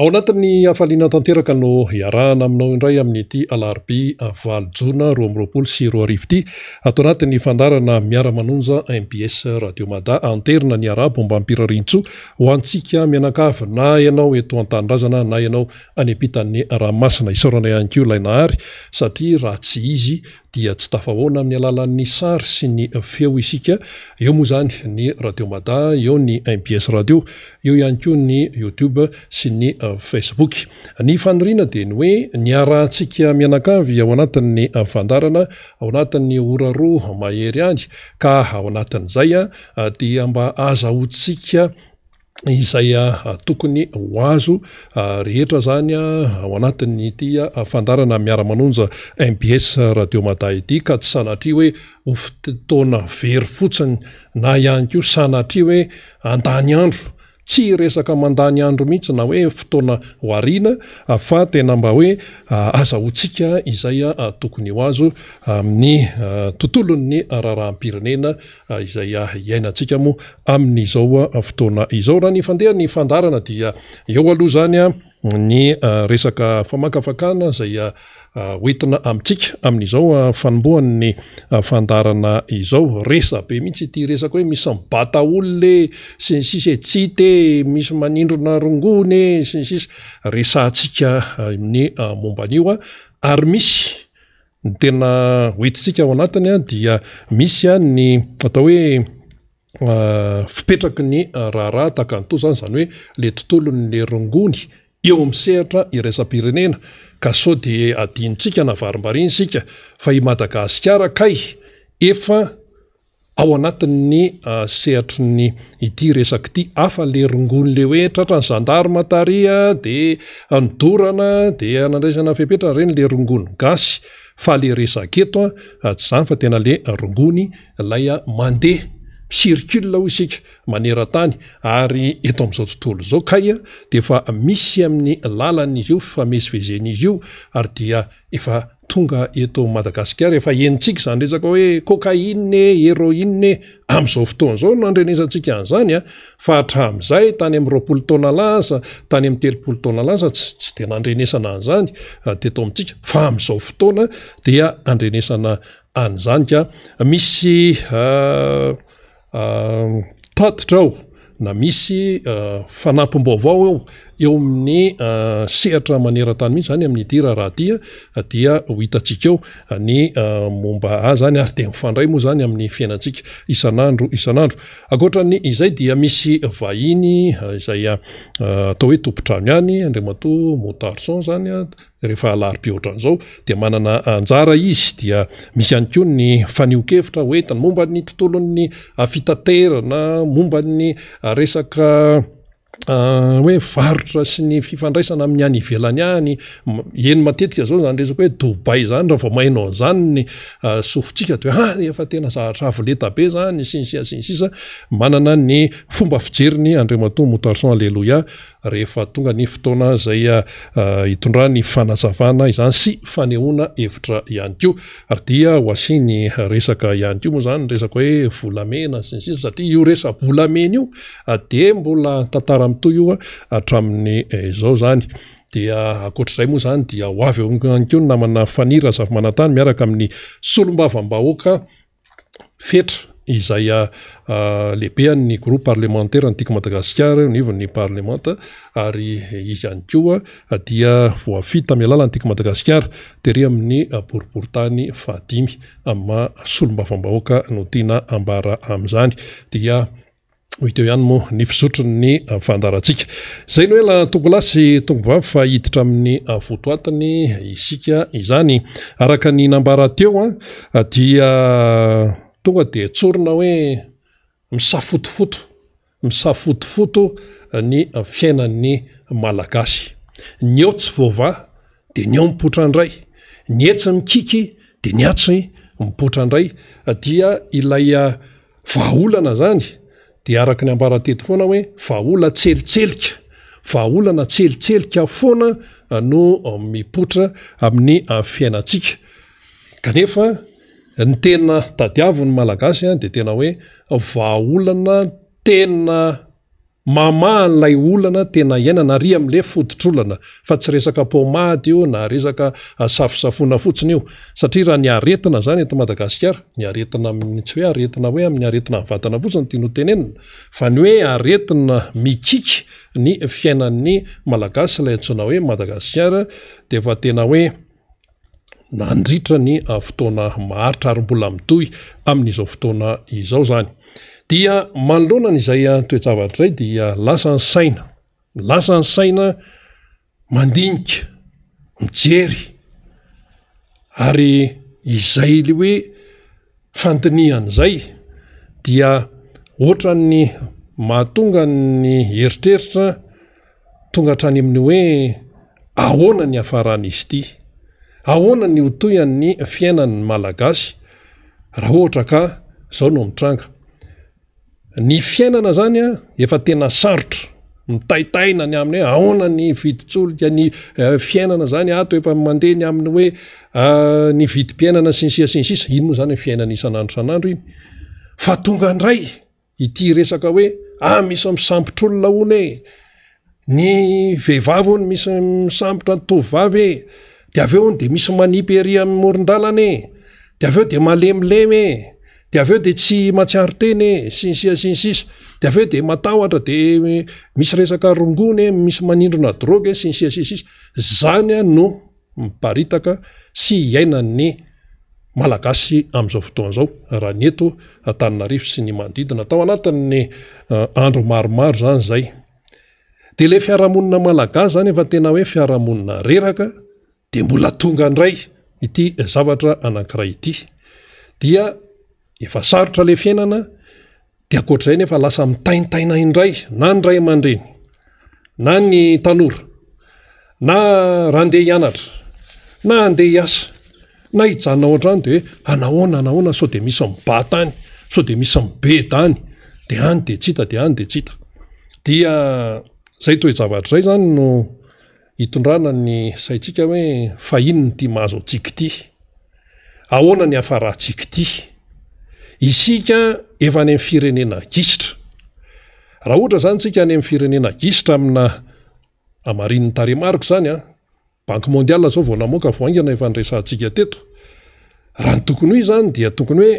Ao anatin'ny hafaliana tanteraka no iarahana aminao indray amin'ity alarobia 8 jona 2022 ity, ato anatin'ny fandaharana Miara-manonja mbs Radio Mada, anterina ny arabo ombam-pirariantsoa ho antsika mianakavy na ianao eto an-tanindrazana na ianao any ampitan'ny ranomasina. Isaorana ihany koa ilay Nahary satria raha tsy izy dia tsy tafahoana amin'ny alalan'ny sary sy ny feo isika, eo moa izany ny Radio Mada, eo ny mbs Radio, eo ihany koa ny YouTube sy ny Facebook. Ny faniriana dia ny hoe niarahantsika mianakavy ao anatin'ny fandaharana ao anatin'ny ora roa mahery any ka ao anatin'izay dia mba azahoantsika izay tokony ho azo rehetra zany ao anatin'ity fandaharana miara-manonja mbs Radio Mada ity ka tsy sanatria hoe ho fotoana very fotsiny na ihany koa sanatria hoe handany andro, tsy resaka mandany andro mihitsy na hoe fotoana ho ariana fa tena mba hoe azahoantsika izay tokony ho azo amin'ny tontolon'ny raharaham-pirenena izay iainantsika moa amin'izao fotoana izao. Raha ny fandehan'ny fandaharana dia eo aloha izany ny resaka famakafakana izay hoentina amintsika amin'izao fanombohan'ny fandaharana izao. Resabe mihitsy ity resaka hoe misy mibata olona e, sy ny sisa e, tsy hita e, misy manindrona rongony e, sy ny sisa. Resahantsika ny momba an'io ary misy Ny tena hoentintsika ao anatiny dia misy ny atao hoe fipetraky ny raharaha tahaka an'itoa izany, izany hoe le tontolon'ny rongony eo amin'ny sehatra iraisam-pirenena ka sao dia adinontsika na varimbariana isika fa i Madagasikara kay efa ao anatin'ny sehatry ny ity resaka ity, hafa le rongony le hoe tratran'ny gendarme tary de nodorana de nandraisana fepetra reny le rongony gasy fa le resaka eto a tsy zany fa tena le rongony ilay mandeha mi-circule hoy isika maneran-tany ary eto amin'izao tontolo izao kay de efa misy amin'ny lalan'izy io fifamezivezen'izy io ary dia efa tonga eto Madagasikara, efa henontsika izany resaka hoe cocaïne e, héroïne e, amin'izao fotoana izao no andrenesantsika an'izany a, fa hatramin'izay tany amin'ny 20 taona lasa, tany amin'ny 30 taona lasa tsy tsy dia nandrenesana an'izany teto amintsika, fa amin'izao fotoana dia andrenesana an'izany ka misy Tatitra ao na misy fanampim-baovao eo eo amin'ny sehatra maneran-tany mihitsy izany amin'ity raharaha ity dia ho hitantsika eo ny momba azy izany ary dia mifandray moa izany amin'ny fiainantsika isan'andro isan'andro. Ankoatra ny izay dia misy vahiny izay atao hoe tompon-trano ihany Andriamatoa Motarson izany Rehefa alarobia ohatran'izao dia manana anjara izy dia misy ihany koa ny fanehoan-kevitra hoentiny momba ny tontolon'ny fitaterana, momba ny resaka hoe varotra sy ny fifandraisana amin'ny any ivelany any. Eny matetika zao zany resaka hoe Dubaï zany raha vao maheno an'izany ny sofintsika de hoe ah efa tena zavatra avo lenta be zany sy ny sisa sy ny sisa. Manana ny fomba fijeriny Andriamatoa Moutarson Aleloia rehefa tonga ny fotoana izay hitondrany fanazavana izany sy fanehoana hevitra ihany koa. Ary dia ho asiany resaka ihany koa moa izany ny resaka hoe volamena sy ny sisa satria io resa-bolamena io dia mbola tantara mitohy io hatramin'izao izany. Dia ankoatr'izay moa izany dia ho avy eo ihany koa ny namana Fanny Razafimanantany miaraka amin'ny solombavambahoaka Fetra, izay lehibean'ny groupe parlementaire ny Tiako Madagasikara eo anivon'ny parlemanta ary izy ihany koa dia voafidy tamin'ny alalan'ny Tiako Madagasikara tery amin'ny boriborintany fahadimy amin'ny maha solombavambahoaka no tiana ambara amin'izany dia Ho hita eo ihany moa ny fizotry ny fandaharantsika. Izay no ela tongolahy sy tongovavy fa hiditra amin'ny votoatiny isika izany. Araka ny nambara teo dia tonga dia tsorina hoe misafotofoto, misafotofoto ny fiainan'ny Malagasy. Ny eo tsy voavaha dia ny ao mipoitra indray, ny etsy mikiky dia ny atsy mipoitra indray dia ilay Vahaolana zany dia araka ny ambara teto foana hoe vahaola tselitselika, vahaolana tselitselika foana no mipoitra amin'ny fiainantsika. Kanefa ny tena tadiavin'ny Malagasy dia tena hoe vahaolana tena. Mamaha an'ilay olana tena iainana ary amin'ilay fototr'olana fa tsy resaka pomade io na resaka safosafoana fotsiny io satria raha ny aretina zany eto Madagasikara, ny aretina amin'ny tsy hoe aretina hoe amin'ny aretina amin'ny vatana fotsiny no tiana ho tenenina fa ny hoe aretina mikiky ny fiainan'ny Malagasy ilay antsoina hoe Madagasikara dia efa tena hoe nandritra ny fotoana maharitra ary mbola mitohy amin'izao fotoana izao izany. Dia manoloana an'izay toe-javatra izay dia lasa ny saina, lasa ny saina mandinika, mijery ary izay le hoe fandinihana izay dia ohatran'ny mahatonga ny eritreritra Tonga hatrany amin'ny hoe ahoana ny hiafaran'izy ity? Ahoana ny ho tohian'ny fiainan'ny Malagasy raha ohatra ka izao no mitranga? Ny fiainana izany efa tena sarotra, mitaitaina ny amin'ny hoe ahoana ny vidin-tsolika, ny fiainana izany ato efa mandeha ny amin'ny hoe ny vidim-piainana sy ny sisa sy ny sisa, iny moa izany ny fiainana isan'andro isan'andro iny. Fa tonga indray Ity resaka hoe ah misy misambotr'olona hono e, ny vehivavy hono misy misambotra ny tovovavy e, de avy eo hono de misy manipy ery amin'ny moron-dalana e, de avy eo de malemilemy e, de avy eo de tsy mahatsiaro tena e, sy ny sisa sy ny sisa, de avy eo de matahotra de misy resaka rongony e, misy manindrona drogue e, sy ny sisa sy ny sisa, zany no miparitaka sy iainan'ny Malagasy amin'izao fotoana izao, raha ny eto Antananarivo sy ny manodidina. Tao anatin'ny andro maromaro izany izay. Dia ilay fiarahamonina malagasy izany efa tena hoe fiarahamonina reraka, dia mbola tonga indray ity zavatra anankiray ity. Dia efa sarotra ilay fiainana, Dia ankoatr'izay nefa lasa mitaintaina indray na ny ray aman-dreny na ny tanora na raha andeha hianatra na andeha hiasa na hijanona ao an-trano dia hoe anahoana anahoana sao dia misy mibata any, sao dia misy mibeda any, dia any dia tsy hita dia any dia tsy hita. Dia izay toe-javatra izay izany no hitondrana ny saintsika hoe fa inona ity mahazo antsika ity? Ahoana ny hafarantsika ity? Isika efa any amin'ny firenena gisitra. Raha ohatra izany tsika any amin'ny firenena gisitra amina hamarinin'ny tarehimarika izany an, Banque mondiale izao vao namoaka vao haingana efa niresahantsika teto. Raha ny tokony ho izy izany dia tokony hoe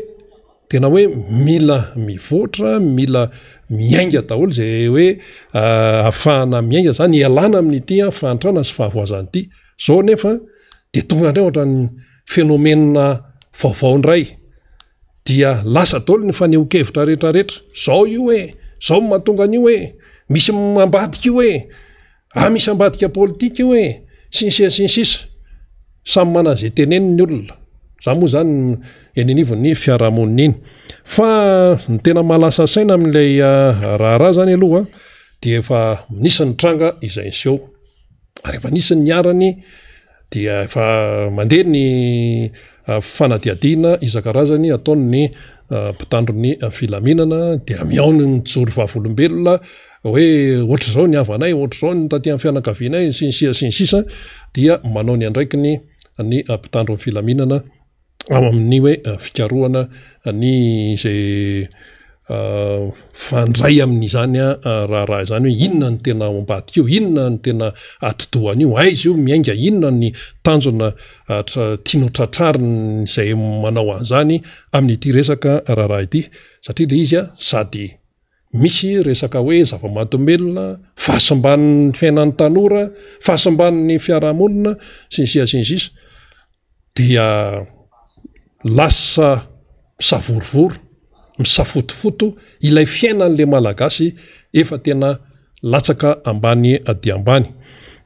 Tena hoe mila mivoatra, mila miainga daholo izay hoe ahafahana miainga izany, hialana amin'ity fahantrana sy fahavoazana ity. Izao anefa dia tonga indray ohatran'ny phénomène vaovao indray, dia lasa daholo ny fanehoan-kevitra rehetrarehetra, izao io e, izao no mahatonga an'io e, misy ambadika io e. Ah misy ambadika politika io e! Sy ny sisa sy ny sisa. Samy manana izay teneniny ny olona. Za moa zany eny anivon'ny fiarahamonina iny. Fa ny tena mahalasa saina amin'ilay raharaha zany aloha dia efa nisy ny tranga izay niseho. Ary efa nisy ny niharany dia efa mandeha ny fanadihadiana isan-karazany ataon'ny mpitandro ny filaminana dia mihaona ny mijoro vavolombelona hoe ohatr'izao ny havanay, ohatr'izao ny taty amin'ny fianakavianay sy ny sisa sy ny sisa dia manao ny andraikiny ny mpitandro ny filaminana ao amin'ny hoe fikarohana ny izay fandray amin'izany raharaha izany hoe inona no tena ao ambadika io, inona no tena atidohan'io, aiza io miainga, inona ny tanjona tiana ho tratrarina izay manao an'izany amin'ity resaka raharaha ity satria ilay izy sady misy resaka hoe zava-mahadomelina, fahasimban'ny fiainan'ny tanora, fahasimban'ny fiarahamonina sy ny sisa sy ny sisa dia lasa misavorovoro, misafotofoto ilay fiainan'ilay Malagasy efa tena latsaka ambany dia ambany.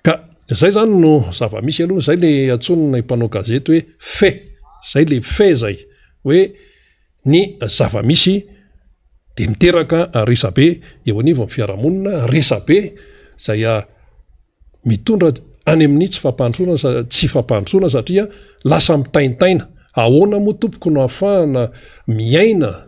Ka zay zany no zava-misy aloha, zay le antsoin'ny mpanao gazety hoe fait, zay le fait zay hoe ny zava-misy dia miteraka resabe eo anivon'ny fiarahamonina, resabe izay mitondra any amin'ny tsy fampandrosoana sa tsy fampandrosoana satria lasa mitaintaina. Ahoana moa tompoko no ahafahana miaina?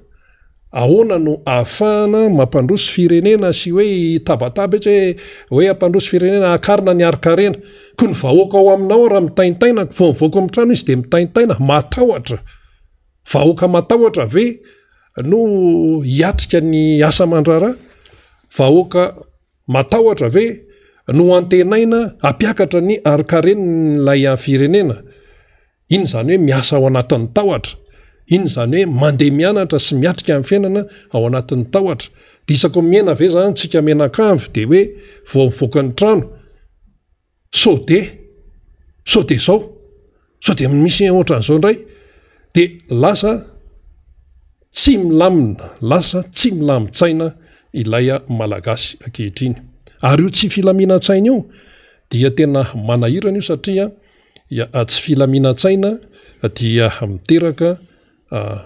Ahoana no ahafahana mampandroso firenena sy hoe hitabataba etsy hoe hoe hampandroso firenena hakarina ny harin-karena? Koa ny vahoaka ao aminao raha mitaintaina, vao mivoaka amin'ny trano izy dia mitaintaina, matahotra. Vahoaka matahotra ve no hiatrika ny asa aman-draharaha? Vahoaka matahotra ve no antenaina hampiakatra ny harin-karen'ilay firenena? Inona izany hoe miasa ao anatin'ny tahotra? Inona izany hoe mandeha mianatra sy miatrika ny fiainana ao anatin'ny tahotra? Dia isako miaina ve izany tsika mianakavy dia hoe vao mivoaka ny trano sao dia sao dia izao, sao dia misy ohatran'izao indray dia lasa tsy milamina, lasa tsy milamin-tsaina ilay Malagasy ankehitriny. Ary io tsy filaminan-tsaina io dia tena manahirana io satria tsy filaminan-tsaina dia miteraka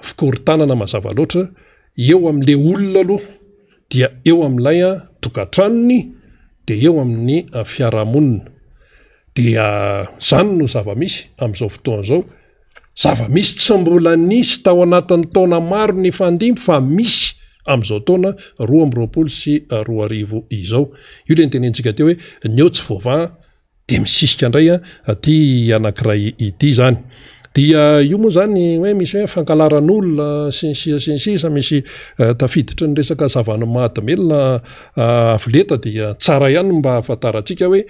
fikorontanana mazava loatra eo amin'ilay olona aloha dia eo amin'ilay tokantranony dia eo amin'ny fiarahamonina. Dia izany no zava-misy amin'izao fotoana izao. Zava-misy tsy mbola nisy tao anatin'ny taona maro nifandimby fa misy amin'izao taona 2022 izao. Io ilay notenenintsika teo hoe ny eo tsy voavaha dia misisika indray aty anankiray ity izany. Dia io moa izany hoe misy hoe fankalaran'olona sy ny sisa sy ny sisa, misy tafiditry ny resaka zava-mahadomelina avo lenta dia tsara ihany ny mba ahafantarantsika hoe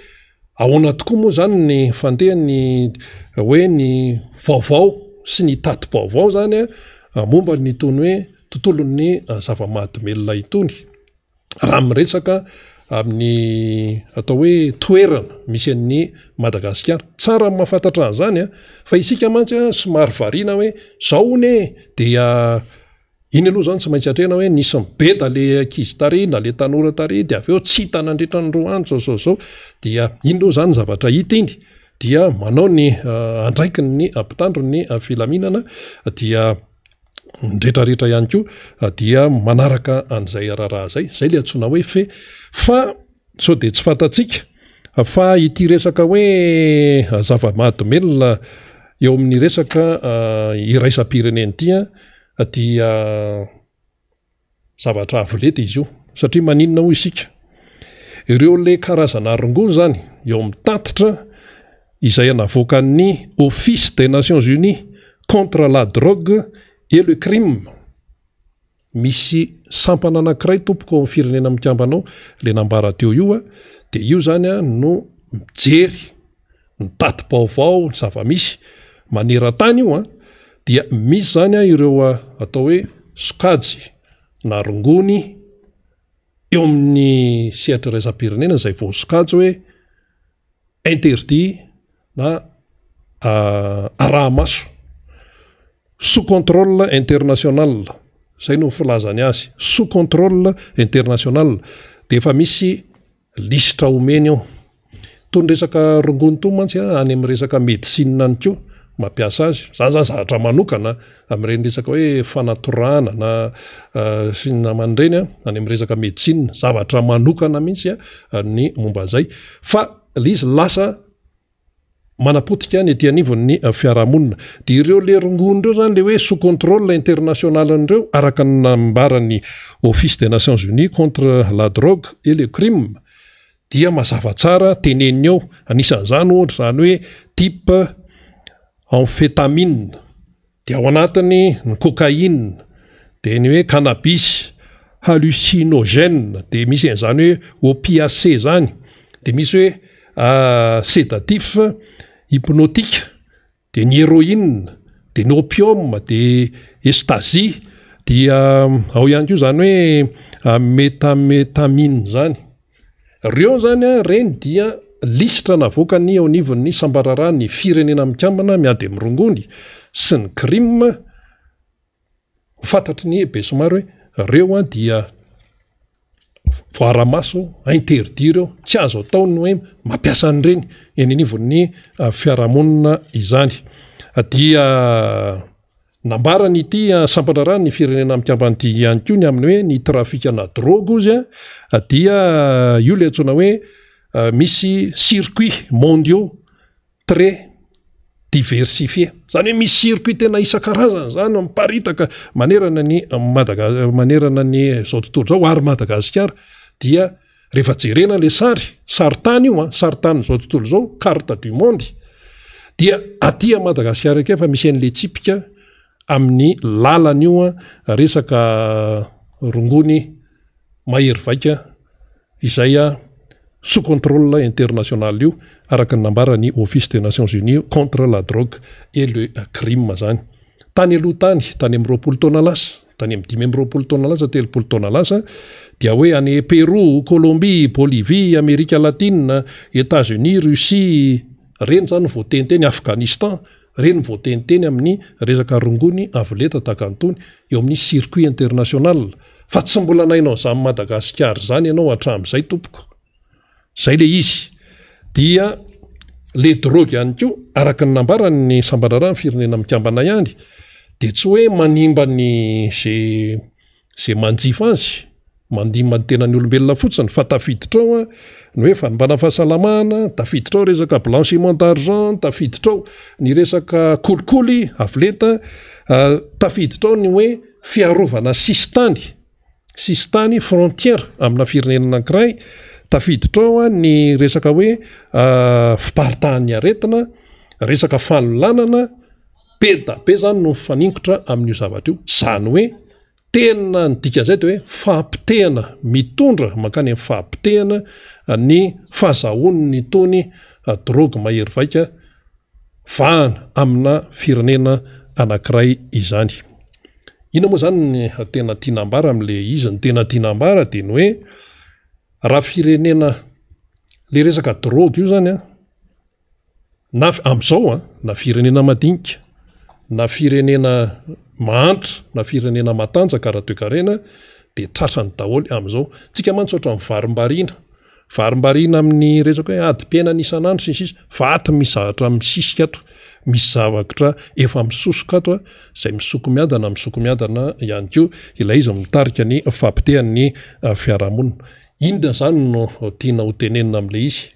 ahoana tokoa moa izany ny fandehan'ny hoe ny vaovao sy ny tati-baovao izany momba ny itony hoe tontolon'ny zava-mahadomelina itony. Raha miresaka amin'ny atao hoe toerana misy an'i Madagasikara. Tsara ny mahafantatra an'izany fa isika mantsy somary variana hoe zao hono e, dia iny aloha zany tsy maintsy atrehina hoe nisy nibeda le ankizy tary na le tanora tary dia avy eo tsy hita nandritra ny 2 andro zao zao zao, dia iny aloha zany zavatra hita iny dia manao ny andraikiny ny mpitandro ny filaminana dia ny retraretra ihany koa dia manaraka an'izay raharaha izay, izay ilay antsoina hoe fe. Fa sao dia tsy fantatsika fa ity resaka hoe zava-mahadomelina eo amin'ny resaka iraisam-pirenena ity dia Zavatra avo lenta izy io. Satria maninona hoy isika? Ireo le karazana rongony izany eo amin'ny tatitra izay navoakan'ny Office des Nations Unies contre la drogue et le crime. Misy sampana anankiray tompoko ao amin'ny firenena mikambana ao, le nambara teo io, dia io izany no mijery ny tati-baovao, ny zava-misy maneran-tany io an, dia misy izany an ireo atao hoe sokajy na rongony eo amin'ny sehatra iraisam-pirenena izay voasokajy hoe interdit na araha-maso, sous contrôle international, izay no filazany azy, sous contrôle international, dia efa misy Lisitra omeny io. Itony resaka rongony itony mantsy an, any amin'ny resaka médecine any koa mampiasa azy. Izany izany zavatra manokana amin'ireny resaka hoe fanatorana na sy ny namany ireny an, any amin'ny resaka médecine. Zavatra manokana mihitsy ny momba an'izay. Fa ilay izy lasa manapotika ny ety anivon'ny fiarahamonina. Dia ireo le rongony ireo zany le hoe sous contrôle international an'ireo araka ny nambaran'ny Office des Nations Unies contre la drogue et le crime dia mazava tsara teneniny ao, anisan'izany ohatra izany hoe type amphétamine. Dia ao anatiny ny cocaïne, dia ny hoe cannabis, hallucinogène, dia misy an'izany hoe opiacé izany, dia misy hoe sédatif, hypnotique, dia ny héroïne, dia ny opium, dia ecstasy, dia ao ihany koa izany hoe méthamphétamine izany. Reo zany an, reny dia lisitra navoakan'ny eo anivon'ny sambararahan'ny Firenena Mikambana miady amin'ny rongony sy ny crime, ho fantatry ny besinimaro hoe reo an dia voara-maso, interdit ireo, tsy azo atao ny hoe mampiasa an'ireny eny anivon'ny fiarahamonina izany. Dia. Nambaran'ity sampan-draharahan'ny Firenena Mikambana ity ihany koa ny amin'ny hoe ny trafikana drogue ozy dia io ilay antsoina hoe misy circuits mondiaux très diversifiés. Izany hoe misy circuit tena isan-karazany izany miparitaka manerana ny Madaga-, manerana ny izao tontolo izao ary Madagasikara dia Rehefa jerena ilay sary, sarintany io an, sarintanin'izao tontolo izao, carte du monde, dia aty a Madagasikara aty efa misy an'ilay tsipika amin'ny lalana io an, resaka rongony mahery vaika. izay sous contrôle international io araka ny nambaran'ny Office des Nations Unies contre la drogue et le crime zany. Tany aloha tany, tany amin'ny 20 taona lasa, tany amin'ny 25 taona lasa, 30 taona lasa, dia hoe any Pérou, Colombie, Bolivie, Amerika Latina, Etats-Unis, Russie, reny zany voateniteny, Afghanistan, reny voateniteny amin'ny resaka rongony avo lenta tahaka an'itony eo amin'ny circuit international. Fa tsy mbola nainao an'izany Madagasikara izany ianao hatramin'izay tompoko. Zay le izy. Dia le drogue ihany koa, araka ny nambaran'ny samban-draharahan'ny firenena mikambana ihany, dia tsy hoe manimba ny ze ze manjifa azy, mandimba ny tenan'ny olombelona fotsiny fa tafiditra ao ny hoe fanimbana fahasalamana, tafiditra ao resaka blanchiment d'argent, tafiditra ao ny resaka kolikoly avo lenta, tafiditra ao ny hoe fiarovana sisintany. Sisintany, frontière, amina firenena anankiray, tafiditra ao ny resaka hoe fiparitahan'ny aretina, resaka fanolanana, be da be zany no mifaningotra amin'io zavatra io, zany hoe tena ny dikan'izay de hoe fahapotehana mitondra mankany amin'ny fahapotehana ny fahazahoan'ny itony drogue mahery vaika vahana amina firenena anankiray izany. Inona moa zany ny tena tiana ambara amle izy? Ny tena tiana ambara de ny hoe raha firenena le resaka drogue io zany an, na am'zao an, na firenena madinika, na firenena mahantra, na firenena matanjaka ara-toekarena de tratrany daholo am'zao. Tsika mantsy ohatran'ny varimbariana, Varimbariana amin'ny resaka hoe adim-piainana isan'andro sy ny sisa fa ato misy zavatra misisika ato, misy zavatra efa misosoka ato izay misoko miadana, misoko miadana ihany koa ilay izy mitarika ny fahapotehan'ny fiarahamonina. Inona izany no tiana ho tenenina amin'ilay izy?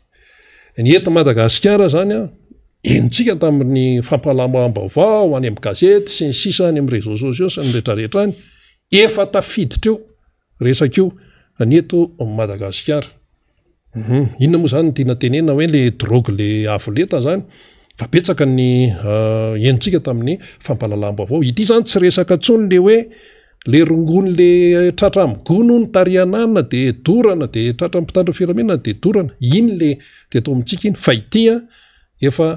Ny eto Madagasikara izany an, henontsika tamin'ny fampahalalam-baovao any amin'ny gazety sy ny sisa any amin'ny réseaux sociaux sy ny rehetrarehetra any, efa tafiditra eo Resaka io ny eto Madagasikara. Hum, inona moa zany no tiana tenenina hoe le drogue le avo lenta zany? Fa betsaka ny henontsika tamin'ny fampahalalam-baovao. Ity zany tsy resaka intsony le hoe le rongony le tratra amin'ny gony hono tarihana anona de dorana de tratra amin'ny mpitandro ny filaminana de dorana. Iny le teto amintsika iny fa ity an efa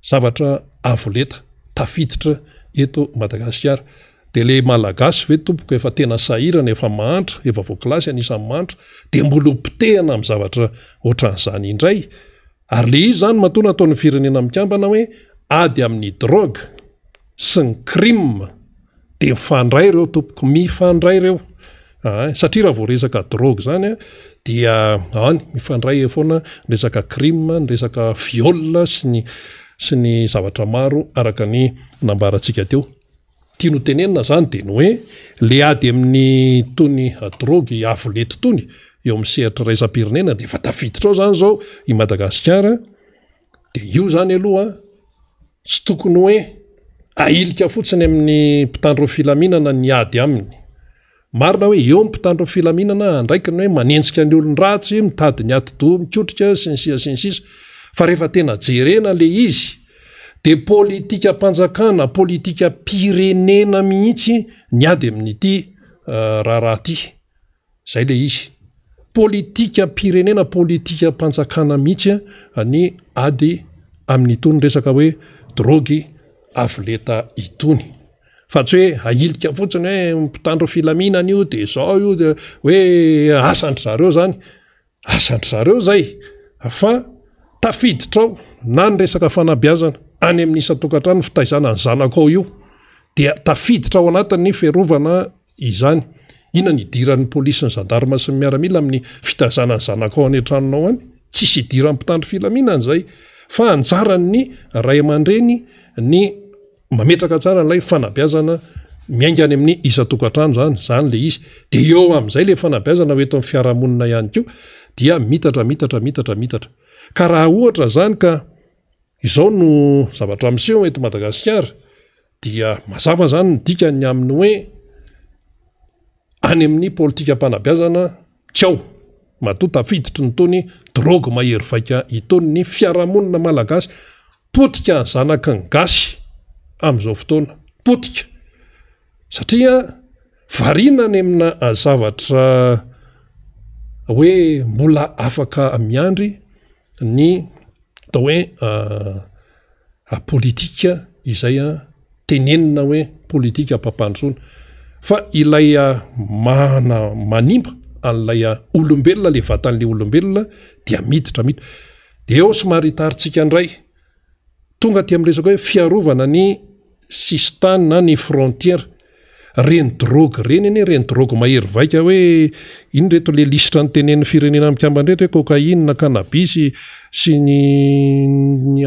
zavatra avo lenta tafiditra eto Madagasikara. Dia le Malagasy ve tompoko efa tena sahirana, efa mahantra, efa voakilasy anisan'ny mahantra, dia mbola ho potehina amin'ny zavatra ohatran'izany indray? Ary le izy izany matoa nataon'ny firenena mikambana hoe ady amin'ny drogue sy ny crime dia mifandray ireo tompoko, mifandray ireo. Aa, satria raha vao resaka drogue izany dia any mifandray foana ny resaka crime, ny resaka viol sy ny sy ny zavatra maro araka ny nambarantsika teo. Tiany ho tenenina zany dia ny hoe le ady amin'ny tony drogue avo lenta itony eo amin'ny sehatra iraisam-pirenena dia efa tafiditra ao zany zao i Madagasikara dia io zany aloha tsy tokony hoe ahilika fotsiny amin'ny mpitandro ny filaminana ny ady aminy. Marina hoe eo ny mpitandro ny filaminana andraikiny hoe manenjika ny olon-dratsy, mitady ny atidoha mikotrika sy ny sisa sy ny sisa fa rehefa tena jerena le izy dia politikam-panjakana, politikam-pirenena mihitsy ny ady amin'ity raharaha ity. Zay le izy. Politikam-pirenena, politikam-panjakana mihitsy ny ady amin'itony resaka hoe drogue avo lenta itony. Fa tsy hoe ahilika fotsiny hoe mpitandro filaminana io de zao io de hoe asan-dry zareo zany. Asan-dry zareo zay fa tafiditra ao na ny resaka fanabeazana any amin'ny isan-tokantrano ny fitaizana ny zanakao io dia tafiditra ao anatin'ny fiarovana izany. Inona ny idiran'ny polisy sy ny zandarma sy ny miaramila amin'ny fitaizana ny zanakao any an-tranonao any? Tsisy idiran'ny mpitandro filaminana izay fa anjaran'ny ray aman-dreny ny Mametraka tsara ilay fanabeazana miainga any amin'ny isan-tokantrano izany, izany ilay izy. Dia eo amin'izay ilay fanabeazana ho eto amin'ny fiarahamonina ihany koa dia mitatra, mitatra, mitatra, mitatra. Ka raha ohatra izany ka izao no zavatra miseho eto Madagasikara dia mazava izany ny dikany amin'ny hoe any amin'ny politikam-panabeazana tsy ao. Matoa tafiditry ny tony drogue mahery vaika itony ny fiarahamonina malagasy. Potika ny zanaky ny gasy amin'izao fotoana. Potika. Satria variana any amina zavatra hoe mbola afaka miandry ny atao hoe politika izay tenenina hoe politikam-pampandrosoana fa ilay mana manimba an'ilay olombelona le vatan'le olombelona dia miditra miditra de eo somary hitarintsika indray tonga aty amin'ny resaka hoe fiarovana ny sisintany na ny frontière reny drogue reny anie reny drogue mahery vaika hoe ino reto le lisitra nitenenin'ny firenena mikambana reto hoe cocaïne, cannabis sy ny ny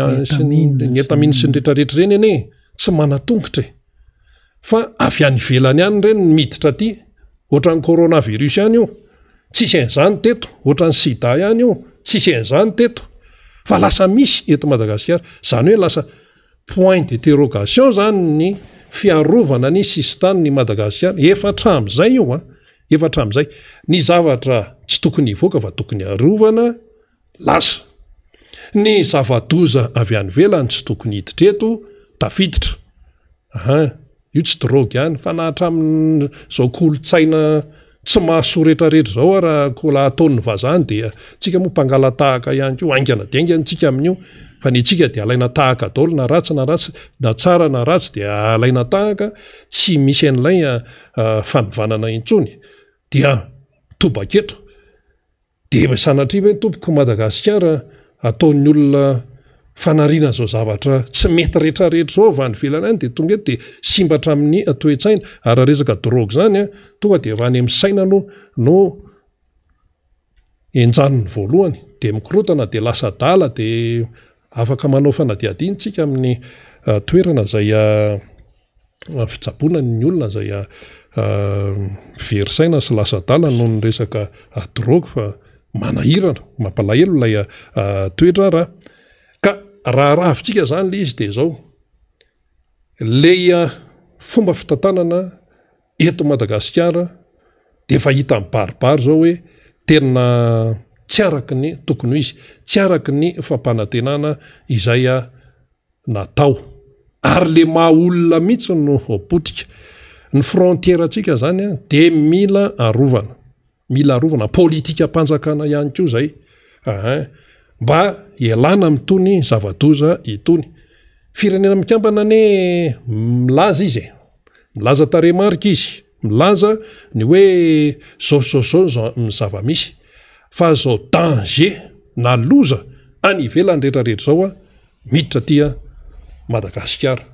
ny etamine sy ny retraretra reny anie tsy manan-tongotra e fa avy any ivelany any reny ny miditra aty ohatran'ny coronavirus ihany io tsisy an'izany teto ohatran'ny sida ihany io tsisy an'izany teto fa lasa misy eto Madagasikara izany hoe lasa Point d'interrogation zany ny fiarovana ny sisintanin' i Madagasikara, efa hatramin'izay io an, efa hatramin'izay. Ny zavatra tsy tokony hivoaka fa tokony harovana, lasa. Ny zava-doza avy any ivelany tsy tokony hiditra eto, tafiditra. Ahan. Io tsy drogue ihany fa na hatramin'izao kolontsaina tsy mahasoa retraretra izao ara koa ataon'ny vazaha any dia tsika moa mpangala-tahaka ihany koa, haingana dia haingana tsika amin'io fa ny antsika dia alaina tahaka daholo na ratsy na ratsy na tsara na ratsy dia alaina tahaka, tsy misy an'ilay fanivanana intsony dia mitobaka eto. Dia sanatria ve tompoko Madagasikara ataon'ny olona fanariana izao zavatra tsy mety retraretra izao avy any ivelany any dia tonga eto dia simba hatramin'ny toe-tsaina ary raha resaka drogue izany an, tonga dia avy any amin'ny saina aloha no henjaniny voalohany dia mikorotana dia lasa adala dia afaka manao fanadihadiana isika amin'ny toerana izay fitsaboana ny olona izay very saina sy lasa adala noho ny resaka drogue fa manahirana, mampalahelo ilay toe-draharaha. Ka raha ravintsika izany ilay izy dia izao, ilay fomba fitantanana eto Madagasikara dia efa hita mibaribary izao hoe tena tsy araka ny tokony ho izy, tsy araka ny fampanantenana izay natao ary le maha olona mihitsy no potika. Ny frontière antsika zany de mila arovana, mila arovana, politikam-panjakana ihany koa zay aa mba hialana amin'itony zava-doza itony. Firenena mikambana anie milaza izy e, milaza tarehimarika izy, milaza ny hoe zao sy zao sy zao ny zava-misy fa zao danger na loza any ivelany retraretra zao a miditra aty Madagasikara.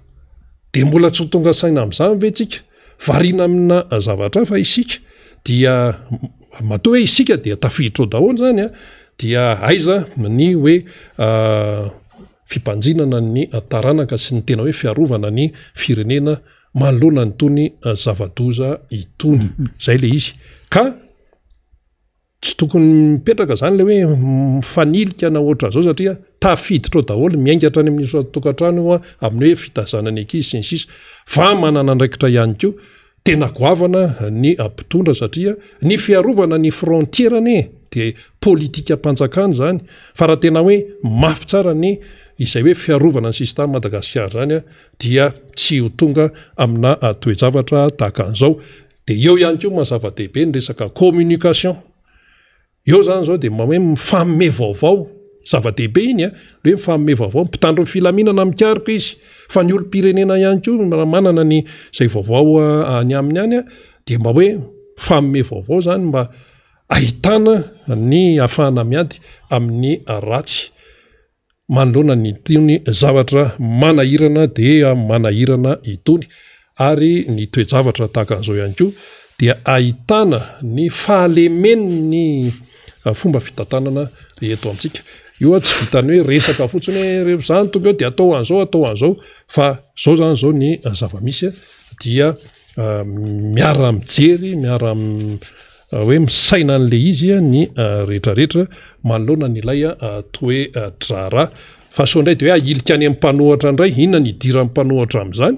Dia mbola tsy ho tonga saina amin'izany ve tsika? Variana amina zavatra hafa isika dia matoa hoe isika dia tafiditra ao daholo izany a, dia aiza ny hoe fibanjinana ny taranaka sy ny tena hoe fiarovana ny firenena manoloana an'itony zava-doza itony. Izay ilay izy. Ka Tsy tokony mipetraka zany le hoe mifanilika na ohatran'izao satria tafiditra ao daholo, miainga hatrany amin'ny isan-tokantrano io amin'ny hoe fitazana ny ankizy sy ny sisa fa manana andraikitra ihany koa tena goavana ny mpitondra satria ny fiarovana ny frontière anie dia politikam-panjakana izany fa raha tena hoe mafy tsara ny izay hoe fiarovana ny sisintany Madagasikara izany dia tsy ho tonga amina toe-javatra tahaka an'izao. Dia eo ihany koa maha zava-dehibe ny resaka communication. Eo zany zao dia hoe mifanome vaovao, zava-dehibe iny a, le hoe mifanome vaovao, mpitandro ny filaminana mikaroka izy, fa ny olom-pirenena ihany koa raha manana ny izay vaovao any aminy any a, dia mba hoe mifanome vaovao zany mba ahitana ny ahafahana miady amin'ny ratsy. Manoloana ny itony zavatra manahirana dia manahirana itony ary ny toe-javatra tahaka an'izao ihany koa dia ahitana ny fahalemen'ny fomba fitantanana eto amintsika. Io tsy vitan'ny hoe resaka fotsiny hoe rehefa izany tonga eo dia atao an'izao atao an'izao fa izao izany izao ny zava-misy dia miara-mijery, miara hoe misaina an'ilay izy ny rehetrarehetra manoloana an'ilay toe-draharaha. Fa sao indray dia hoe ahilika any amin'ny mpanohatra indray, inona ny idiran'ny mpanohatra amin'izany?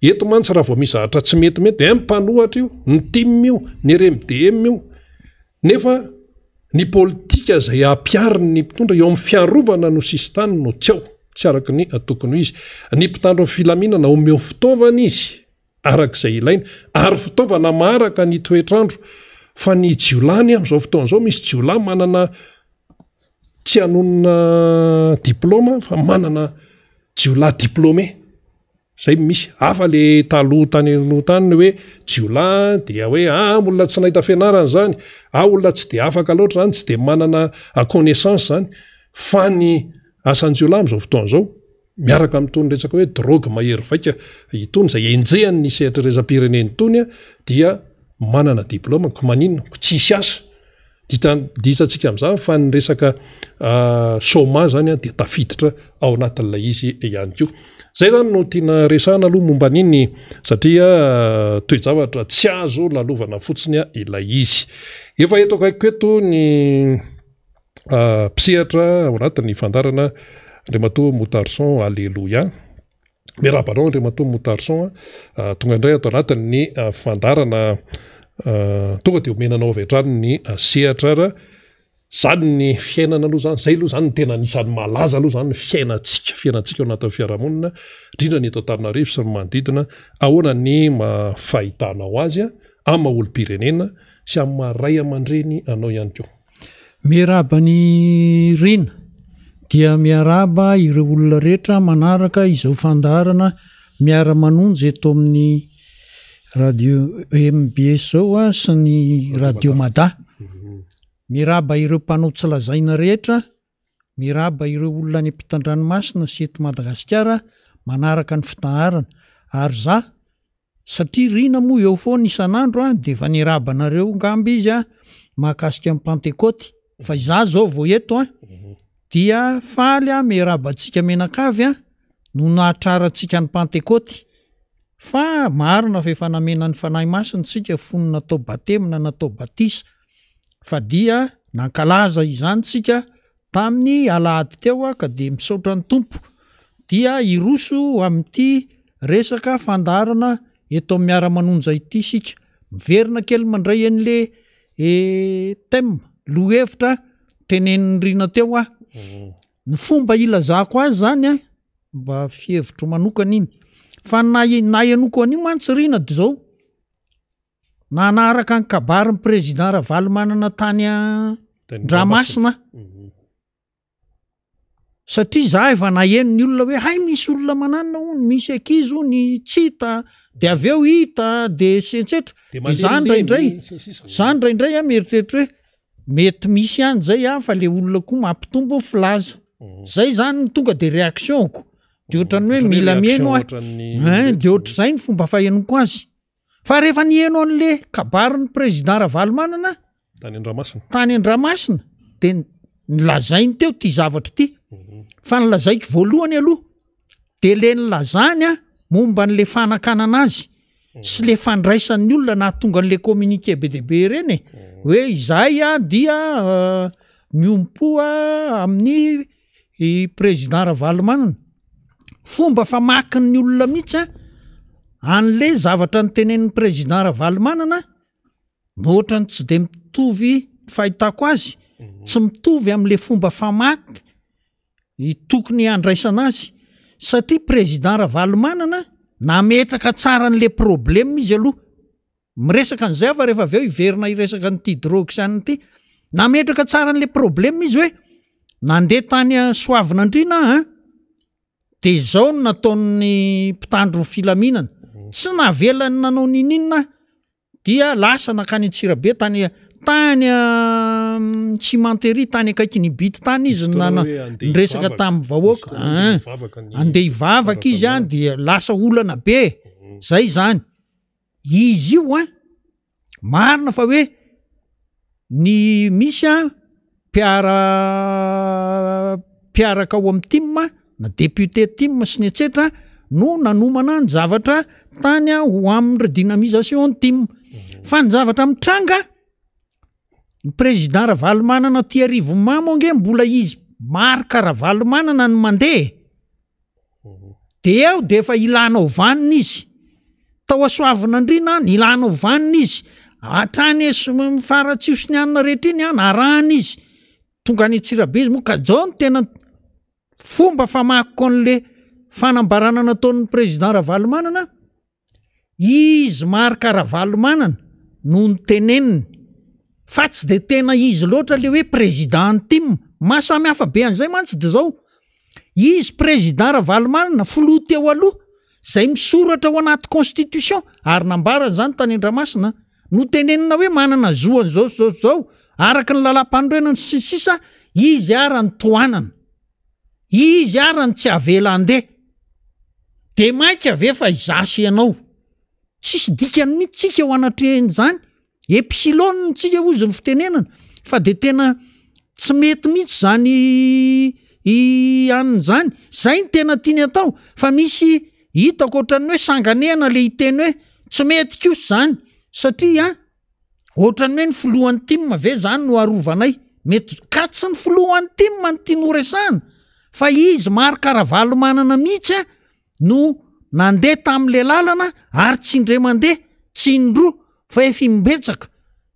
Eto mantsy raha vao misy zavatra tsy metimety dia mpanohatra io, ny tim io, ny RMDM io. Nefa ny politika izay ampiharin'ny mpitondra eo amin'ny fiarovana no sisintany no tsy ao, tsy araka ny tokony ho izy. Ny mpitandro ny filaminana omeo fitaovana izy. araka izay ilaina ary fitaovana maharaka ny toetr'andro. Fa ny jiolahy anie amin'izao fotoana izao misy jiolahy manana tsy hanonona diplaoma fa manana jiolahy diplômé. Zay no misy. Hafa le taloha tany aloha tany ny hoe jiolahy dia hoe ah olona tsy nahita fianarana zany, ah olona tsy dia afaka loatra zany, tsy dia manana connaissance zany. Fa ny asan-jiolahy amin'izao fotoana izao, miaraka amin'itony resaka hoe drogue mahery vaika itony izay enjehan'ny sehatra iraisam-pirenena itony dia manana diplaoma, ko maninona? Ko tsy hisy asa. Ditantsika amin'izany fa ny resaka chômage zany dia tafiditra ao anatin'ilay izy ihany koa. Zay zany no tiana resahana aloha momba an'iny satria toe-javatra tsy azo lalovana fotsiny ilay izy. Efa eto akaikiko eto ny mpisehatra ao anatin'ny fandaharana Andriamatoa Moutarson Alléluia. Miarahaba anao Andriamatoa Moutarson a. Tonga indray ato anatin'ny fandaharana tonga dia omena anao avy hatrany ny sehatra ary zany ny fiainana aloha zany, zay aloha zany no tena anisan'ny malaza aloha zany ny fiainantsika, fiainantsika ao anatin'ny fiarahamonina, indrindra ny eto Antananarivo sy ny manodidina. Ahoana ny maha fahitanao azy amin'ny maha olom-pirenena sy amin'ny maha ray aman-dreny anao ihany koa? Miarahaba an'i Rina, dia miarahaba ireo olona rehetra manaraka izao fandaharana miara-manonja eto amin'ny radio mbs izao sy ny radio Mada. Miarahaba ireo mpanao tsy lazaina rehetra, miarahaba ireo olona any ampitan-dranomasina sy eto Madagasikara manaraka ny fidaharana. Ary za Satria Rina moa eo foana isan'andro an, dia efa niarahaba anareo ngamba izy an, mahakasika ny Pantekoty, fa izaho izao vao eto an, dia faly aho miarahaba antsika mianakavy an, no nahatrarantsika ny Pantekoty, fa marina fa efa namena ny Fanahy Masina isika fony natao batemy na natao batisa, fa dia nankalaza izany isika Tamin'ny alahady teo aho ka dia misaotra ny Tompo dia hiroso amin'ity resaka fandaharana eto amin'ny Miara-manonja ity isika. Miverina kely mandray an'le thème, lohahevitra tenenin'i Rina teo aho. Ny fomba ilazako azy zany an, mba fihevitro manokana iny, fa na nahenoako an'io mantsy Rina de zao, Nanaraka ny kabarin'ny président Ravalomanana tany Andramasina aho. Satria za efa naheno ny olona hoe hay misy olona mananona hono, misy ankizy hono tsy hita, de avy eo hita de sy etsetra. De za indraindray, za indraindray aho mieritreritra hoe mety misy ihany zay an, fa le olona koa mampitombo ny filaza. Zay zany no tonga de réaction-ko. De ohatran'ny hoe mila miheno aho. Ein, de ohatr'izay ny fomba fahenoko azy. Fa rehefa niheno an'le kabarin'ny président Ravalomanana tany Andramasina, tany Andramasina de nilazainy teo ty zavatra ty. Mhm. Fa nilazaiko voalohany aloha de le nilazany a momba an'le fanakanana azy mhm. sy le fandraisan'ny olona nahatonga an'le communiqué be dia be ireny e. Mhm. Hoe izahay a dia euh, miombom-po amin'ny i président Ravalomanana, fomba famakin'ny olona mihitsy an, an'le zavatra notenenin'ny président Ravalomanana no ohatran'ny tsy de mitovy fahitako azy, tsy mitovy am'le fomba famaky ny tokony handraisana azy satria président Ravalomanana nametraka tsara an'le problème izy aloha. Miresaka an'izay aho fa rehefa avy eo hiverina hiresaka an'ity drogue sy an'ity. Nametraka tsara an'le problème izy hoe nandeha tany Soavinandriana aho an, de izao no nataon'ny mpitandro ny filaminana, tsy navelany nanao niniana aho, dia lasa nankany Antsirabe tany tany cimenterie tany akaikin'ny Ibity tany izy no nana- niresaka tamin'ny vahoaka, ein, andeha hivavaka izy an, dia lasa olana be, zay zany. Izy io an, marina fa hoe ny misy an mpiara mpiaraka ao amin'ny tim na député tim sy ny etsetra no nanomana ny zavatra tany ho amin'ny redynamisation ny tim. Fa ny zavatra mitranga, ny président Ravalomanana aty Arivonimamo ange mbola izy Marc Ravalomanana no mandeha e. De eo de efa ilanao vanona izy. Tao Soavinandriana nilanao vanona izy. Hatrany Faratsiho sy ny anona rehetra iny an, narahana izy. Tonga any Antsirabe izy moa ka zao no tena fomba famakiko an'le fanambarana nataon'ny président Ravalomanana. Izy Marc Ravalomanana no noteneniny. Fa tsy de tena izy loatra le hoe président ny tim. Maha samy hafa be an'izay mantsy de zao, izy président Ravalomanana, filoha teo aloha, zay misoratra ao anaty constitution, ary nambarany zany tany Andramasina, notenenina hoe manana zo an'izao sy zao sy zao, araka ny lalàmpanorenana sy ny sisa, izy ara ny tohanana. Izy ara ny tsy avela handeha. De maika ve fa izaho sy ianao? Tsisy dikany mihitsy tsika eo anatrehan'izany. Epsilon tsika hozy ny fitenenana fa de tena tsy mety mihitsy zany i anona zany, zay no tena tiany atao fa misy hitako ohatran'ny hoe sanganehana le hiteny hoe tsy mety kosa zany satria ohatran'ny hoe ny filohan'ny tim ve zany no arovanay, mety ka tsy ny filohan'ny tim no tiany ho resahana fa izy Marc Ravalomanana mihitsy a no nandeha tamin'ilay lalana ary tsy indray mandeha, tsy indroa fa efa imbetsaka.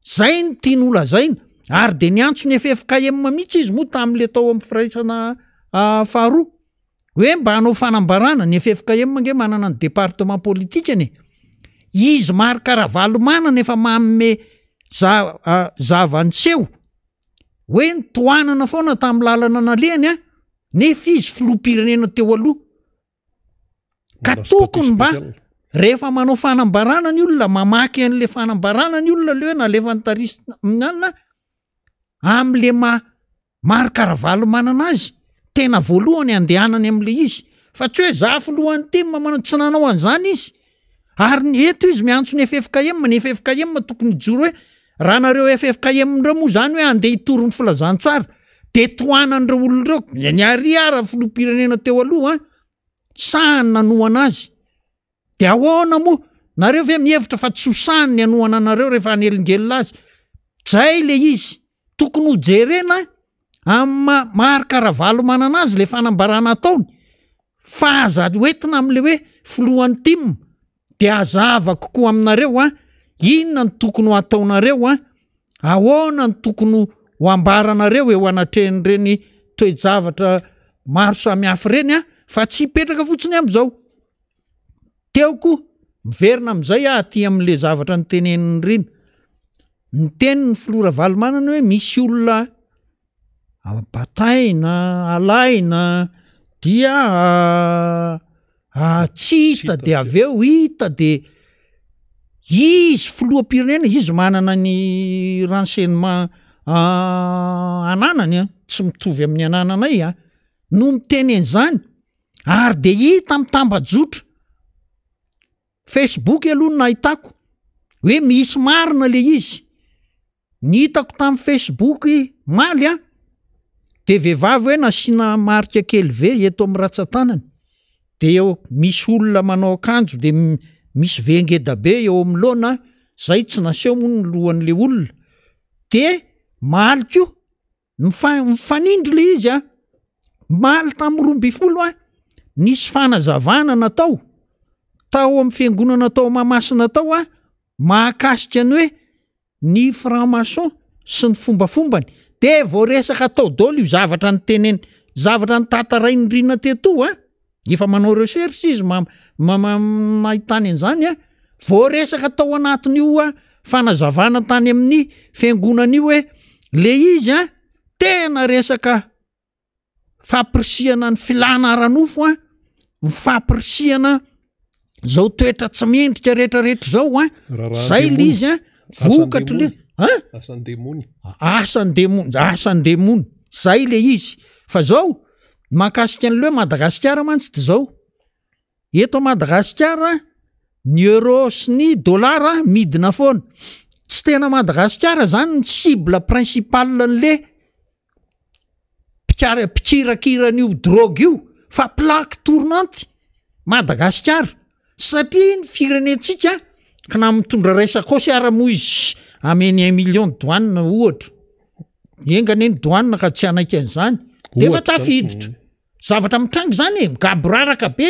Zay no tiany ho lazaina ary de niantso ny ffkm mihitsy izy moa tamin'ilay tao amin'ny firaisana faharoa hoe mba hanao fanambarana, ny ffkm ange manana ny département politikany e. Izy Marc Ravalomanana efa manome za- zava-niseho hoe nitohanana foana tamin'ny lalana nalehany an, nefa izy filoham-pirenena teo aloha ka tokony mba rehefa manao fanambarana ny olona mamaky an'le fanambarana ny olona le hoe nalefan'ny tarisy am'le ma Marc Ravalomanana azy tena voalohany andehanany am'le izy fa tsy hoe za filohan'ny tim manao tsy nanao an'izany izy ary ny eto izy miantso ny ffkm ny ffkm tokony hijoro hoe raha nareo ffkm reo moa zany hoe andeha hitory ny filazantsara de tohanan'ireo olona ireo ny ary ara filoham-pirenena teo aloha an sahany nanohana azy de ahoana moa nareo ve mihevitra fa tsy ho sahany ny hanohana anareo rehefa hanelingelina azy zay le izy tokony ho jerena amin'ny maha Marc Ravalomanana azy le fanambarana ataony fa aza hoentina am'le hoe filohan'ny tim de hazava kokoa aminareo a inona no tokony ho ataonareo a ahoana no tokony ho ambaranareo eo anatrehan'ireny toe-javatra maro samihafa ireny a fa tsy hipetraka fotsiny am'izao teo koa miverina am'izay aho aty am'le zavatra notenenin'i Rina niteny ny filoha Ravalomanana hoe misy olona bataina, alaina dia tsy hita de avy eo hita de izy filoham-pirenena izy manana ny renseignement ananany an, tsy mitovy amin'ny anananay an, no miteny an'izany ary de hita amy tambajotra Facebook aloha no nahitako hoe misy marina le izy, ny hitako tamin'ny Facebook maly an, de vehivavy hoe nasiana marika kely V eto amin'ny ratsan-tanany, de eo misy olona manao akanjo de misy V ngeda be eo amin'ny lohana, zay tsy naseho moa ny lohan'le olona, de maly koa Mifa- mifanindry le izy a! Omaly tamin'ny 12 a, nisy fanazavana natao tao amin'ny fiangonana tao Mahamasina tao a, mahakasika ny hoe ny franc maçon sy ny fombafombany. De voaresaka tao daholo io zavatra niteneny, zavatra notantarain'i Rina teto a. Efa manao recherche izy ma- ma- ma- nahitany an'izany a, voaresaka tao anatin'io a fanazavana tany amin'ny fiangonana io hoe le izy a tena resaka fampirisihana ny filana ara-nofo a, ny fampirisihana zao toetra tsy mendrika rehetrarehetra zao a, zay le izy a, vokatry le an? Asan-demony. Asan-demony, asan-demony, zay le izy, fa zao Mahakasika an'ilay hoe Madagasikara mantsy de zao, eto Madagasikara ny euro sy ny dollar midina foana, tsy tena Madagasikara zany ny cible principale an'le mpikara- mpikirakira an'io drogue io fa plaque tournante Madagasikara satria ny firenentsika ka na mitondra ray sakaosy ara moa izy ameny un million ny douane ohatra, enga anie ny douane ka tsy hanaiky an'izany de efa tafiditra, zavatra mitranga izany e, migaboraraka be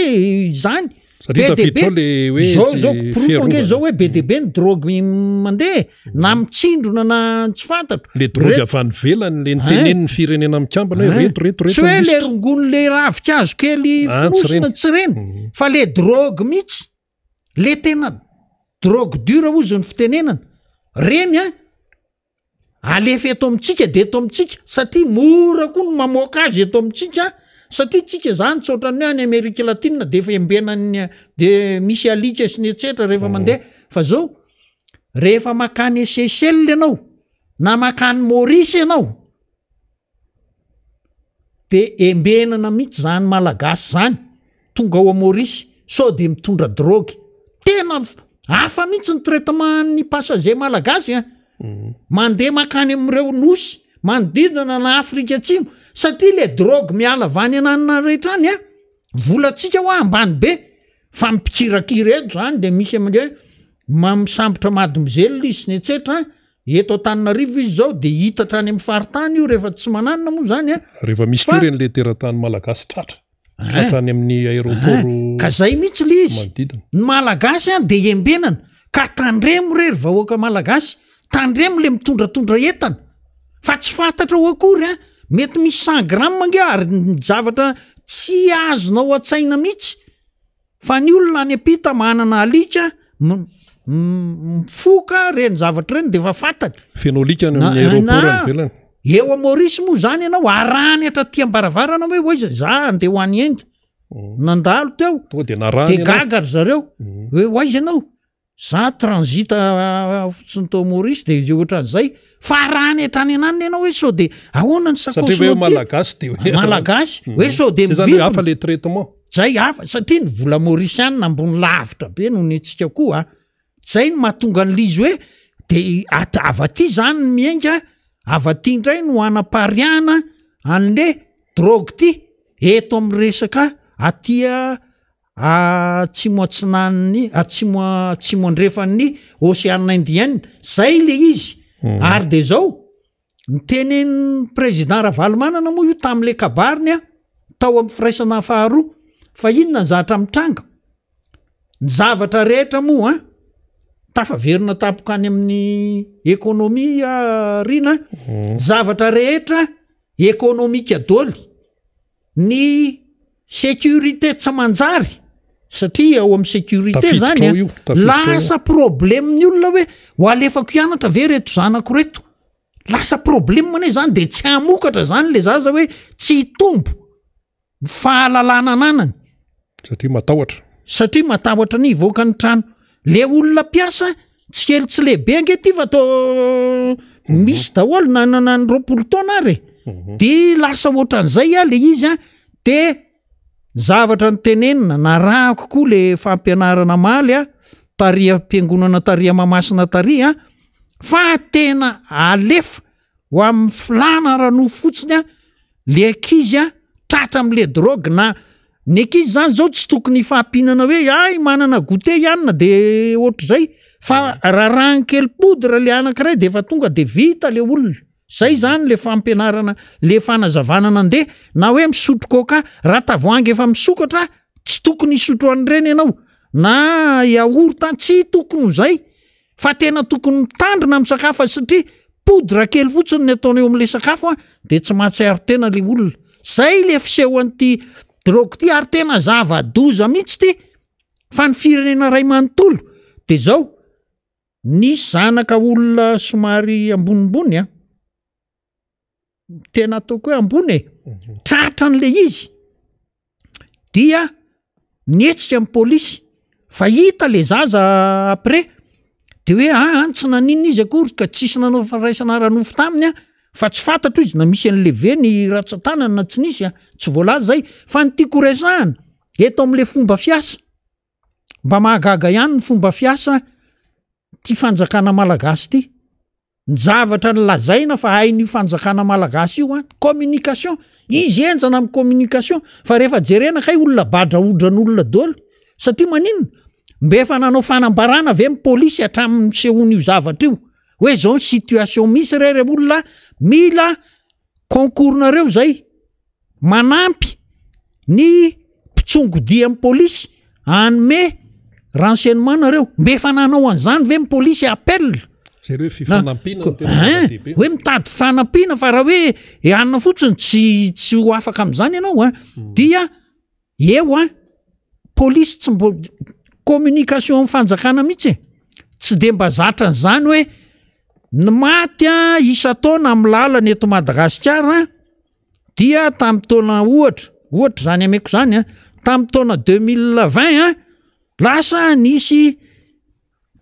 izany, Satria be dia be, tafiditra ao le hoe zao zao tsy porofo ange fiarovana. zao hoe be dia be ny drogue mandeha e, na mitsindrona na tsy fantatro, Le drogue Reto- avy any ivelany le nitenenin'ny firenena mikambana hoe Hein? reto reto reto Tsy hoe ny le lisitra. rongony le ravinkazo kely Ah, tsy fonosina reny. tsy reny Mhm. fa le drogue mihitsy le tena drogue dure hozy ny fitenenana reny a. Alefa eto amintsika de eto amintsika satria mora koa ny mamoaka azy eto amintsika satria tsika zany tsy ohatran'ny hoe any Amerika Latina de efa embenan'ny de misy alika sy ny etsetra rehefa mandeha fa zao rehefa makany Seychelles ianao na makany Maurice ianao De embenana mihitsy zany malagasy zany tonga ao Maurice sao de mitondra drogue. Tena hafa mihitsy ny traitement ny passager malagasy a. Mandeha makany amin'ireo nosy manodidina na Afrika Atsimo satria le drogue miala avy any ananona rehetra any a, volantsika hoa ambany be fa mipikirakira eto zany de misy amle misambotra mademoiselle izy sy ny etsetra. Eto Antananarivo izy izao dia hita hatrany amin'ny faritany io rehefa tsy mananona moa izany a. Rehefa misy koa ireny le teratany malagasy tratra. Tratra any amin'ny aéroport. Ka zay mihitsy le izy. Manodidina. Ny malagasy an dia embenana. Ka tandremo re ry vahoaka malagasy, tandremo le mitondratondra entana. Fa tsy fantatra ao akory an, mety misy cent grammes ange ary ny zavatra tsy azonao an-tsaina mihitsy. Fa ny olona any ampita manana alika mifoka reny zavatra reny de efa fantany. Feno alika any amin'ny aéroport any ivelany. Eo a Maurice moa zany ianao arahany hatraty am-baravarana hoe hoaiza za andeha ho any Inde. Nandalo teo. Tonga de narahany De gaga ry zareo hoe hoaiza ianao. Za transit fotsiny tao Maurice de ohatran'izay fa arahany hatrany ananona ianao hoe sao de ahoana ny Satria hoe sakaosinao ty? malagasy de hoe Malagasy hoe sao de Zay zany hoe hafa le traitement. Zay hafa satria ny vola maurisianina ambony lavitra be noho ny antsika koa a. Zay no mahatonga an'le izy hoe de at- avy aty zany ny miainga, avy aty indray no anapariahana an'le drogue ty eto amin'ny resaka aty atsimo atsinan'ny atsimo atsimo andrefan'ny ocean Indien zay le izy mhm. ary de zao ny tenin'ny président Ravalomanana moa io tam'le kabariny a tao amin'ny firaisana faharoa fa inona ny zatra mitranga ny zavatra rehetra moa a tafaverina tampoka any amin'ny ekonomia rina mhm. zavatra rehetra ekonomika doly Ny sécurité tsy manjary satria ao amin'ny sécurité zany a lasa problème ny olona hoe ho alefako hianatra ve reto zanako reto lasa problème anie zany de tsy hamokatra zany le zaza hoe tsy hitombo ny fahalalana ananany satria matahotra satria matahotra ny hivoaka ny trano le olona mpiasa tsy kely tsy lehibe ange ty fa to mhm. misy daholo na na ny 20 taona ary e. de lasa ohatran'izay a le izy a de zavatra nytenenina narahako koa le fampianarana maly a taria am-piangonana taria mamasina taria fa tena alefa ho amin'ny filàna ara-nofo fotsiny a le ankizy a tratra am'le drogue na ny ankizy zany zao tsy tokony hifampihinana hoe ay manana goûter ianona de ohatr'izay fa rarahany kely poudre le anankiray de efa tonga de vita le olona zay zany le fampianarana le fanazavana nandeha na hoe misotro coca raha tavoahangy efa misokatra tsy tokony hisotro an'ireny ianao na yaourt tsy tokony ho zay Fa tena tokony mitandrina amin'ny sakafo satria poudre kely fotsiny ny ataony eo amin'ilay sakafo a, de tsy mahatsiaro tena le olona. Zay le fisehoan'ity drogue ty ary tena zava-doza mihitsy ty fa ny firenena iray manontolo de zao, nisy zanaka olona somary ambonimbony a, tena ataoko hoe ambony e, tratran'le izy dia nihetsika ny polisy fa hita le zaza après de hoe aa ah, tsy naninona izy akory ka tsisy nanao firaisana ara-nofo taminy a fa tsy fantatro izy na misy an'le ve ny ratsan-tanany na tsy nisy a tsy voalaza zay fa ny tiako resahana eto am'le fomba fiasa mba mahagaga ihany ny fomba fiasa ty fanjakana malagasy ty Ny zavatra nolazaina fa hain'io fanjakana malagasy io an, communication, izy henjana amin'ny communication, fa rehefa jerena kay olona badrahodran'olona daholo, satria maninona? Mba efa nanao fanambarana ve ny polisy hatramin'ny nisehoan'io zavatra io, hoe zao ny situation misy re re olona, mila concours-nareo zay. Manampy ny mpitsongodia amin'ny polisy hanome renseignement nareo. Mba efa nanao an'izany ve ny polisy appel? Zay hoe fifanampiana no tena zava-dehibe. Hoe mitady fanampiana fa raha hoe hanina fotsiny tsy tsy ho afaka amin'izany ianao a. Dia eo a, polisy tsy mbo communication amin'ny fanjakana mihitsy e. Tsy de mba zatra an'izany hoe. Ny maty isan-taona amin'ny lalana eto Madagasikara dia tamin'ny taona ohatra, ohatra izany ameko izany an, tamin'ny taona 2020 an, lasa nisy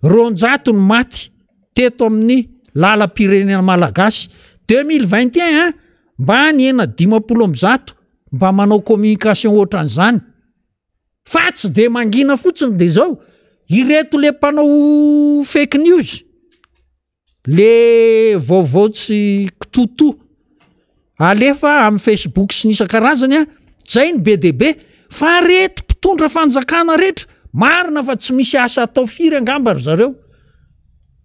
200 ny maty teto amin'ny lalam-pirenena malagasy. 2021 an, mba nihena 150, mba manao communication ohatran'izany. Fa tsy de mangina fotsiny de zao, ireto le mpanao fake news, le vaovao tsy kitotoa alefa amin'ny facebook sy ny isan-karazany an, zay no be dia be, fa reto mpitondra fanjakana rehetra, marina fa tsy misy asa atao firy angamba ry zareo,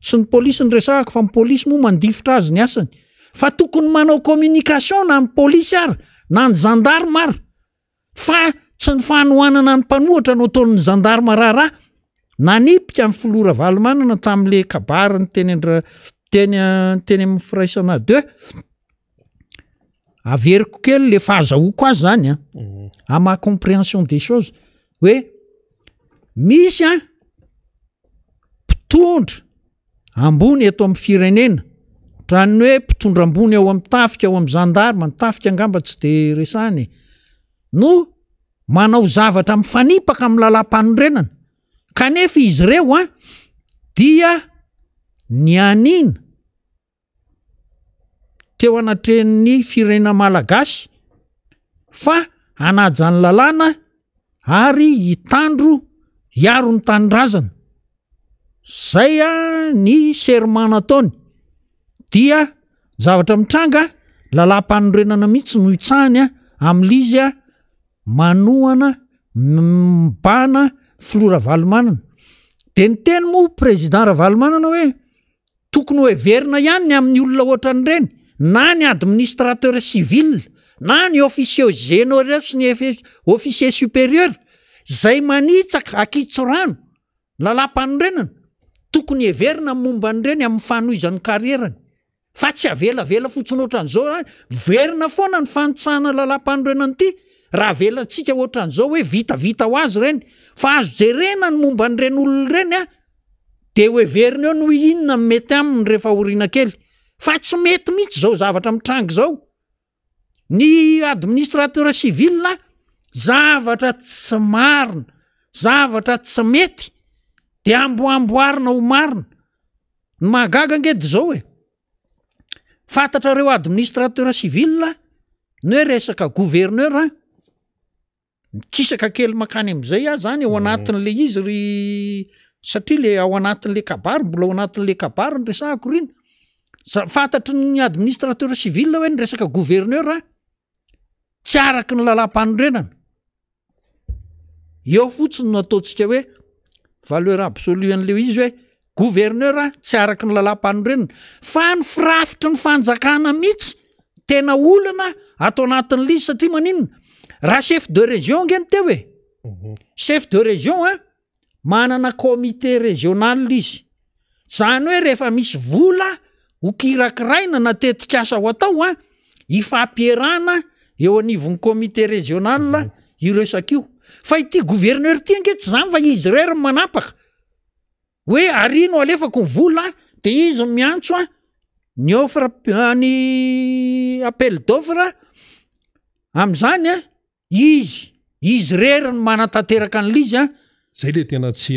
tsy ny polisy no resahako fa ny polisy moa mandifotra azy ny asany, fa tokony manao communication na ny polisy ary na ny gendarme ary. Fa tsy ny fanohanana ny mpanohatra no ataon'ny zandarma raharaha. Nanipika ny filoha Ravalomanana tamin'le kabariny teny andra teny teny amin'ny firaisana deux. Averiko kely le fahazahoako azy zany an. À ma compréhension des choses hoe misy an mpitondra ambony eto amin'ny firenena, ohatran'ny hoe mpitondra ambony ao amin'ny tafika, ao amin'ny zandarma, ny tafika angamba tsy de resahina e, no manao zavatra mifanipaka amin'ny lalàmpanorenana, kanefa izy ireo an dia nianiana teo anatrehan'ny firenena malagasy fa hanaja ny lalàna ary hitandro hiaro ny tanindrazana. Zay ny serment nataony dia zavatra mitranga lalàm-panorenana mihitsy no hitsahany amin'ilay izy manohana mibahana filoha Ravalomanana. De niteny moa président Ravalomanana hoe Tokony ho heverina ihany ny amin'ny olona ohatran'ireny, na ny administrateur civil, na ny officiers généraux sy ny officiers supérieurs, izay manitsaka ankitsirano lalàmpanorenana, tokony heverina ny momba an'ireny amin'ny fanohizan'ny karierany, fa tsy avelavela fotsiny ohatran'izao hoe miverina foana ny fanitsahana lalàmpanorenana ity, raha avelantsika ohatran'izao hoe vitavita ho azy ireny, fa azo jerena ny momba an'ireny olona ireny an! de ho heverina eo ny hoe inona no mety aminy rehefa aoriana kely fa tsy mety mihitsy zao zavatra mitranga izao ny administrateur civil zavatra tsy marina zavatra tsy mety de amboamboarina ho marina ny mahagaga ange de zao e fantatrareo administrateur civil ny hoe resaka gouverneur Mikisaka kely mankany am'zay aho zany ao anatin'le izy ry satria le ao anatin'le kabary mbola ao anatin'le kabary no resahako ry iny, za- fantatry ny administrateur civil hoe ny resaka gouverneur a tsy araky ny lalàm-panorenana, eo fotsiny no ataontsika hoe valeur absolue an'le izy hoe Gouverneur tsy araky ny lalàmpanorenana fa ny firafitry ny fanjakana mihitsy tena olana ato anatin'ilay izy satria maninona raha chef de région nge ny teo e chef de région a manana comité régional izy zany hoe rehefa misy vola ho kirakiraina na tetikasa ho atao a ifampiherana eo anivon'ny comité régional io resaka io fa ity gouverneur ity ange tsy zany fa izy irery no manapaka Hoe ary no alefako ny vola de izy no miantso an ny offre ny appel d'offre am'zany an izy izy irery no manatanteraka an'le izy an. Zay le tena tsy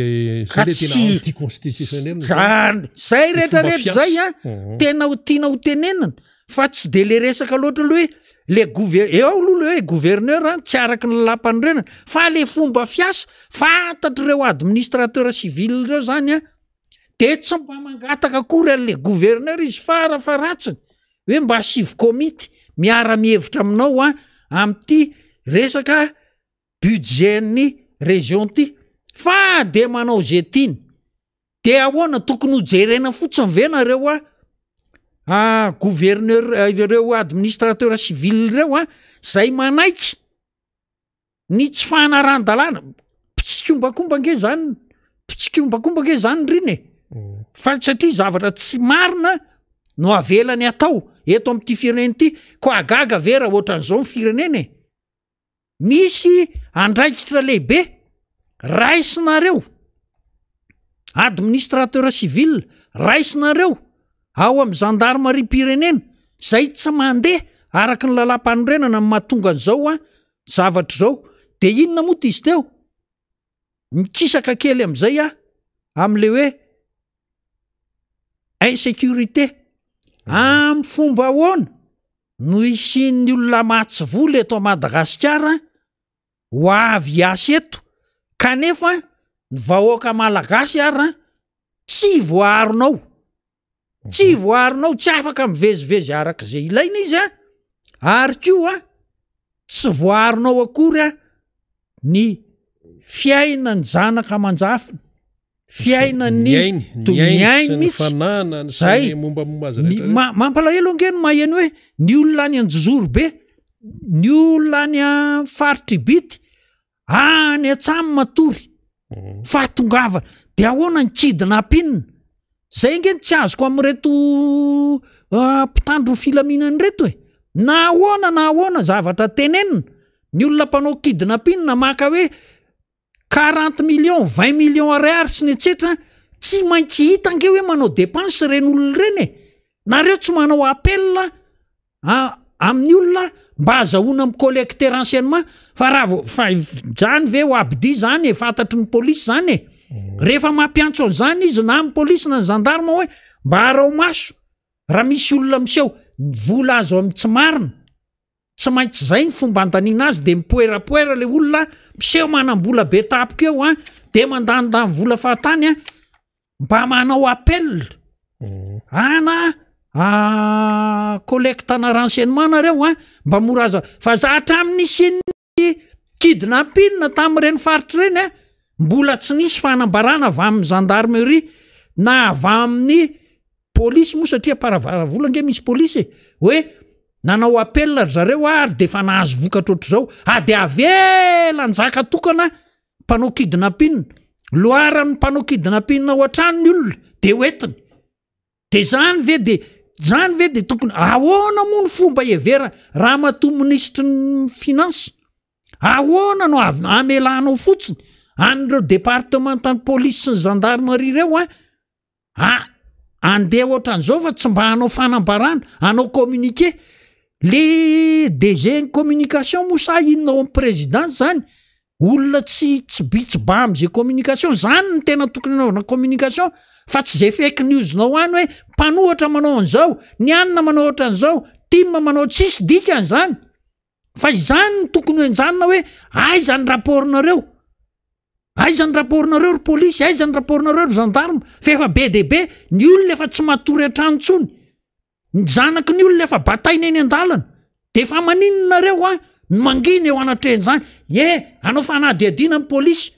Ka zay le tena tsy anti-constitutionnel zany. zany zay Ny fomba retraretra zay fiasa. an Mhm. tena ho tiana ho tenenina fa tsy de le resaka loatra aloha hoe le gouver- eo aloha le hoe gouverneur an tsy araky ny lalàmpanorenana fa le fomba fiasa fantatr'ireo administrateur civil ireo zany an de tsy mba mangataka akory an'le gouverneur izy farafaharatsiny hoe mba asivo komity miara-mihevitra aminao an am'ty resaka budget-n'ny région ty fa de manao ze tiany. De ahoana tokony ho jerena fotsiny ve nareo a ah, gouverneur ireo administrateur civil ireo a zay manaiky ny tsy fanaran-dalàna mpitsikombakomba nge zany mpitsikombakomba nge zany riny e fa satria zavatra tsy marina no avelany atao eto amin'ity firenena ity ko agaga ve raha ohatran'izao ny firenena e Misy andraikitra lehibe raisinareo administrateur civil raisinareo. ao amin'ny zandarimariam-pirenena izay tsy mandeha araka ny lalàmpanorenana no mahatonga an'izao a zavatra izao. Dia inona moa izy teo? Mikisaka kely amin'izay aho amin'ilay hoe insécurité. Amin'ny fomba ahoana no hisian'ny olona matsy vola eto Madagasikara ho avy hiasa eto kanefa ny vahoaka malagasy ara tsy voaaronao, tsy voaaronao, tsy afaka mivezivezy araka izay ilaina izy a, ary koa tsy voaaronao akory a ny fiainan'ny zanaka aman-jafiny. fiainan'ny ny ainy mihitsy zay mampalahelo ange ny maheno hoe ny olona any Anjozorobe ny olona any faritr'i Bity any an-tsamy matory mhm. fa tongava de ahoana ny kidnapping zay ange ny tsy azoko amin'ireto ah, mpitandro filaminana ireto e na ahoana na ahoana zavatra tenenina ny olona mpanao kidnapping maka hoe 40 millions, 20 millions ariary sy ny etsetra, tsy maintsy hita ange hoe manao dépense ireny olona ireny e! Nareo tsy manao appel amin'ny olona mba azahoana mi-collecter renseignement fa raha vao fa zany ve ho abdi zany e, fantatry ny polisy zany e! Rehefa mampiantso an'izany izy na amin'ny polisy na ny gendarme hoe mba araho maso raha misy olona miseho, ny vola azo amin'ny tsy marina. Tsy maintsy zay ny fomba andaniana azy de mipoerapoera le olona miseho manam-bola be tampoka eo an, de mandanindany vola fahatany an, mba manao appel ana collecte ana renseignement nareo an, mba mora azo fa za hatramin'ny nisian'ny kidnapping tamin'ireny faritra ireny an, mbola tsy nisy fanambarana avy amin'ny gendarmerie na avy amin'ny polisy moa satria Amparafaravola ange misy polisy e, hoe nanao appel ry zareo ary de efa nahazo vokatra ohatr'izao, ah de avela anjaka tokana mpanao kidnapping, loharan'ny mpanao kidnapping ao an-trano ny olona de hoentiny, de zany ve de zany ve de tokony ahoana moa ny fomba hiheverana ramatoa minisitry ny finance, ahoana no av- amelanao fotsiny an'ireo departementan'ny polisy sy ny gendarmerie ireo an, A! Andeha ohatran'izao fa tsy mba hanao fanambarana, hanao communiqué. Le DG ny communication moa sa inona ao amin'ny présidence zany? Olona tsy tsy bi tsy ba am'zay communication, zany no tena tokony hanaovana communication fa tsy zay fake news-nao any hoe mpanohatra manao an'izao, ny anona manao ohatran'izao, tim manao, tsisy dikany zany. Fa izany no tokony ho henjanina hoe aiza ny rapport-nareo? Aiza ny rapport-nareo ry polisy? Aiza ny rapport-nareo ry gendarme? Fa efa be dia be ny olona efa tsy matory an-trano intsony. Ny zanaky ny olona efa bataina eny an-dalana. De efa maninona nareo an? Ny mangina eo anatrehan'izany. Ye, hanao fanadihadiana ny polisy.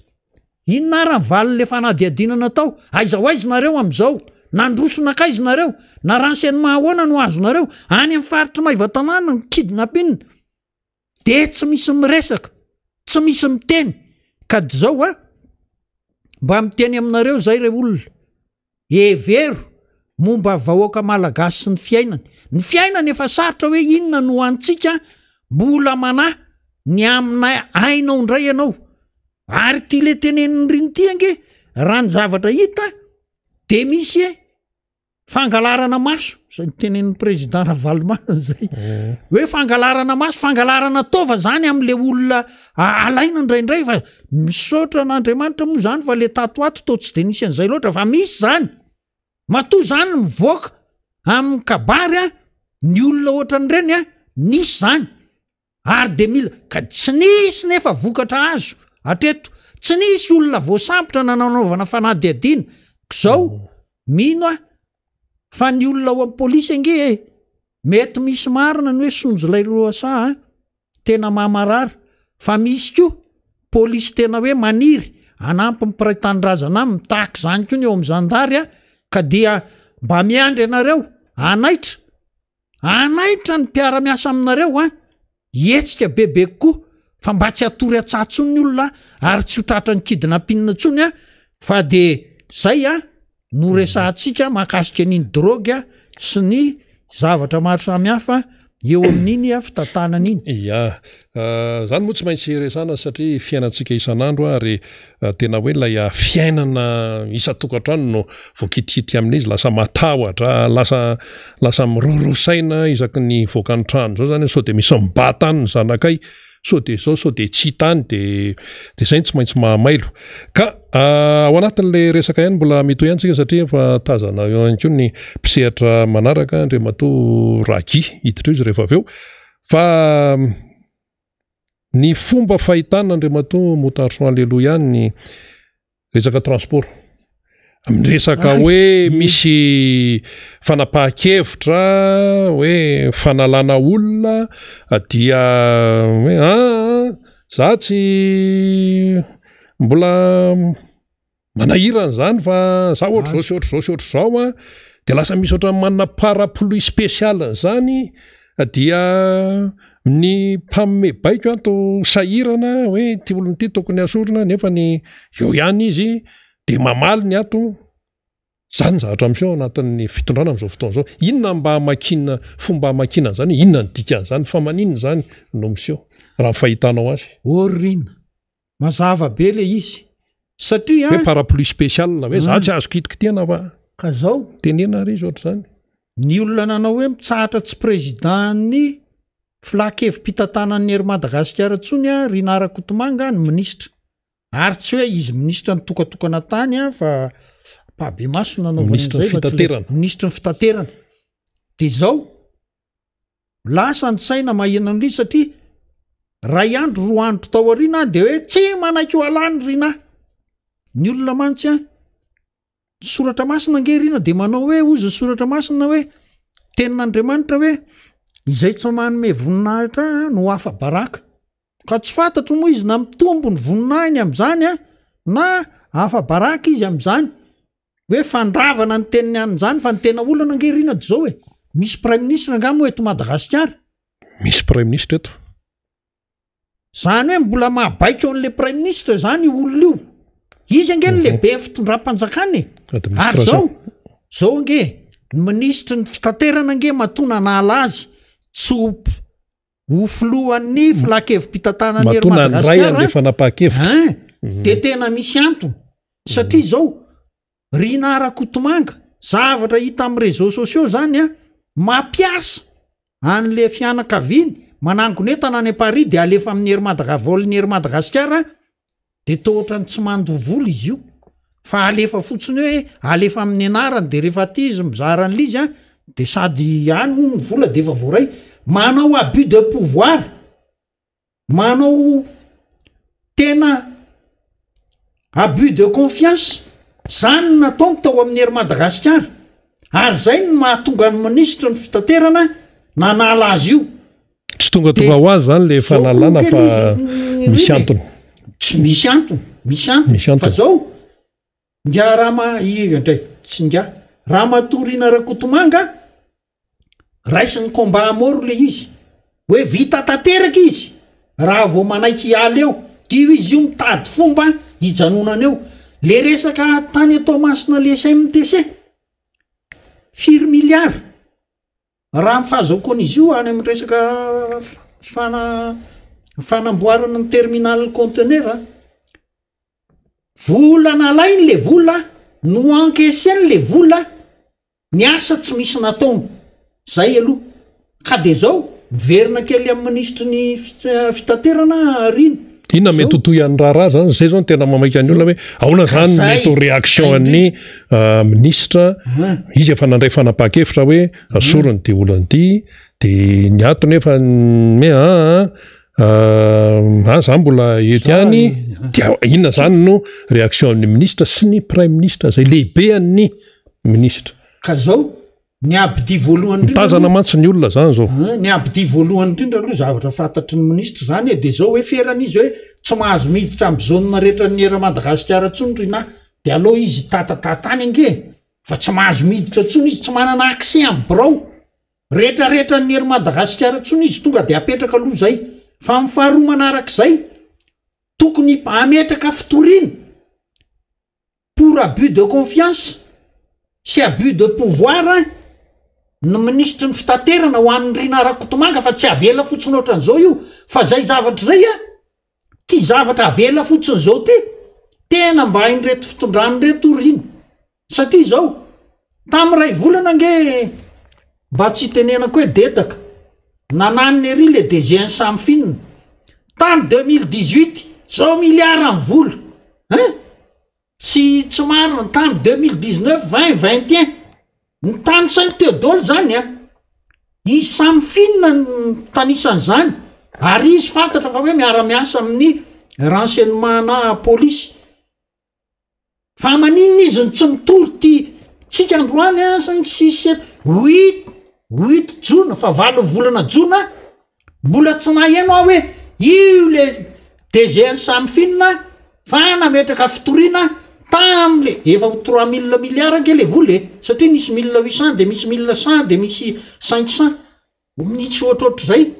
Inona ary ny valin'le fanadihadiana natao? Aiza ho aiza nareo amin'izao? Nandroso nankaiza nareo? Na renseignement ahoana no azonareo? Any amin'ny faritr'i Maevatanàna ny kidnapping. De tsy misy miresaka, tsy misy miteny. Ka de zao a, mba miteny aminareo zay re olona, hevero momba vahoaka malagasy sy ny fiainany. Ny fiainany efa sarotra hoe inona no antsika mbola manahy ny amina ainao indray ianao. Ary ity le tenenin'i Rina ity ange, raha ny zavatra hita de misy e Fangalarana maso, zay nitenenin'ny président Ravalomanana zay. Mm. Hoe fangalarana maso, fangalarana taova zany am'le olona alaina indraindray fa misaotra an'Andriamanitra moa zany fa le tato ato toa tsy de nisy an'izay loatra fa misy zany. Matoa zany mivoaka amin'ny kabary a, ny olona ohatran'ireny a, nisy zany. Ary dia mila, ka tsy nisy nefa vokatra azo hatreto, tsy nisy olona voasambotra na nanaovana fanadihadiana, k'zao mino aho fa ny olona ao amin'ny polisy ange e, mety misy marina ny hoe sonjolay lohasaha a, tena mamarara, fa misy koa polisy tena hoe maniry hanampy ny mpiray tanindrazana aminy, tahaka izany koa ny eo amin'ny zandary a, ka dia mba miandry anareo hanaitra Hanaitra ny mpiara-miasa aminareo an! Hihetsika bebe kokoa fa mba tsy hatory an-tsaha intsony ny olona ary tsy ho tratran'ny kidnapping intsony an! Fa de zay an no resahantsika mahakasika an'iny drogue sy ny zavatra maro samihafa. eo amin'iny fitantanana iny. Ia. Izany moa tsy maintsy resahana satria fiainantsika isan'andro ary tena hoe ilay fiainana isan-tokantrano no voakitikitika amin'izy, lasa matahotra, lasa lasa miroroa saina isaky ny hivoaka ny trano izao izany sao dia misy mibata any ny zanakay, sao dia izao, sao dia tsy hita any dia dia izay no tsy maintsy mahamailo. Ka ao anatin'ilay resaka ihany mbola mitohy ihany tsika satria efa tazana eo ihany koa ny mpisehatra manaraka Andriamatoa Raguy hiditra eo izy rehefa avy eo fa ny fomba fahitana Andriamatoa Moutarson Aleloia ny resaka transport amin'ny resaka hoe misy fanapahan-kevitra hoe fanalana olona dia hoe aa za tsy mbola manahirana izany fa za ohatr'izao sy ohatr'izao sy ohatr'izao a de lasa misy ohatran'ny manana parapluie spécial an'izany dia ny mpanome baiko ato sahirana hoe ity olona ity tokony asorina nefa ny eo ihany izy de mamaly ny ato zany ny zavatra miseho ao anatin'ny fitondrana amin'izao fotoana izao. Inona mba hamakiana fomba hamakiana an'izany hoe inona ny dikan'izany fa maninona izany no miseho raha ny fahitanao azy? Orina. Mazava be le izy satria hoe parapluie spécial hoe za tsy azo kitikitihana fa ka zao tenena ary izy ohatr'izany. Ny olona nanao hoe mitsahatra tsy président-n'ny filan-kevi-pitantanan'ny Air Madagasikara intsony a Rinah Rakotomanga ny minisitra. Ary tsy hoe izy minisitra nitokatokana tany a fa ampahibemaso no nanaovany Minisitry ny an'izay fa tsy le fitaterana. minisitry ny fitaterana. De zao Lasa ny saina maheno an'ilay izy satria ray andro roa andro tao aoriana de hoe tsy manaiky ho alany Rinah. Ny olona mantsy an, soratra masina ange Rina de manao hoe hozy ny soratra masina hoe tenin'Andriamanitra hoe izay tsy manome voninahitra ahy no afa-baraka. Ka tsy fantatro moa izy na mitombo ny voninahiny amin'izany an, na afa-baraka izy amin'izany. Hoe fandavana ny teniny an'izany fa ny tena olana ange Rina de zao e, misy praiminisitra angaha moa eto Madagasikara? Misy praiminisitra eto. Zany hoe mbola mahabaiko an'le praiminisitra zany io olona io. Izy ange ny lehiben'ny fitondram-panjakana e. Ary zao, zao ange, ny minisitry ny fitaterana ange matoa nanala azy tsy ho ho filohan'ny filan-kevi-pitantanan'ny Air Matoa nandray Madagasikara, an'le fanapahan-kevitra. Hein, de tena misy antony. Satria zao, Rinah Rakotomanga, zavatra hita amin'ny réseaux sociaux zany an, mampiasa an'le fianakaviany, manangona entana any Paris de alefa amin'ny Air Madaga, vol-n'ny Air Madagasikara, de toa ohatran'ny tsy mandoa vola izy io fa alefa fotsiny hoe alefa amin'ny anarany de rehefa aty izy mizara an'le izy an de sady any hono ny vola de efa voaray manao abus de pouvoir manao tena abus de confiance zany no nataony tao amin'ny Air Madagasikara ary zay no mahatonga ny minisitry ny fitaterana nanala azy io Tsy tongatonga ho azy zany le fanalana fa misy antony. Tsy misy antony, misy antony. Misy antony. Fa zao, nga Rama io indray, tsy nga Ramatoa Rina Rakotomanga raisin'ny combat à mort le izy. Hoe vita tanteraka izy raha vao manaiky hiala eo. Dio izy io mitady fomba hijanonana eo. Le resaka tany Toamasina le SMTC, firy milliards? Raha ny fahazoako an'izy io any amin'ny resaka fana- fanamboarana ny terminal conteneur, vola nalainy le vola, no encaisseny le vola, ny asa tsy misy nataony, zay aloha. Ka de zao, miverina kely amin'ny minisitry ny fitaterana Rina. Inona mety ho tohian'ny raharaha zany? Zay zao no tena mamaika ny olona hoe ahoana zany no mety ho réaction an'ny minisitra? Izy efa nandray fanapahan-kevitra hoe asoriny ity olana ity, de ny ato nefa hoe aa ah za mbola eto ihany, dia inona zany no réaction an'ny minisitra sy ny praiminisitra zay lehibean'ny minisitra? Ka zao, Ny abidia voalohany indrindra Mitazana mantsy ny olona zany zao. Ah, ny abidia voalohany indrindra aloha zavatra fantatry ny minisitra zany e, de zao hoe ferana izy hoe tsy mahazo miditra amin'ny zone rehetra ny Air Madagasikara intsony Rinah, de aleo izy hitatatata any ange e, fa tsy mahazo miditra intsony izy, tsy manana accès amin'ny birao rehetra rehetra ny Air Madagasikara intsony izy, tonga de apetraka aloha zay. Fa ny faharoa manarak'izay, tokony hametraka fitoriana. Pour abus de confiance sy abus de pouvoir. ny minisitry ny fitaterana ho an'ny Rina Rakotomanga fa tsy avela fotsiny ohatran'izao io fa zay zavatra zay a ty zavatra avela fotsiny zao ty tena mba hain'ireto fitondrana ireto Rina satria zao tamy ray volana ange mba tsy hitenenako hoe dedaka nananina ery le DG an'i Samifin tamy 2018 zao milliard ny vola hein Tsy tsy marina ny tany 2019 20 21 ny tany sain'i Théodole zany a izy samy finina ny tanisan'izany ary izy fantatra fa hoe miara-miasa amin'ny renseignement na polisy fa maninona izy no tsy mitory ty tsika androany a cinq six sept huit huit jona fa valo volana jona Mbola tsy naheno aho hoe io le DG an'i Samifin fa nametraka fitoriana tamle efa ho 3000 milliards ange le vola e, satria nisy 1800 de misy 1100 de misy 500, misy ohatrohatr'izay,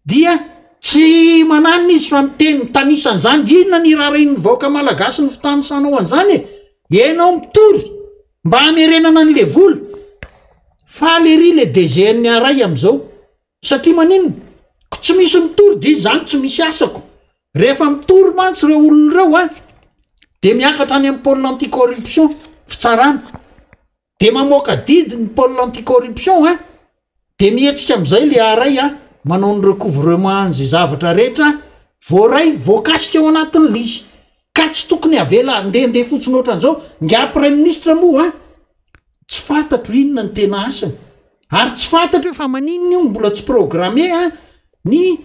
dia tsy mananona izy fa miteny mitanisa an'izany, inona ny irarahin'ny vahoaka malagasy ny fitanisanao an'izany e, ianao mitory mba hamerenana an'le vola, faly ery le DG an'ny Aray am'izao. Satria maninona? Ko tsy misy mitory dia izany tsy misy asako. Rehefa mitory mantsy ireo olona ireo a, dia miakatra any amin'ny pôle anti-corruption, fitsarana. Dia mamoaka didy ny pôle anti-corruption a, dia mihetsika amin'izay le aray a, manao ny recouvrement an'izay zavatra rehetra voaray, voakasika ao anatin'ilay izy. Ka tsy tokony avela handehandeha fotsiny ohatran'izao. Ingahy praiminisitra moa a, tsy fantatro inona ny tena asany. Ary tsy fantatro hoe fa maninona io mbola tsy programmé a ny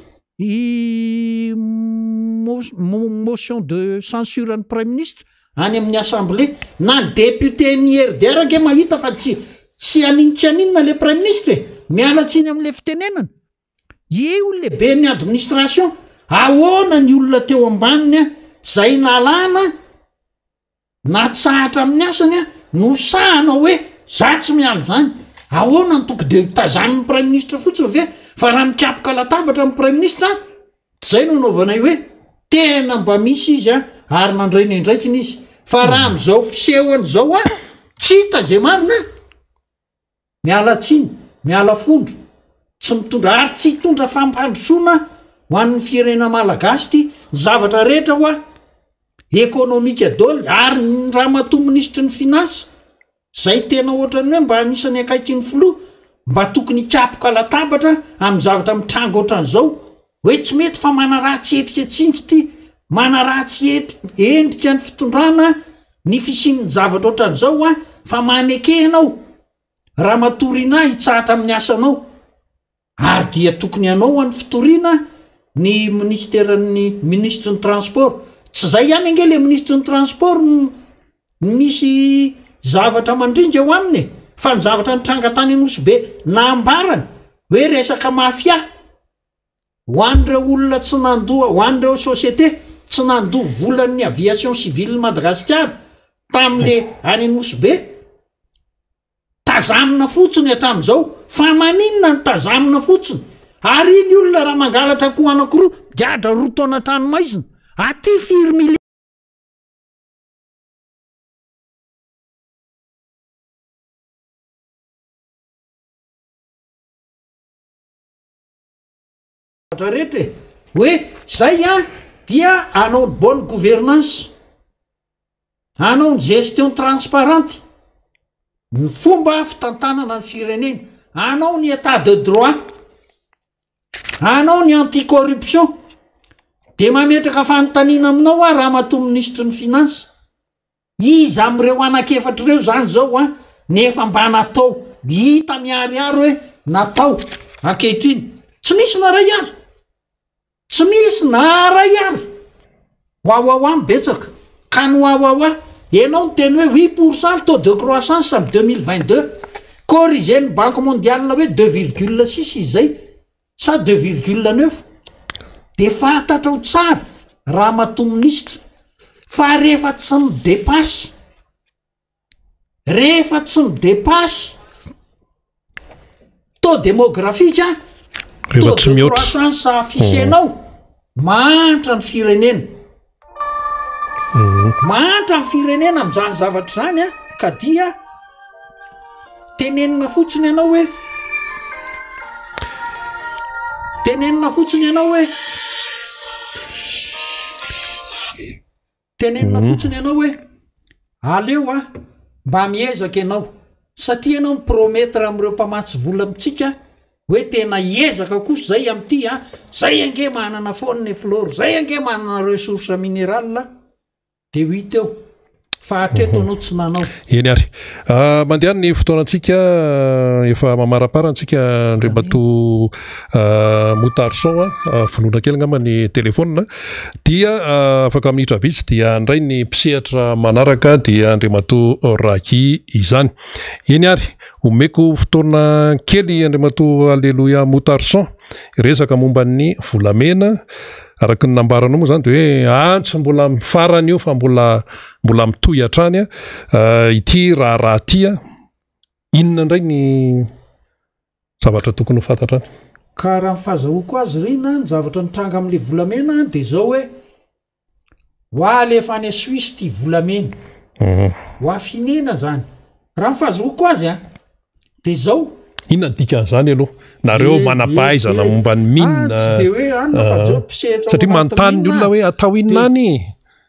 motion de censure an'ny praiminisitra any amin'ny assemblée na ny député ny RDR ange mahita fa tsy tsy anino tsy aninona le praiminisitra e, miala tsiny amin'le fitenenana, io lehiben'ny administration, ahoana ny olona teo ambaniny a zay nalana Natsahatra amin'ny asany aho, no sahanao hoe za tsy miala izany. Ahoana no tokony de tazanin'ny praiminisitra fotsiny ve? Fa raha mikapoka latabatra ny praiminisitra, zay no anaovanay hoe tena mba misy izy a, ary nandray ny andraikiny izy. Fa raha am'izao fisehony zao a, tsy hita ze marina. Miala tsiny, miala fondro, tsy mitondra ary tsy hitondra fampandrosoana ho an'ny firenena malagasy ity, ny zavatra rehetra hoa ekonomika daholo ary ny ramatoa minisitry ny finance zay tena ohatran'ny hoe mba anisan'ny akaiky ny filoha mba tokony hikapoka latabatra amin'ny zavatra mitranga ohatran'izao hoe tsy mety fa manaratsy endrika tsingy ity, manaratsy endrika ny fitondrana ny fisian'ny zavatra ohatran'izao an, fa maneke ianao ramatoa Rinah hitsahatra amin'ny asanao ary dia tokony hanao any fitoriana ny minisiteran'ny minisitry ny transport, tsy zay ihany ange le minisitry ny transport no misy zavatra mandringa eo aminy e, fa ny zavatra nitranga tany Anosibe nambarany hoe resaka mafia. Ho an'ireo olona tsy nandoa, ho an'ireo société tsy nandoa volan'ny aviation civile Madagasikara tamin'le any Nosy Be, tazamina fotsiny hatramin'izao. Fa maninona no tazamina fotsiny? Ary iny olona raha mangalatra akoho anankiroa, migadra roa taona an-tranomaizina. Aty firy milliards? Zavatra rehetra e! Hoe zay an dia hanao ny bonne gouvernance, hanao ny gestion transparente, ny fomba fitantanana ny firenena, hanao ny état de droit, hanao ny anti corruption. De mametraka fanontaniana aminao aho ramatoa minisitry ny finance, Iza amin'ireo anankiefatra ireo izany izao an, ny efa mba natao, hita miharihary hoe natao ankehitriny? Tsy misy na iray ary. Tsy misy na iray ary. Wawawa no betsaka. Ka ny wawawa, ianao niteny hoe 8% le taux de croissance amin'ny 2022. Corrigé-n'ny Banque mondiale hoe 2,6 izy izay. Sa deux virgule neuf? De fantatrao tsara ramatoa minisitra fa rehefa tsy mi-depasse, rehefa tsy mi-depasse taux démographique, Rehefa taux tsy de mihoatra. croissance affiché-nao, mahantra ny firenena. Mahantra ny firenena amin'izany zavatra izany an, ka dia tenenina fotsiny ianao hoe. Tenenina fotsiny ianao hoe Tenenina fotsiny ianao hoe aleo a mba miezaka ianao satria ianao mi-promettre amin'ireo mpamatsy vola amintsika hoe tena hiezaka kosa zay amin'ity a, zay ange manana faune et flore, zay ange manana ressource minéral de ho hita eo fa hatreto anao tsy nanao. Eny ary. Ah, mandeha ny fotoanantsika ah, efa mamaraparana antsika Andriamatoa ah, Moutarson a, ah, vonoina kely angamba ny telefaonina dia ah, afaka minitra vitsy dia handray ny mpisehatra manaraka dia Andriamatoa Ragi izany. Eny ary, omeko fotoana kely Andriamatoa Alléluia Moutarson hiresaka momba ny volamena. Araka ny nambaranao moa izany dia hoe ah, tsy mbola mifarana io fa mbola mbola mitohy hatrany ity raharaha ity. Inona indray ny zavatra tokony ho fantatra any? Ka raha ny fahazahoako azy Rina, ny zavatra nitranga amin'ilay volamena dia izao hoe Ho alefa any Suisse ity volamena. Ho affinena zany. Raha ny fahazoako azy an, de zao. Inona ny dikan'izany aloha? Nareo manam-pahaizana momba ny mine. Ah, tsy de hoe anona fa jeo mpisehatra ao Satria manontany ny olona hoe atao inona any?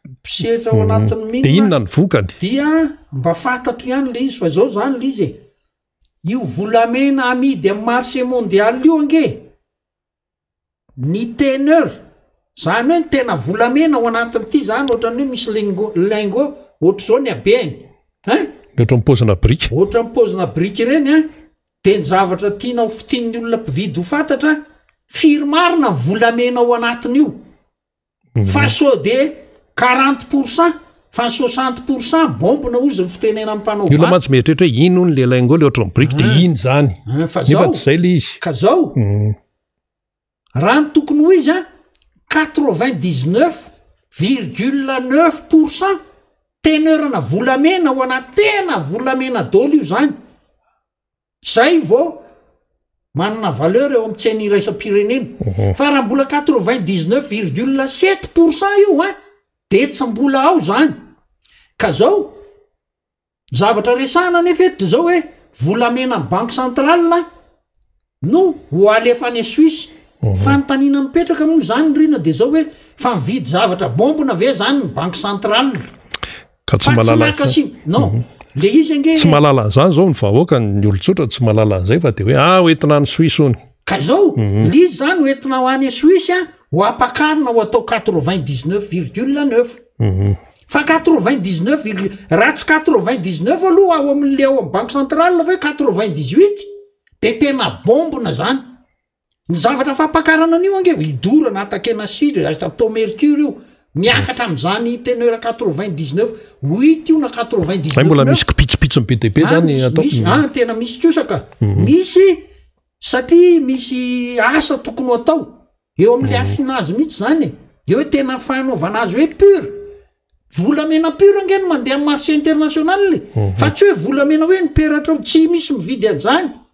Mpisehatra ao anatin'ny mine. De inona ny vokany? Dia mba fantatro ihany le izy fa zao zany le izy e. Io volamena amidy amin'ny marché mondial io ange. Ny teneur, zany hoe ny tena volamena ao anatin'ity zany ohatran'ny hoe misy lingot, lingot ohatr'izao ny habeny hein. Ohatran'ny paozina biriky. Ohatran'ny paozina biriky ireny an, de ny zavatra tiana ho fitian'ny olona mpividy ho fantatra, firy marina ny volamena ao anatin'io? Fa sao de 40 pour cent fa ny 60 pour cent bombina ozy ny fitenenan'ny mpanao Ny olona mantsy mieritreritra hoe iny hono le lingot le ohatran'ny biriky de iny zany. Fa Nefa zao, tsy zay le izy. ka zao, raha ny tokony ho izy an, 99 virgule 9 pour cent teneur-na volamena ao anaty tena volamena daholo io zany. Zay vao manana valeur eo amin'ny tsena iraisam-pirenena. Mhm. Fa raha mbola 99 virgule 7 pour cent io hein, de tsy mbola ao zany. Ka zao, zavatra resahana anefa eto de zao hoe volamena amin'ny banque centrale no ho alefa any Suisse. Mhm. Fanontaniana mipetraka moa zany rina de zao hoe fa mividy zavatra bombona ve zany ny banque centrale? Ka tsy mahalala maka sy non mhm. le izy ange tsy mahalala an'izany zao ny vahoaka ny olon-tsotra tsy mahalala an'izay fa de hoe ah hoentina any Suisse hono ka zao mhm. le izy zany hoentina ho any Suisse a ho ampakarina ho atao 99 virgule 9 mhm. fa 99 virgule raha tsy 99 aloha ao amin'le ao amin'ny banque centrale hoe 98 de tena bombona zany Ny zavatra fampakarana an'io ange idorana atakena sira atao mercure io miakatra amin'izany teneur 99 huit io na 99 Zay mbola misy kipitsopitsony be dia be zany atao. Misy, ah, tena misy kosa ka. Mhm. Misy satria misy asa tokony ho atao eo amin'le mhm. affinage mihitsy zany e. Eo hoe tena fanaovana azy hoe pur. Volamena pur ange no mandeha amin'ny marché international e. Mhm. Fa tsy hoe volamena hoe ny peratra ao tsy misy mividy an'izany.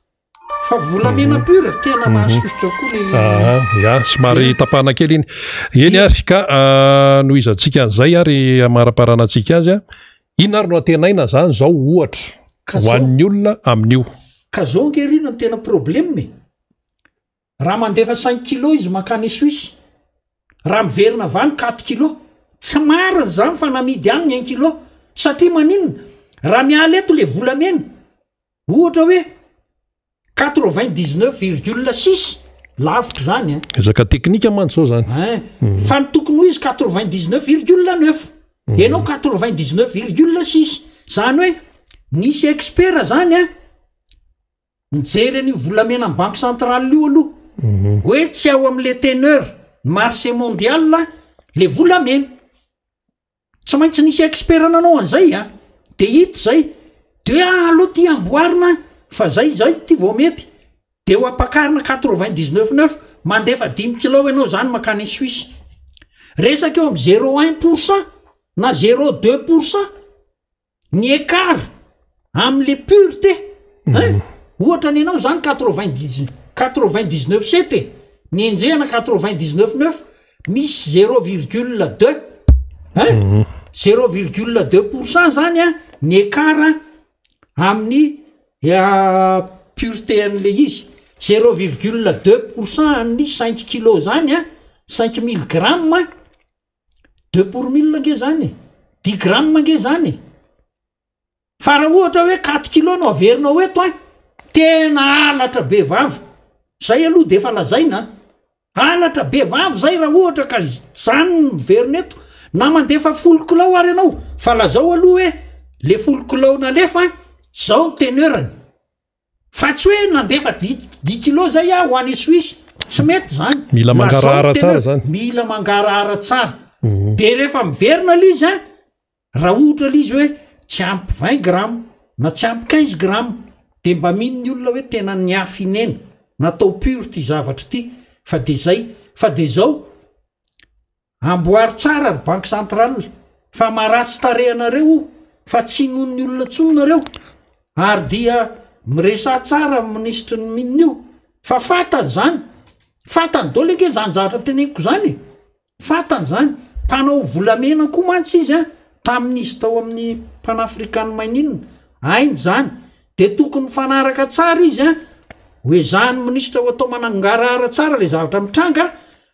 Fa volamena mhm. pure tena mhm. mahasosotra koa le ah, ya somary tapahana kely iny eny ary ka ah, nohizantsika an'izay ary amaraparana antsika azy a inona ary no antenaina zany zao ohatra ho an'ny olona amin'io ka zao nge rina no tena problème e raha mandefa cinq kilo izy mankany Suisse raha miverina avy any quatre kilo tsy marina zany fa namidy any ny un kilo satria maninona raha miala eto le volamena Ohatra hoe 99 virgule 6 lavitra izany an. Ezaka teknika mantsy zao zany. Hein. Mhm. Fa ny tokony ho izy 99 virgule 9. Mhm. Ianao 99 virgule 6. Zany hoe nisy expert zany an nijery an'io volamena amin'ny banque centrale io aloha. Mhm. Hoe tsy ao amin'le teneur marché mondial le volamena. Tsy maintsy nisy expert nanao an'izay a! De hita izay, de hoe ah aleo ty amboarina fa zay zay ty vao mety, de ho ampakarina 99 neuf, mandefa dimy kilao ianao zany mankany Suisse. Resaka eo amin'ny zéro un pour cent na zéro deux pour cent ny écart am'le pureté hein, ohatra ny anao zany 90 99 sept e, ny enjehana 99 neuf, misy zéro virgule deux hein, zéro virgule deux pour cent zany an ny écart amin'ny pureté an'le izy. 0,2 % an'ny 5 kilo zany a, 5000 grammes, 2 pour mille nge zany e, 10 grammes nge zany e. Fa raha ohatra hoe 4 kilo no averinao eto a, tena halatra be vava zay aloha de efa lazaina, halatra be vava zay raha ohatra ka zany no miverina eto. Na mandefa 10 kilao ary ianao, fa lazao aloha hoe le 10 kilao nalefa zao ny teneurany, fa tsy hoe nandefa 10 kilo zay aho ho any Suisse, tsy mety zany. Mila mangarahara tsara zany. Mila mangarahara tsara. De rehefa miverina le izy a, raha ohatra le izy hoe tsy ampy 20 grammes na tsy ampy 15 grammes, de mba mino ny olona hoe tena niafinena natao pur ty zavatra ty. Fa de zay, fa de zao amboaro tsara ry banque centrale, fa maharatsy tarehanareo fa tsy noho ny olona ntsony nareo, ary dia miresa tsara minisitry ny mines io fa fantany zany, fantany daholo ake zany zavatra teneniko zany e, fantany zany. Mpanao volamena koa mantsy izy a, tamin'izy tao amin'ny Panafrican Mining, hainy zany, de tokony mifanaraka tsara izy a, hoe zany minisitra ho atao manangarahara tsara le zavatra mitranga,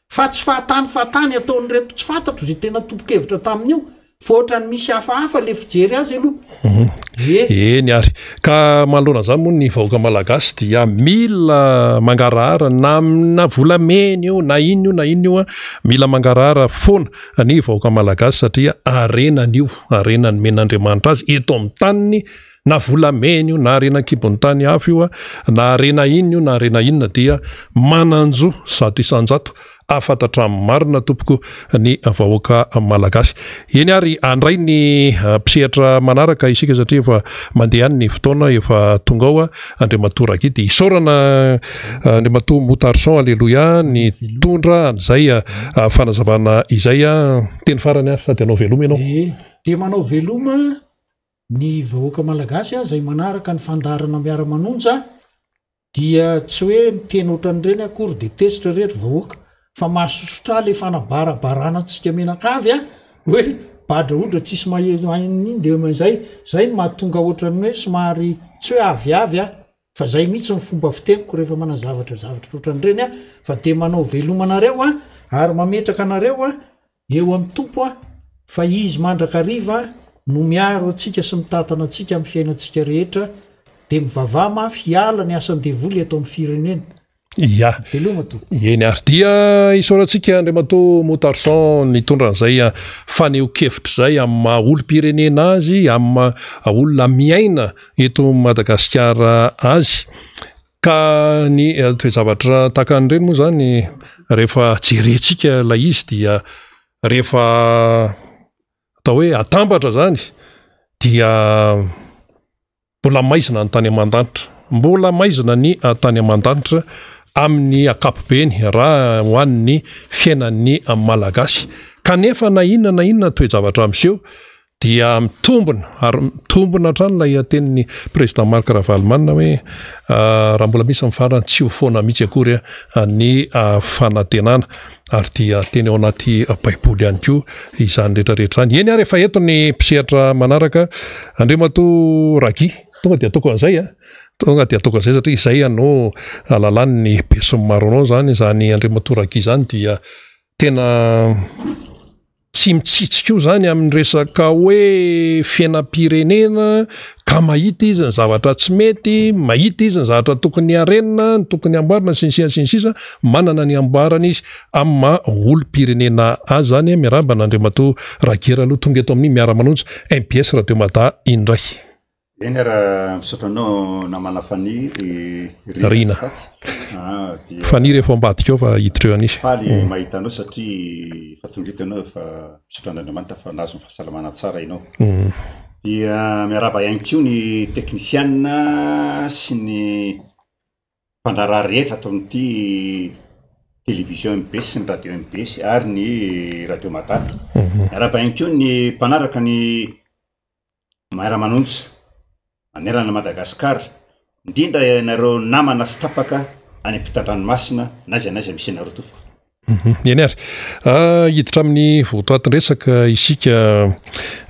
fa tsy fahatany fahatany ataon'ireto tsy fantatro zay tena tompon-kevitra tamin'io, fa ohatrany misy hafahafa le fijery azy aloha. E. Eny ary. Ka manoloana izany moa ny vahoaka malagasy dia mila mangarahara na amina volamena io na inona io na inona io, mila mangarahara foana ny vahoaka malagasy satria harenany io, harena nomen'Andriamanitra azy eto amin'ny taniny, na volamena io na harena an-kibon'ny tany hafa io, na harena inona io na harena inona dia manan-jo 100% hahafantatra ny marina tompoko ny vahoaka malagasy. Eny ary handray ny mpisehatra manaraka isika satria efa mandeha any ny fotoana, efa tonga ao Andriamatoa Raguy, dia isaorana Andriamatoa Moutarson Aleloia nitondra an'izay fanazavana izay. Teny farany ary sady hanao veloma ianao. Ee, dia manao veloma ny vahoaka malagasy izay manaraka ny fandaharana miara-manonja. Dia tsy hoe miteny ohatran'ireny akory dia tezitra re ry vahoaka fa mahasosotra ahy le fanabarabarana antsika mianakavy a, hoe badraodra tsisy maheno an'iny de zay, zay no mahatonga ohatran'ny hoe somary tsy hoe aviavy aho fa zay mihitsy ny fomba fiteniko rehefa manazavatra zavatra ohatran'ireny aho, fa de manao veloma anareo a, ary mametraka anareo a Eo amin'ny Tompo aho, fa Izy mandrakariva no miaro antsika sy mitantana antsika amin'ny fiainantsika rehetra, dia mivavaha mafy hiala ny asan-devoly eto amin'ny firenena. Ya. Veloma tompoko. Eny ary dia isaorantsika Andriamatoa Moutarson nitondra an'izay fanehoan-kevitra izay amin'ny maha olom-pirenena azy, amin'ny maha olona miaina eto Madagasikara azy. Ka ny toe-javatra tahaka an'ireny moa izany rehefa jerentsika ilay izy dia rehefa atao hoe atambatra izany dia mbola maizina ny tany aman-danitra, mbola maizina ny tany aman-danitra amin'ny ankapobeny raha ho an'ny fiainan'ny Malagasy. Kanefa na inona na inona toe-javatra miseho Dia mitombina ary mitombina hatrany ilay tenin'ny Président Marc Ravalomanana hoe raha mbola misy ny farany tsy ho foana mihitsy akory ny fanantenana. Ary dia teny ao anaty baiboly ihany koa izany rehetra rehetra izany. Eny ary efa eto ny mpisehatra manaraka Andriamatoa Raguy. Tonga dia ataoko an'izay a. Tonga dia ataoko an'izay satria izay no lalàn'ny besinimaro anao izany. Izany Andriamatoa Raguy izany dia tena tsy mitsitsy koa zany amin'ny resaka hoe fiainam-pirenena ka mahita izy ny zavatra tsy mety, mahita izy ny zavatra tokony harenina, ny tokony hamboarina sy ny sisa sy ny sisa, manana ny amboarany izy amin'ny maha olom-pirenena azy zany. Miarahaba an'Andriamatoa Ragiera aloha tonga eto amin'ny Miara-manonja MPS Radio Mada indray. Eny ara, misaotra anao namana Faniry Rina. Ah, dia Faniry efa ao ambadika ao fa hiditra eo an'izy. Faly mm. mahita anao satria efa tonga eto ianao efa misaotra an'Andriamanitra fa nahazo ny fahasalamana tsara ianao. Mm. Dia miarahaba ihany koa ny teknisianina sy ny mpandraharaha rehetra ato amin'ity télévision MBS sy ny radio MBS ary ny radio Mada. Mhm. Miarahaba ihany koa ny mpanaraka ny Miara-manonja manerana an'i Madagasikara, indrindra ianareo namana sy tapaka any ampitan-dranomasina na aiza na aiza misy anareo tompoko. Mhm, eny ary. Ah, hiditra amin'ny votoatin-dresaka isika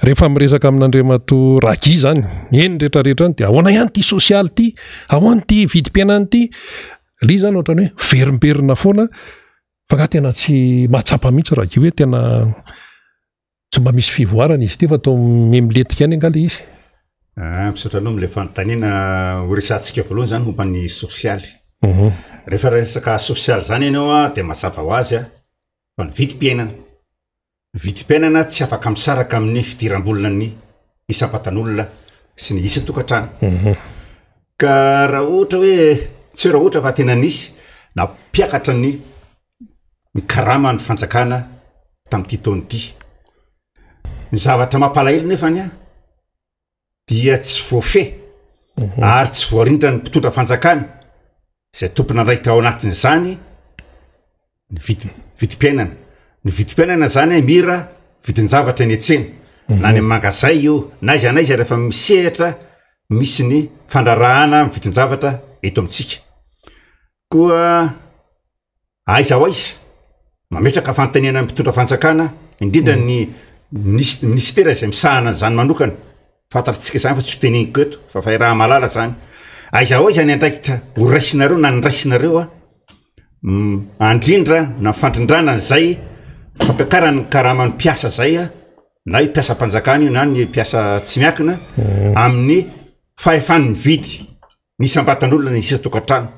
rehefa miresaka amin'Andriamatoa Raguy izany, eny rehetra rehetra any dia ahoana ihany ity sosialy ity, ahoana ity vidim-piainana ity. Ilay izy zany ohatran'ny hoe miverimberina foana fa angaha tena tsy mahatsapa mihitsy Raguy hoe tena tsy mba misy fivoarana izy ity fa toa mihamilentika ihany angaha ilay izy? Ah, misaotra anao amin'ilay fanontaniana ho resahantsika voalohany zany momba ny sosialy. Rehefa resaka sosialy zany ianao a de mazava ho azy a fa ny vidim-piainana. Ny vidim-piainana tsy afaka misaraka amin'ny fidiram-bolan'ny isam-batan'olona sy ny isan-tokantrano. Ka raha ohatra hoe, tsy hoe raha ohatra fa tena nisy nampiakatra ny ny karaman'ny fanjakana tamin'ity taona ity. Ny zavatra mampalahelo nefany an, dia tsy voafehy ary tsy voarindran'ny mpitondra fanjakana izay tompon'andraikitra ao anatin'izany ny vidiny vidim-piainana. Ny vidim-piainana zany mira vidin-javatra eny an-tsena na any amin'ny mangazay io na aiza na aiza rehefa misehatra misy ny fandraharahana amin'ny vidin-javatra eto amintsika. Koa Aiza ho aiza? Mametraka fanontaniana ny mpitondra fanjakana, indrindra ny minis- minisitera izay misahana an'izany manokana. Fantatritsika izany fa tsy ho teneniko eto fa fa iaraha-mahalala izany. Aiza ho aiza ny andraikitra ho raisinareo na ny raisinareo a handrindra na fandrindrana an'izay fampiakarana ny karaman'ny mpiasa zay a, na io mpiasam-panjakana io na ny mpiasa tsy miankina amin'ny fahefan'ny mividy. ny isam-batan'olona ny isan-tokantrano.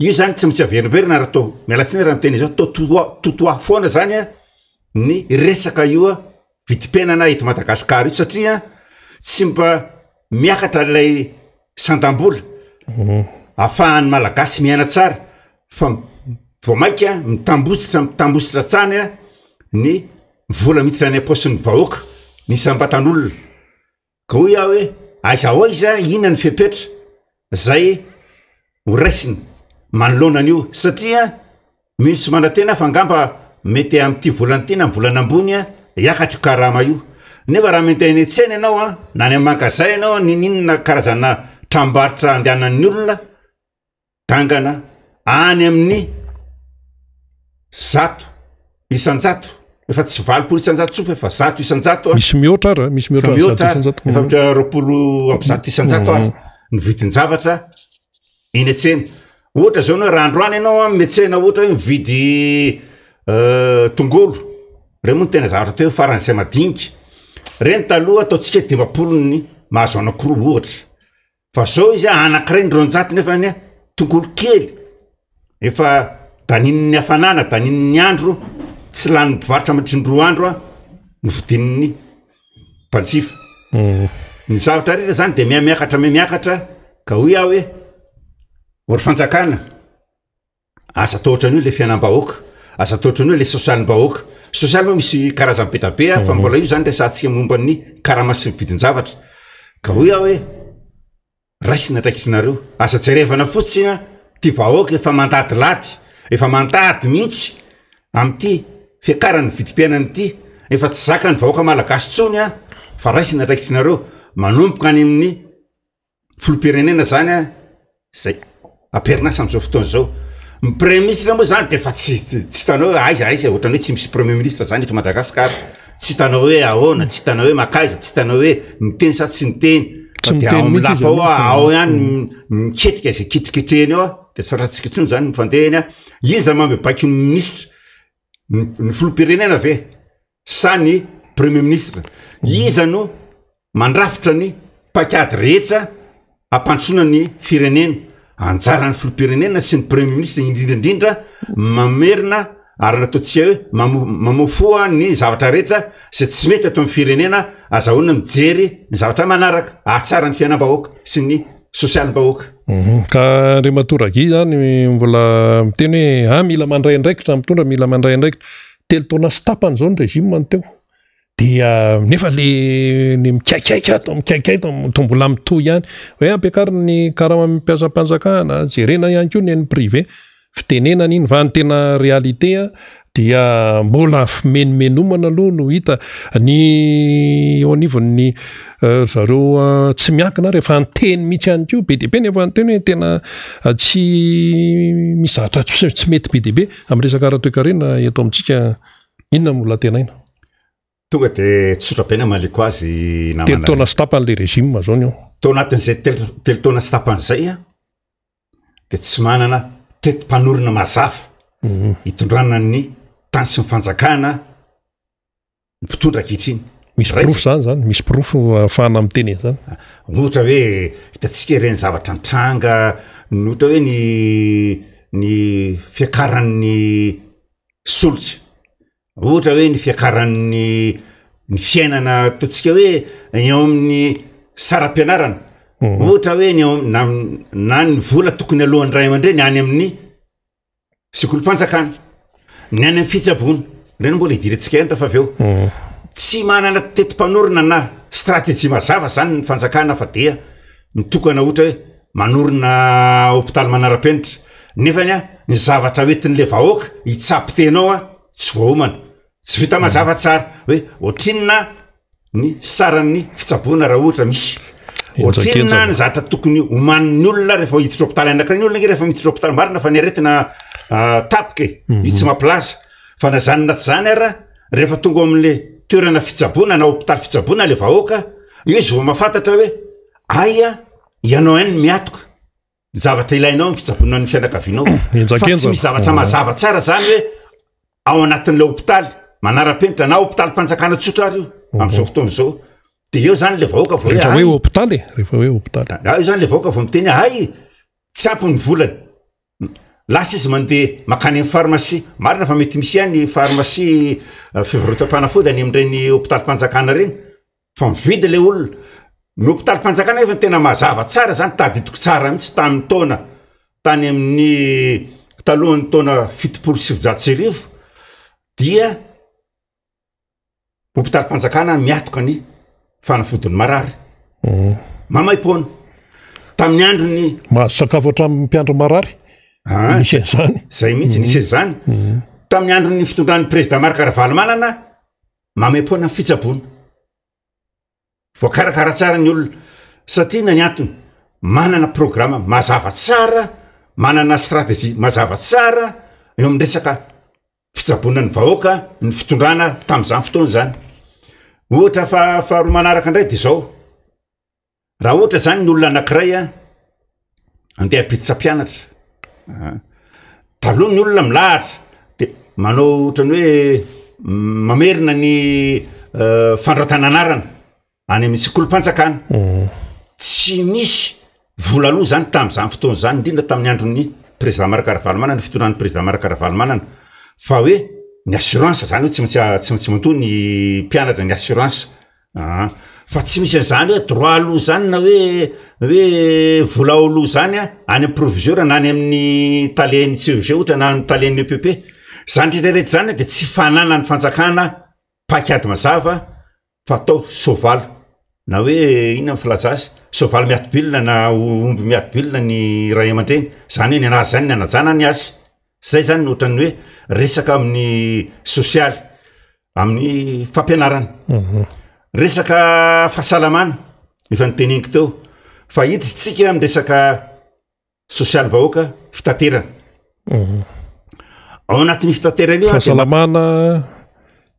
Io zany tsy maintsy averimberina raha toa, miala tsiny raha miteny izao, toa totoa totoa foana zany a ny resaka io a vidim-piainana eto Madagasikara io satria tsy mba miakatra ilay sandam-bola ahafahan'ny Malagasy miaina tsara fa vao mainka mitambositra mitambositra hatrany a ny vola miditra any am-paosin'ny vahoaka, ny isam-batan'olona. Ka hoy aho hoe, aiza ho aiza, inona ny fepetra zay ho raisina manoloana an'io? Satria mino sy manantena aho fa angamba mety amin'ity volana ity na amin'ny volana ambony hiakatra io karama io. Nefa raha mandeha eny an-tsena ianao an, na any amin'ny magazay ianao, n'inon'inona karazana tranombarotra andehanan'ny olona, dangana any amin'ny 100%, efa tsy 80% intsony fa efa 100% a. Misy mihoatra ara, misy mihoatra ny 100%. Efa mihoatra 120% ary ny vidin-javatra eny an-tsena. Ohatra zao anao raha androany ianao a miantsena ohatra hoe mividy tongolo, reny moa no tena zavatra atao hoe faran'izay madinika, reny taloha ataontsika hoe 50 ny mahazo anankiroa ohatra. Fa zao izy a anankiray ny 200 nefa ny tongolo kely efa daninin'ny hafanana, daninin'ny andro, tsy lanin'ny mpivarotra mandritry ny roa andro a no vidinin'ny mpanjifa. Ny zavatra rehetra zany de mihamiakatra mihamiakatra ka hoy aho hoe ry fanjakana Aza atao ohatran'io le fiainam-bahoaka, aza atao ohatran'io le sosialim-bahoaka. Sosialy moa misy karazany be da be a, fa mbola io zany resahantsika momba ny karama sy ny vidin-javatra. Ka hoy aho hoe raisina andraikitrinareo, aza jerevana fotsiny a ty vahoaka efa mandadilady, efa mandady mihitsy amin'ity fiakaran'ny vidim-piainana ity, efa tsy zakan'ny vahoaka malagasy intsony a, fa raisina andraikitrinareo, manomboka any amin'ny filoham-pirenena zany a zay am-perinasa am'zao fotoana zao ny premier ministre moa zany de efa tsy tsy tsy hitanao hoe aiza aiza ohatran'ny hoe tsy misy premier ministre zany eto Madagasikara tsy hitanao hoe ahoana tsy hitanao hoe makaiza tsy hitanao hoe miteny sa tsy miteny Tsy fa de miteny ao amin'ny mihitsy izy lapa ao a aloha. ao ihany miketrika zay ketriketrehiny ao a de tsy fantatsika intsony zany ny fandehany a iza manome baiko ny ministre ny ny filoham-pirenena ve sa ny premier ministre iza no mandrafitra ny paikady rehetra hampandrosoana ny firenena anjaran'ny filoham-pirenena sy ny premier ministre indrindra indrindra mamerina ary nataontsika hoe mamo- mamofoha ny zavatra rehetra zay tsy mety ato amin'ny firenena azahoana mijery ny zavatra manaraka ahatsara ny fiainam-bahoaka sy ny sosialim-bahoaka Ka Andriamatoa Raguy zany mbola miteny hoe ah mila mandray andraikitra ny mpitondra mila mandray andraikitra telo taona sy tapany zao ny régime no teo dia nefa le ny mikaikaika ato mikaikaika to mbola mitohy ihany hoe ampiakarina ny karaman'ny mpiasam-panjakana jerena ihany koa ny an'ny privé fitenenana iny fa ny tena réalité a dia mbola fimenomenomana aloha no hita ny eo anivon'ny ry zareo tsy miankina ary efa niteny mihitsy ihany koa be dia be ny efa niteny hoe tena tsy misy zavatra tsy mety be dia be amin'ny resaka ara-toekarena eto amintsika inona no mbola antenaina? Tonga de tsotra be ny hamaliko azy namana. Telo taona sy tapany le régime zao ny eo. Tao anatin'izay telo taona sy tapany zay a, de tsy manana teti-panorona mazava hitondrana ny tany sy ny fanjakana ny mpitondra ankehitriny. Misy porofo zany zany, misy porofo ahafahana miteny an'izany. Ohatra hoe hitantsika ireny zavatra nitranga, ny ohatra hoe ny ny fiakaran'ny solika, ohatra hoe ny fiakaran'ny ny fiainana ataontsika hoe eo amin'ny saram-pianarana, ohatra hoe ny eo na na ny vola tokony alohan'ny ray aman-dreny any amin'ny Sekolim-panjakana, ny any amin'ny fitsaboana, ireny mbola hidirantsika ihany rehefa avy eo. Mm. Tsy manana teti-panorona na stratégie mazava zany ny fanjakana fa dia mitokana ohatra hoe manorina hopitaly manara-penitra. Nefany a, ny zavatra hoentin'le vahoaka hitsabo tena ao a, tsy voaomana. Tsy vita mazava tsara hoe ohatrinona ny saran'ny fitsaboana raha ohatra misy. Ohatrinona ny zavatra tokony homanin'ny olona rehefa hiditra hopitaly anankiray ny olona ange rehefa miditra hopitaly marina fa ny aretina ah, tapaka e, mhm. io tsy mampilaza. Fa na zany na tsy zany ara rehefa tonga ao amin'le toerana fitsaboana na hopitaly fitsaboana le vahoaka, io izy vao mahafantatra hoe aia ianao ihany no miatoka. ny zavatra ilainao ny fitsaboana ny fianakavianao fa tsy misy zavatra mazava tsara zany hoe ao anatin'ilay hopitaly manara-penitra na hopitalim-panjakana tsotra ary io mhm. am'izao fotoana izao de eo zany le vahoaka vao rehefa hoe hopitaly e, rehefa hoe hopitaly ah, eo zany le vahoaka vao miteny hay tsy ampy ny volany lasa izy mandeha makany amin'ny pharmacie marina fa mety misy ihany pharmacie eh, fivarotam-panafody any amin'ireny hopitalim-panjakana ireny Fa mividy le olona. Ny hopitalim-panjakana nefa tena mazava tsara zany, tadidiko tsara mihitsy tamin'ny taona tany amin'ny talohan'ny taona 1970 dia hopitalim-panjakana miatoka ny fanafodin'ny marary. Mhm. Maimaim-poana. Tamin'ny andron'ny Mahazo sakafo hatramin'ny mpiandry marary. Ah, Nisy an'izany. Zay mihitsy nisy an'izany. Mhm. Tamin'ny andron'ny fitondran'ny président Marc Ravalomanana Maimaimpoana ny fitsaboana. Voakarakara tsara ny olona satria na ny antony manana programa mazava tsara, manana stratégie mazava tsara eo amin'ny resaka fitsaboana ny vahoaka ny fitondrana tamin'izany fotoana izany. Ohatra fa faharoa manaraka indray de zao. Raha ohatra zany ny olona anankiray a andeha hampiditra mpianatra ah, taloha ny olona milahatra de manao ohatran'ny hoe mamerina ny euh, fandratana anarana any amin'ny sekolim-panjakana mm. tsy misy vola aloha zany tamin'izany fotoana zany indrindra tamin'ny andron'ny président Marc Ravalomanana ny fitondran'ny président Marc Ravalomanana fa hoe ny assurance zany hoe tsy maintsy tsy maintsy mandoa ny mpianatra ny assurance Aa fa tsy misy an'izany hoe droit aloha zany na hoe hoe vola ao aloha zany a any am'proviseur na any amin'ny talen'ny CEG ohatra na any talen'ny EPP. Zany rehetrarehetra zany de tsy fananan'ny fanjakana paikady mazava fa atao soavaly na hoe inona ny filaza azy, soavaly miady bilina na omby miady bilina ny ray aman-dreny, zany hoe ny anazy zany ny anajana ny azy. Zay zany no ohatran'ny hoe resaka amin'ny sosialy. Amin'ny fampianarana. Mhm. Resaka fahasalamana, efa noteneniko teo, fa hiditsika amin'ny resaka sosialim-bahoaka, fitaterana. Mhm. Ao anatin'ny fitaterana io a, dia Fahasalamana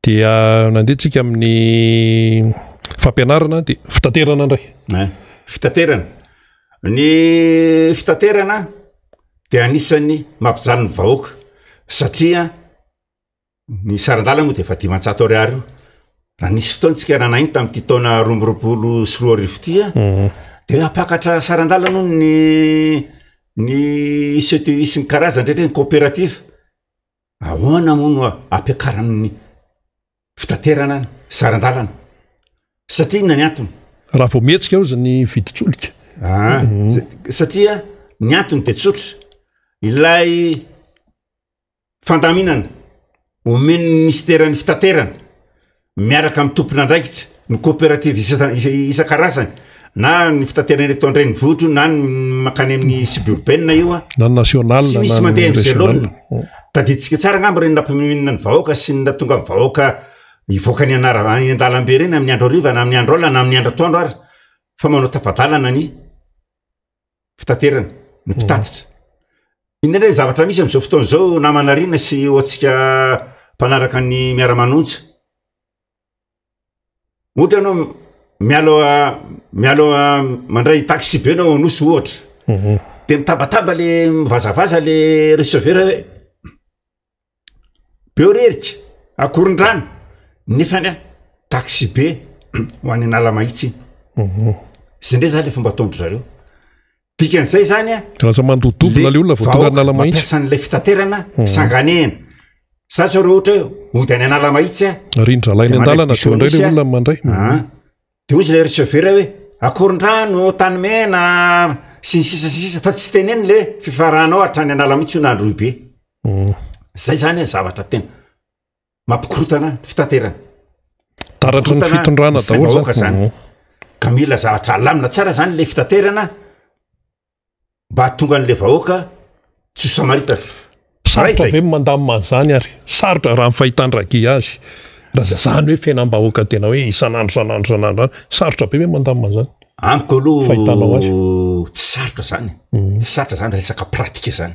dia nandeha tsika amin'ny fampianarana dia fitaterana indray. Eh, fitaterana. Ny fitaterana dia anisan'ny mampijaly ny vahoaka satria Ny saran-dalana moa dia efa 500 ariary io. Raha nisy fotoana tsika raha naheno tamin'ity taona 2022 ity a, mhm. de hoe hampakatra saran-dalana hono ny ny CTI sy ny karazany rehetra ny coopérative. Ahoana moa no ampiakaran'ny fitaterana ny saran-dalana? Satria inona ny antony? Raha vao mihetsika ozy ny vidin-tsolika. Ah, Mhm. satria ny antony de tsotra. Ilay Fandaminana omen'ny minisiteran'ny fitaterana miaraka amin'ny tompon'andraikitra ny coopérative isan-karazany na ny fitaterana eto an-drenivohitra io na ny mankany amin'ny suburbaine io a na ny national tsy misy na ny mandeha amin'izay régional. laoniny. Tadidintsika tsara angamba ireny nampimoninana ny vahoaka sy ny nahatonga ny vahoaka hivoaka ny anara any an-dalambe ireny amin'ny andro hariva na amin'ny andro alina na amin'ny andro atoandro ary fa manao tapa-dalana ny fitaterana, ny mpitatitra. Inona indray ny zavatra misy amin'izao fotoana izao namana Rina sy ho antsika mpanaraka ny miara-manonja? Ohatra ianao miala miala mandray taxi be ianao Anosy ohatra. Mhm. De mitabataba le mivazavaza le receveur hoe Behoririka, Akorondrano, nefany a taxi be ho any Analamahitsy iny. Mhm. Zay ndray zany le fomba ataon-dry zareo. Dikan'izay zany a. Lasa mandoa double le olona vao tonga Analamahitsy. Mampiasa an'ilay fitaterana mhm. sanganehana. Za zao raha ohatra hoe hody any Analamahitsy a. Rindra lainy an-dalana teo indray le olona mandray. Ah. De hoy izy ilay receveur hoe Akorondrano, Tanimena, sy ny sisa sy ny sisa fa tsy teneno le fifaranao hatrany Analamahitsy io na Androhibe. Mm. Zay zany zavatra tena mampikorotana fitaterana. Taratry ny fitondrana daholo zany. Mm. Ka mila zavatra alamina tsara zany le fitaterana mba hahatonga an'le vahoaka tsy ho samaritana. Sarotra ve ny mandamina an'izany ary? Sarotra raha ny fahitan-dRaguy azy. Raha izany hoe fiainam-bahoaka tena hoe isan'andro isan'andro isan'andro izany, sarotra be ve ny mandamina an'izany? Amiko aloha Fahitanao azy. tsy sarotra zany, mm. tsy sarotra zany resaka pratique zany.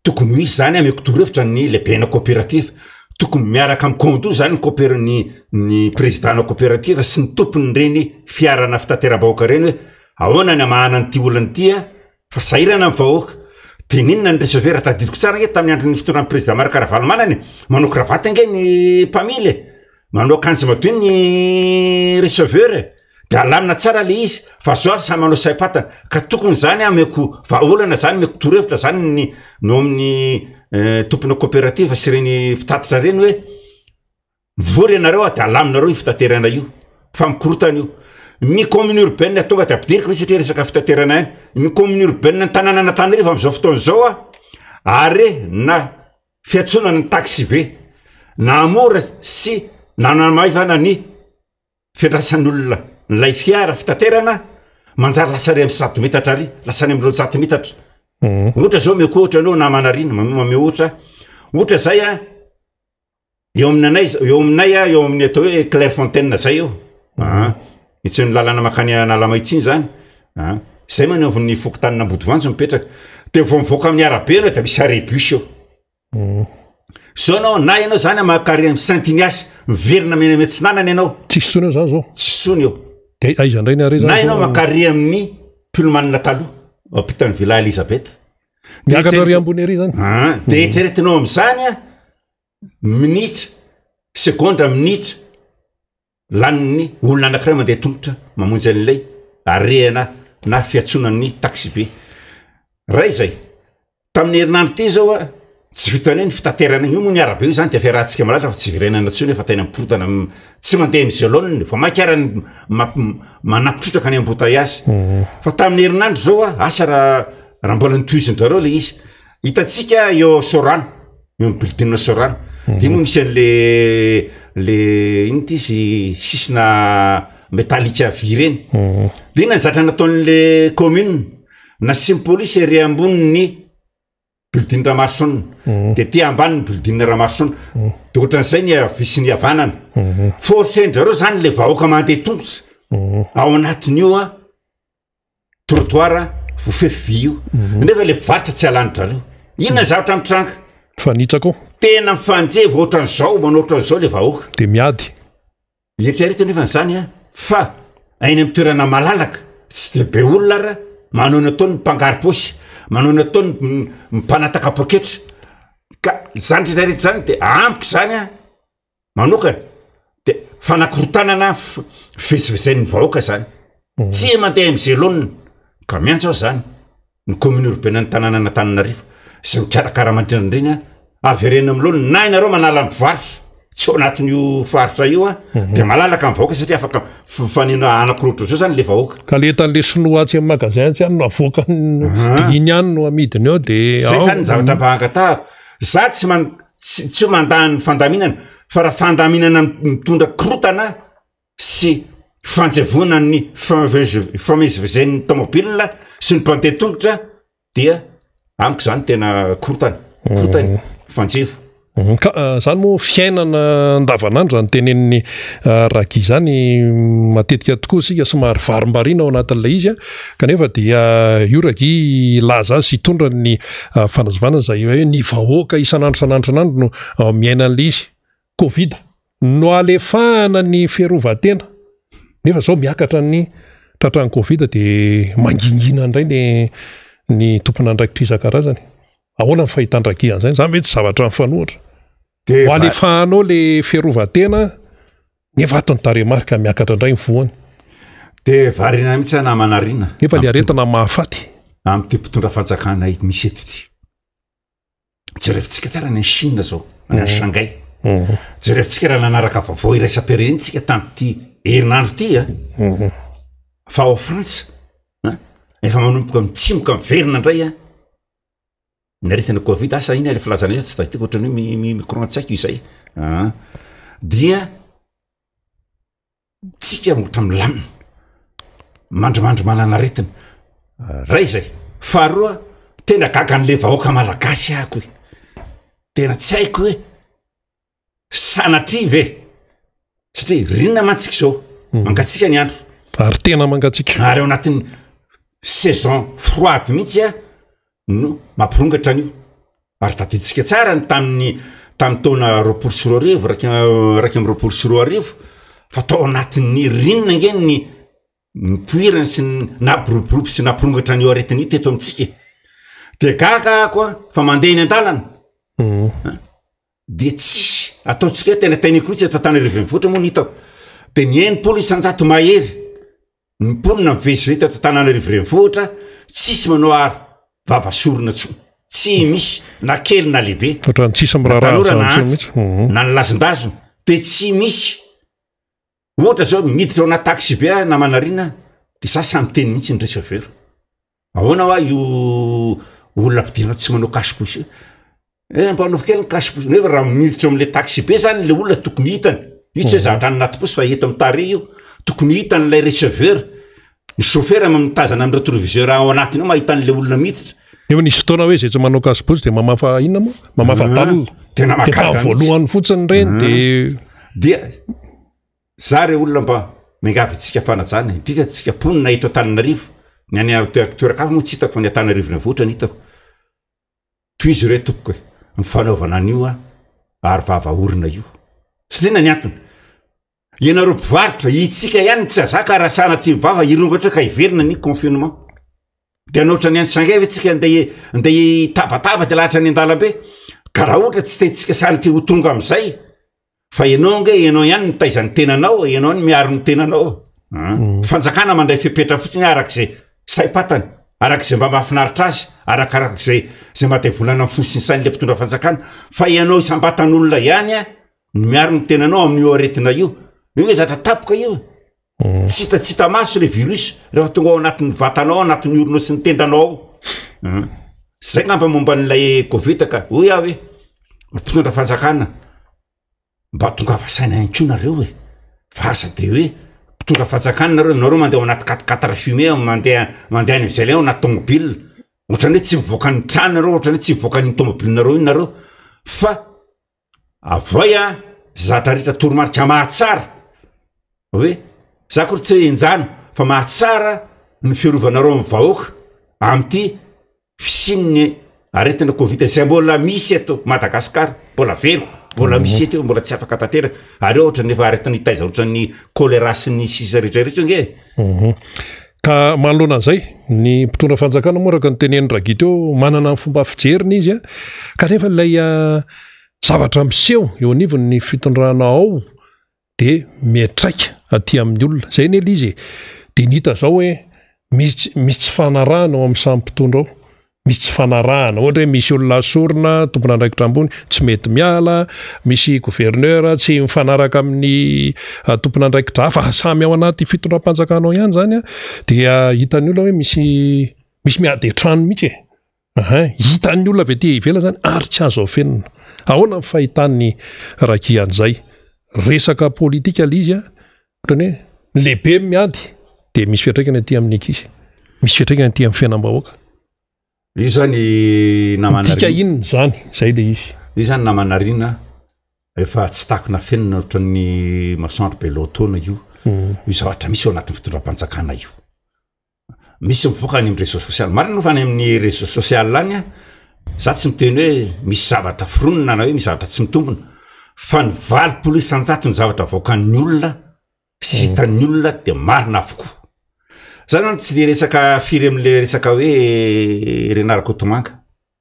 Tokony ho izy zany ameko torohevitra ny lehibena coopérative, tokony miaraka amin'ny condo zany ny coopér ny ny président-na coopérative sy ny tompon'ireny fiarana fitateram-bahoaka ireny hoe Ahoana ny hamahana an'ity olana ity a? Fa sahirana ny vahoaka. Dia n'inona ny receveur? Tadidiko tsara ange tamin'ny andron'ny fitondran'ny président Marc Ravalomanana e. Manao cravate ange ny mpamily e. Manao akanjo madio ny receveur e. Dia alamina tsara le izy fa zao ary samy manao saim-patana. Ka tokony zany ameko vahaolana zany, ameko torohevitra zany ny no amin'ny eh, tompona coopérative sy ireny mpitatitra ireny hoe Mivory ianareo a de alaminareo io fitaterana io fa mikorotana io. Ny commune urbaine tonga de ampidiriko ve satria resaka fitaterana ihany. Ny commune urbaine ny tanànan'Antananarivo amin'izao fotoana izao a arrêt na fiantsonana ny taxi be nahamora sy nanamaivana ny fiandrasan'olona ilay fiara fitaterana manjary lasa ary amin'ny zato metatra ary lasa any amin'ny 200 metatra. Ohatra zao omeko ohatra anao namana ary mamehy ohatra ohatra zay a Eo amin'ny anay, eo aminay a, eo amin'ny atao hoe Clairefontaine zay eo. Ah, etsy amin'ny lalana mankany Analamahitsy iny zany. Ah, zay maneo amin'ny fokontanin'Ambodivanjo mipetraka. De vao mivoaka amin'ny arabe ianao de misy arrêt bus eo. Mm. Zao ianao, na ianao zany makary amin'ny Saint Ignace, miverina mena miatsinanana ianao. Tsisy intsony eo zany zao. Tsisy intsony eo. De aiza indray ny arrêt zany? Na ianao makary amin'ny Pullman taloha, ampitan'ny Villa Elizabeth. Miakatra ary ambony ery zany. Ah, de eritreretinao amin'izany a, minitra, segondra minitra, lanin'ny olona anankiray mandeha tongotra mamonjy an'ilay arehana na fiantsonan'ny taxibe. Ray zay, tamin'ny herinandro ity zao a, tsy vitan'ny hoe ny fitaterana io moa ny arabe io zany de efa iarahantsika mahalala fa tsy hiverenana intsony fa tena mikorontana tsy mandeha amin'izay laoniny, vao mainka ara ny manampy trotraka ny embouteillage. Fa tamin'ny herinandro zao a, asa raha raha mbola notohizin-dry zareo le izy, hitantsika eo Sorano, eo amin'ny building Sorano, de moa misy an'le le ino ty izy sisina metalika vy ireny, de inona ny zatra nataon'le commune, nasian'ny polisy ery ambonin'ny building Ramaroson, de ty ambany ny building Ramaroson, de ohatran'izay ny havia sy ny havanana, forcer-ndry zareo zany le vahoaka mandeha tongotra ao anatin'io a trottoir voafefy vy io, nefa le mpivarotra tsy alan'ny zareo, inona ny zavatra mitranga? Mifanitsaka ao. Tena mifanjevo ohatran'izao manao ohatran'izao le vahoaka. De miady. Eritrereto anefa izany an, fa any amin'ny toerana malalaka, tsy dia be olona ara, manao ny ataony ny mpangaro-paosy, manao ny ataony ny mpanataka poketra, ka izany rehetra rehetra izany de amiko izany an, manokana de fanakorontanana fivezivezen'ny vahoaka izany, tsy mandeha amin'izay laoniny, ka miantso aho izany. ny commune urbaine ny tanànan'Antananarivo izay mikarakara mandrinandrina avereno amin'ny laoniny na ianareo manala ny mpivarotra tsy ao anatin'io faritra io a mhm. de malalaka ny vahoaka satria afaka fanina anankiroa zao zany le vahoaka ka le entan'le sinoa atsy amin'ny magasin atsy any no avoakany de iny ihany no amidiny eo de zay zany ny zavatra mhm. mba angatahako za tsy man tsy hoe mandà ny fandaminana fa raha fandaminana mitondra korotana sy fanjevoana ny fifamezivezen'ny tomobile sy ny mpandeha tongotra dia amiko zany tena korotana, korotana, fanjevo. Mhm. Ka eh, zany moa fiainana andavanandro zany tenenin'ny eh, Ragi zany matetika tokoa isika somary varimbariana ao anatin'ilay izy kanefa dia io Ragi hilaza azy sy hitondra ny eh, fanazavana izay hoe ny vahoaka isan'andro isan'andro isan'andro no miaina an'ilay izy. Covid. Noalefahana ny fiarovan-tena nefa zao miakatra ny tratran'ny covid de mangingina indray le ny tompon'andraikitra isan-karazany. Ahoana ny fahitan-dRagia an'izany? Izany ve tsy zavatra mifanohitra? Ho alefahanao le fiarovan-tena nefa ato ny tarehimarika miakatra indray ny voany. Dia variana mihitsy aho namana Rina. Nefa le aretina mahafaty. Amin'ity mpitondra fanjakana misy eto ity. Jerevintsika tsara ny any Chine zao, any mhm. Shanghai. Mhm. Jerevintsika raha nanaraka vaovao iraisam-pirenena tsika tamin'ity herinandro ity a. Mhm. Fa ao Frantsa, efa manomboka mitsimoka miverina indray a. Ny aretina Covid, asa ina ilay filazana azy tsy tadidiko ohatran'ny hoe mikoran-tsaiko izay. Ah. Dia Tsika ohatra milamina, mandrimandry manana aretina. Ray zay. Faharoa, tena gaga an'le vahoaka malagasy ahako e. Tena tsy haiko hoe sanatria ve? Satria rinona mantsika izao, hmm. mangatsiaka ny andro. Ary tena mangatsiaka. Ary ao anatin'ny saison froide mihitsy a no mampirongatra an'io. Ary tadidintsika tsara ny tamin'ny tamin'ny taona 2020, 2021 fa tao anatin'ny ririnina ange ny nipoirany sy ny nampiroborobo sy nampirongatra an'io aretina io teto amintsika e. De gaga aho koa fa mandeha eny an-dalana. Mm. Dia tsisy ataontsika hoe tena teniko mihitsy eto Antananarivo renivohitra moa no hitako. De ny 60% mahery Ny mponina mivezivezy teto Antananarivo renivohitra tsisy manao aro vava sorona intsony, tsy misy na kely na lehibe, Ohatran'ny tsisy na miraharaha tanora an'izany na intsony antitra, mihitsy. Mhm. na ny lazindazona de tsy misy. Ohatra zao miditra ao anaty taxi be aho namana Rina de za sahy miteny mihitsy ny receveur, ahoana hoa io olona ampidirina tsy manao cache bouche io? Eh mba anaovy kely ny cache bouche, nefa raha miditra eo am'le taxi be zany le olona tokony hitany, io tsy hoe zavatra any anaty paosy fa eto amin'ny tarehy io, tokony hitan'ilay receveur, ny chauffeur mitazana amin'ny retroviseur ao anatiny ao mahita an'le olona miditra. Nefa nisy fotoana hoe zay tsy manao cache bouche de mamafa inona moa? Mamafa Ah, balle. tena De mahagaga tamin'ny mihitsy. voalohany fotsiny ireny de Dia za re olona mba miangavy antsika mpanajana, indrindra antsika mponina eto Antananarivo, ny any toeran-kafa moa tsy hitako fa ny Antananarivo renivohitra no hitako. Tohizo re tompoko e, ny fanaovana an'io a, ary vava orona io. Satria inona ny antony? Ianareo mpivarotra, itsika ihany no tsy azaka raha sanatria ny vava hirongatra ka hiverina ny confinement. De hanao ohatran'ny any Shanghai ve tsika andeha andeha hitabataba de lahatra any an-dalambe? Ka raha ohatra tsy tiantsika sanatria ho tonga amin'izay, Fa ianao ange ianao ihany mitaiza ny tenanao, ianao no miaro ny tenanao. Mm. Fanjakana mandray fepetra fotsiny arak'izay saim-patany, arak'izay mba mahafinaritra azy, arakarak'izay izay mba devolana ny fo sy ny sain'ilay mpitondra fanjakana. Fa ianao isam-batan'olona ihany a, no miaro ny tenanao amin'io aretina io. Io hoe zatra tapoka io. Mm. Tsy hita tsy hita maso le virus rehefa tonga ao anatin'ny vatanao, anatin'ny oronao sy ny tendanao ao. Mm. Zay ngamba momba an'ilay covid ka. Hoy aho hoe mpitondra fanjakana mba tongava saina ihany koa nareo e fa aza de hoe mpitondra fanjakana nareo nareo mandeha ao anaty quatre quatre fumé mandeha mandeha any am'izay le ao anaty tomobile ohatrany hoe tsy mivoaka ny trano nareo ohatrany hoe tsy mivoaka ny tomobile nareo iny nareo fa avoay a zatra rehetra toromarika mahatsara hoe za akory tsy hoe henjana fa mahatsara ny fiarovanareo amin'ny vahoaka am'ity fisian'ny aretina covid izay mbola misy eto Madagasikara, mbola velona, mbola misy eto io, mbola tsy afaka tanteraka, ary ohatra ny efa aretina hitaiza ohatran'ny choléra sy ny sisa rehetra rehetra io nge. Mhm. Ka manoloana an'izay, ny mpitondra fanjakana moa araka ny tenenin'i Ragui teo, manana ny fomba fijeriny izy a, kanefa ilay ah, zavatra miseho eo anivon'ny fitondrana ao de miantraika aty amin'ny olona, zay anie le izy e, de ny hita zao hoe misy misy tsy fanarahana ao amin'ny samy mpitondra ao, misy tsy fanarahana, ohatra hoe misy olona asorina tompon'andraikitra ambony tsy mety miala, misy gouverneur tsy mifanaraka amin'ny tompon'andraikitra hafa, samy ao anaty fitondram-panjakana ao ihany zany an, dia hitan'ny olona hoe misy misy miady an-trano mihitsy e. Ahin, hitan'ny olona avy aty ivelany izany ary tsy azo afenina. Ahoana ny fahitan'i Ragui an'izay? Resaka politika ilay izy an, ohatran'ny hoe ny lehibe miady dia misy fiantraikany aty amin'ny ankizy, misy fiantraikany aty amin'ny fiainam-bahoaka. Io zany namana Midika inona izany? Izay ilay izy. Io zany namana Rina efa tsy takona afenina ohatran'ny masoandro be lohataona io. Io zavatra misy ao anatin'ny fitondram-panjakana io. Misy mivoaka any amin'ny réseau social, marina aloha fa any amin'ny réseau social any an, za tsy miteny hoe misy zavatra foronina na hoe misy zavatra tsy mitombina fa ny 80% ny zavatra avoakan'ny olona sy hitan'ny olona de marina avokoa. Za zany tsy de resaka firy am'le resaka hoe Renard Rakotomanga,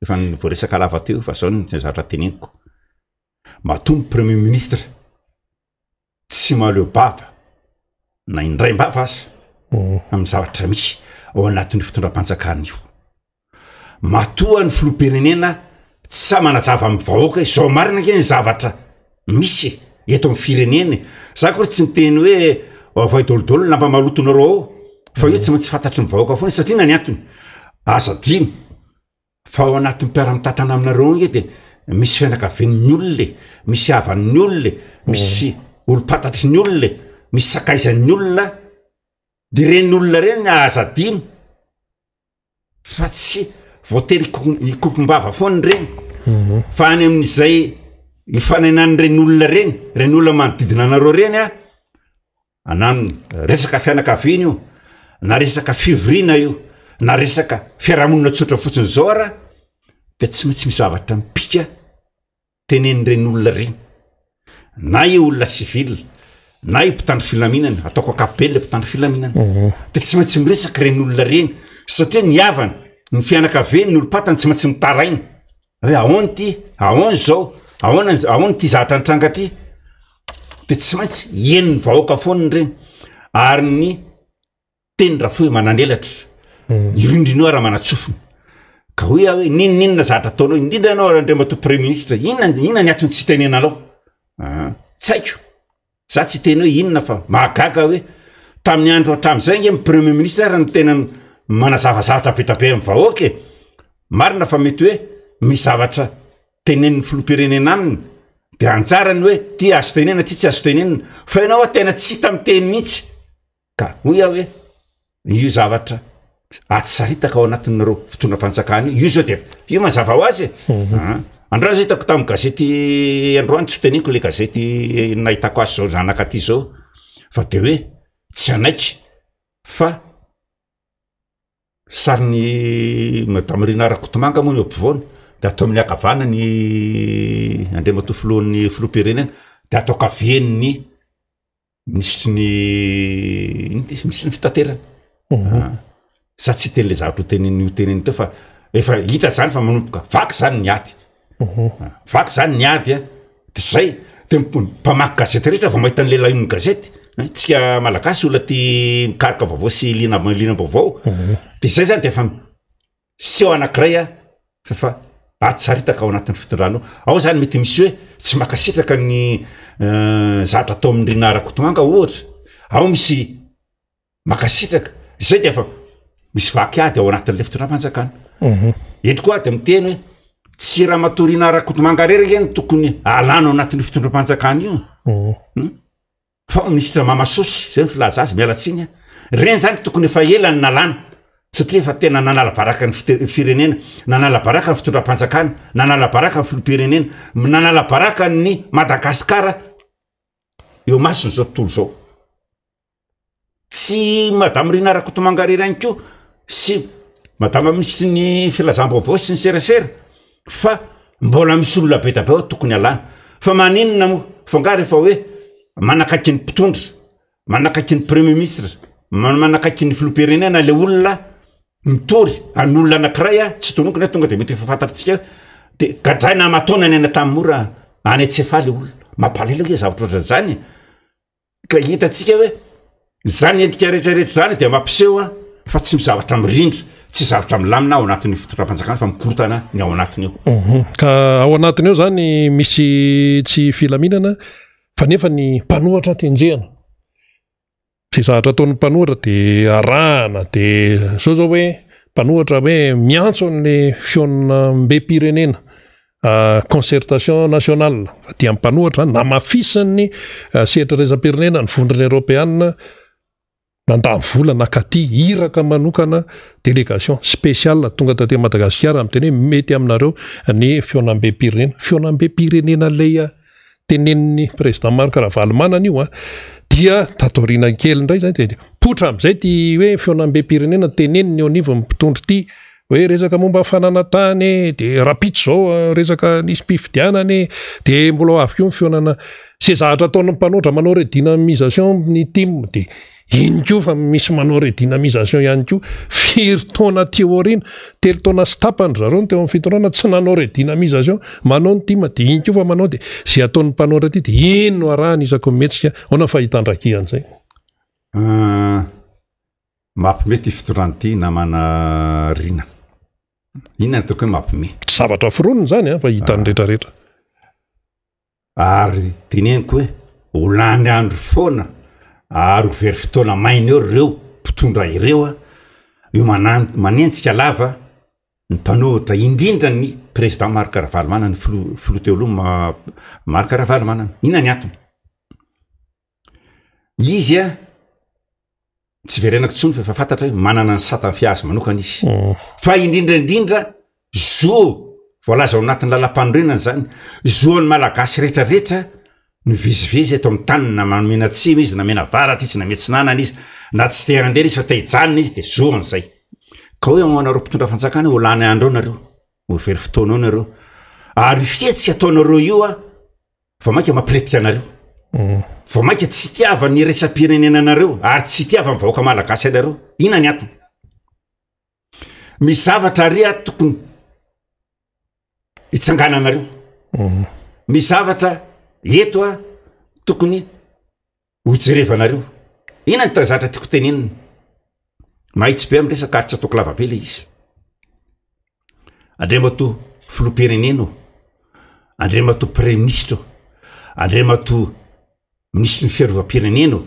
efa voaresaka lava teo fa zao no zavatra teneniko. Matoa ny premier ministre tsy mahaleo bava na indraim-bava aza amin'ny zavatra misy ao anatin'io fitondram-panjakana io. Matoa ny filoham-pirenena tsy sahy manazava amin'ny vahoaka hoe zao marina ange ny zavatra misy e, eto amin'ny firenena e. Za akory tsy niteny hoe avoay dolidoly ny lamba malotonareo ao fa io tsy maintsy fantatry ny vahoaka foana satria na ny antony aza adino fa ao anatin'ny mpiara-mitantana aminareo ange de misy fianakavian'ny olona e, misy havan'ny olona e, misy olom-pantatry ny olona e, misy sakaizan'ny olona, de ireny olona ireny aza adino fa tsy voatery hikokom-bava foana ireny mhm. fa any amin'izay ifanenan'ireny olona ireny, ireny olona manodidina anareo ireny a, ananony resaka fianakaviana io na resaka fivoriana io na resaka fiarahamonina tsotra fotsiny zao ara de tsy maintsy misy zavatra mipika tenenin'ireny olona ireny na io olona civil na io mpitandro filaminana ataoko ankapobeny le mpitandro filaminana mhm. de tsy maintsy miresaka ireny olona ireny satria ny havany ny fianakaviany ny olom-patany tsy maintsy mitaraina hoe ahoana ty ahoana zao ahoana ahoana ty zavatra nitranga ty de tsy maintsy henon'ny vahoaka foana ireny ary ny teny rafohy mananelatra ny rindrina io ara manatsofina ka hoy aho hoe n'inon'inona zavatra ataonao indrindra ianao Andriamatoa premier ministre inona inona ny antony tsy itenenanao ah, tsy haiko za tsy hiteny hoe inona fa mahagaga hoe tamin'ny andro hatramin'izay nge ny premier ministre ary ny tena manazava zavatra be da be amin'ny vahoaka e marina fa mety hoe misy zavatra tenenin'ny filoham-pirenena aminy de anjarany hoe ty azo tenenina ty tsy azo tenenina fa ianao a tena tsy hita miteny mihitsy Ka hoy aho hoe io zavatra ady saritaka ao anatin'ireo fitondram-panjakana io, io zao de io mazava ho azy e. Mhm. Ah, androany zao hitako tamin'ny gazety androany tsy teneniko le gazety nahitako azy zao zanaka aty zao fa de hoe tsy hanaiky fa sarin'ny madame Rina Rakotomanga moa ny eo ampovoany de atao amin'ny ankavanana ny andriamatoa filohan'ny filoham-pirenena de atao ankavian'ny Minisitry ny inona ty izy minisitry ny fitaterana mhm. ah. za tsy hiteny le zavatra ho teneniny ho teneniny teo fa efa hita zany fa manomboka vaky zany ny ady mhm. ah, vaky zany ny ady a de zay de mpamaky gazety rehetra vao mahita ny lehilahy gazety eh, tsika malagasy olona ty mikaroka vaovao sy liana liana-baovao mhm. de zay zany de efa Seho anankiray a fa ady saritaka ao anatin'ny fitondrana ao. Ao zany mety misy hoe tsy mankasitraka ny zavatra atao amin'ny Rinah Rakotomanga ohatra, ao misy mankasitraka, zay de efa misy vaky ady ao anatin'le fitondram-panjakana. Mhm. Eto koa de miteny hoe tsy Ramatoa Rinah Rakotomanga irery ange no tokony alana ao anatin'io fitondram-panjakana io. Mhm. Hmm? Fa minisitra Mamasosy, zay ny filaza azy, miala tsiny a, reny zany tokony efa ela ny nalana satria efa tena nanala baraka ny firenena, nanala baraka ny fitondram-panjakana, nanala baraka ny filoham-pirenena, nanala baraka ny Madagasikara eo mason'izao tontolo izao. Tsy madame Rina Rakotomanga irery ihany koa sy madama minisitry ny filazam-baovao sy ny serasera fa mbola misy olona be da be ao tokony alana fa maninona moa fa nga rehefa hoe manakaiky ny mpitondra manakaiky ny premier ministre manakaiky ny filoham-pirenena le olona mitory an'olona anankiray a tsy tononiko na tonga de mety efa fantatritsika de gadraina aman-taonany any Antanimora any Antsefahy le olona mampalahelo ange zavatra ohatran'izany Ka hitantsika hoe zany endrika rehetrarehetra zany dia mampiseho a fa tsy zavatra mirindra, tsy zavatra milamina ao anatin'io fitondram-panjakana fa mikorontana ny ao anatiny ao. Mhm. Ka ao anatiny ao zany misy tsy filaminana fa nefa ny mpanohatra tenjehana. Zay zavatra ataon'ny mpanohatra dia arahana dia zao zao hoe mpanohatra hoe miantso an'le fihaonambem-pirenena Concertation nationale fa dia mpanohatra namafisan'ny sehatra iraisam-pirenena ny vondrona eropeana nandany vola nakaty iraka manokana délégation spéciale tonga taty Madagasikara miteny hoe mety aminareo ny fihaonambem-pirenena fihaonambem-pirenena ilay tenenin'ny président Marc Ravalomanana io a dia tato aoriana kely indray zay dia potra amin'izay ty hoe fihaonambem-pirenena teneniny eo anivon'ny mpitondra ity hoe resaka momba fananan-tany e, de rapitso zao eh, resaka nisy mpifidianana e, de mbola ho avy koa ny fihaonana ze zavatra ataon'ny mpanohitra manao redynamisation ny tim de Iny koa fa misy manao redynamisation ihany koa. Firy taona aty aoriana, telo taona sy tapany ry zareo no teo amin'ny fitondrana, tsy nanao redynamisation. Manao ny tim dia iny koa fa manao dia izay ataon'ny mpanohitra aty dia iny no arahana isaky ny mihetsika. Ahoana ny fahitan-dRaky an'izay? Mampime ity fitondrana ity namana Rina. Inona ny ataoko hoe mampime? Tsy zavatra foronina izany an, fa hitan'ny rehetrarehetra. Ary teneniko hoe ho lany andro foana ary ho very fotoana maina eo ireo mpitondra ireo a, io manan- manenjika lava ny mpanohitra indrindra ny président Marc Ravalomanana, ny filoha filoha teo aloha Ma- Marc Ravalomanana. Inona ny antony? Izy a tsy verenako intsony fa efa fantatra hoe manana ny sata ny fiazy manokana izy. Fa indrindra indrindra zo voalaza ao anatin'ny lalam-panorenana zany, zo an'ny Malagasy rehetra rehetra mivezivezy eto amin'ny taniny na mena atsimo izy na mena avaratra izy na miatsinanana izy na tsy te handeha izy fa te hijanona izy de zo an'izay. Ka hoe ao anareo mpitondra fanjakana ho lany andro eo nareo, ho very fotoana eo nareo. Ary io fihetsika ataonareo io a Vao mainka mampiretika anareo. Vao mainka tsy itiavan'ny iraisam-pirenena anareo ary tsy itiavan'ny vahoaka malagasy anareo. Inona ny antony? Misy zavatra ary a tokony hitsangananareo. Misy zavatra eto a tokony ho jerevanareo. Inona ny zatra tiako tenenina? Mahitsy be amin'ny resaka ary tsy ataoko lava be le izy. Andriamatoa filoham-pirenena ô, Andriamatoa praiminisitra ô, Andriamatoa minisitry ny fiarovam-pirenena ô,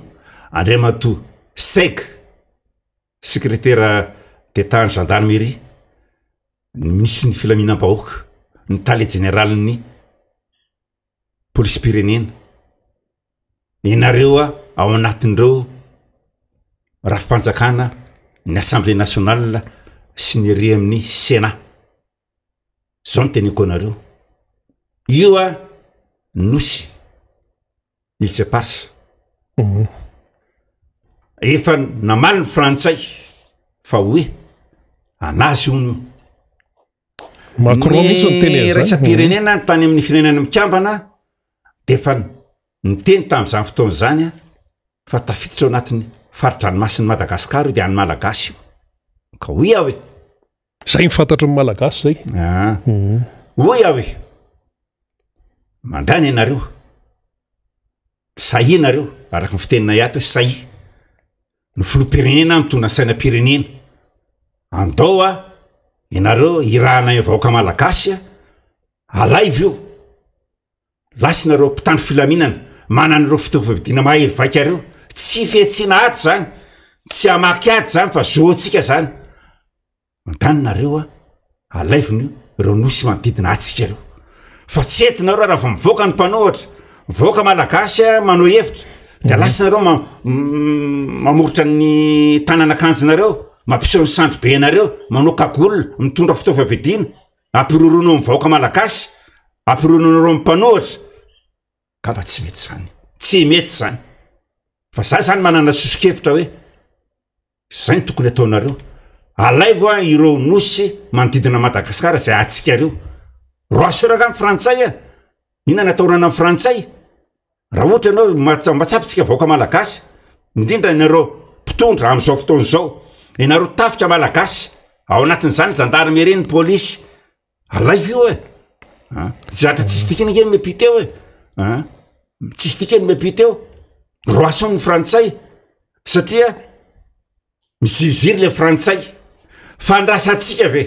Andriamatoa seg, sekretera d'Etat ny gendarmerie, ny minisitry ny filaminam-bahoaka, ny tale jeneralin'ny polisim-pirenena. Ianareo ao anatin'ireo rafi-panjakana ny assemblée nationale sy ny ery amin'ny sénat. Zao no teneniko anareo, io a nosy îles éparses. Efa namaly ny frantsay fa hoe anazy hono io. Macron mihitsy no niteny Ny an'izany. iraisam-pirenena tany amin'ny firenena mikambana dia efa niteny tamin'izany fotoana izany fa tafiditra ao anatin'ny fari-dranomasin'i Madagasikara io dia an'ny Malagasy io. Ka hoy aho hoe. Izay ny fantatry ny Malagasy izay. Ah. Hoy aho hoe, mandany ianareo. Sahia nareo, araka ny fiteninay ato hoe sahia. Ny filoham-pirenena mitondra ny sainam-pirenena. Andao a, ianareo irahana ny vahoaka malagasy a, alaivo io. Lasa nareo mpitandro filaminana, manana ireo fitaovam-piadiana mahery vaika ireo. Tsy fihantsiana ady zany, tsy hamaky ady zany fa zo antsika zany. Mandany nareo a, alaivony ireo nosy manodidina atsika ireo. Fa tsy entinareo raha vao mivoaka ny mpanohitra, mivoaka malagasy a, manao hevitra, de lasa nareo mamoritra ny tanan'akanjonareo, mampiseho ny sandry be anareo, manao cagoule, mitondra fitaovam-piadiana, ampiroroanao ny vahoaka malagasy, ampiroroanareo ny mpanohitra. Angamba tsy mety zany, tsy mety zany. Fa za zany manana soso-kevitra hoe Zay no tokony ataonareo. Alaivo a ireo nosy manodidina Madagasikara zay atsika ireo. Roaso ranga ny frantsay a. Inona ny atahorana ny frantsay? Raha ohatra ianao matsapy tsika vahoaka malagasy, indrindra ianareo mpitondra amin'izao fotoana izao, ianareo tafika malagasy, ao anatin'izany gendarmerie ny polisy, alaivo io e. Ah, zatra tsisy dikany ange ny mepite eo e. Ah, tsisy dikany ny mepite eo. Roaso ny frantsay. Satria miziriziry le frantsay. Fa andrasantsika ve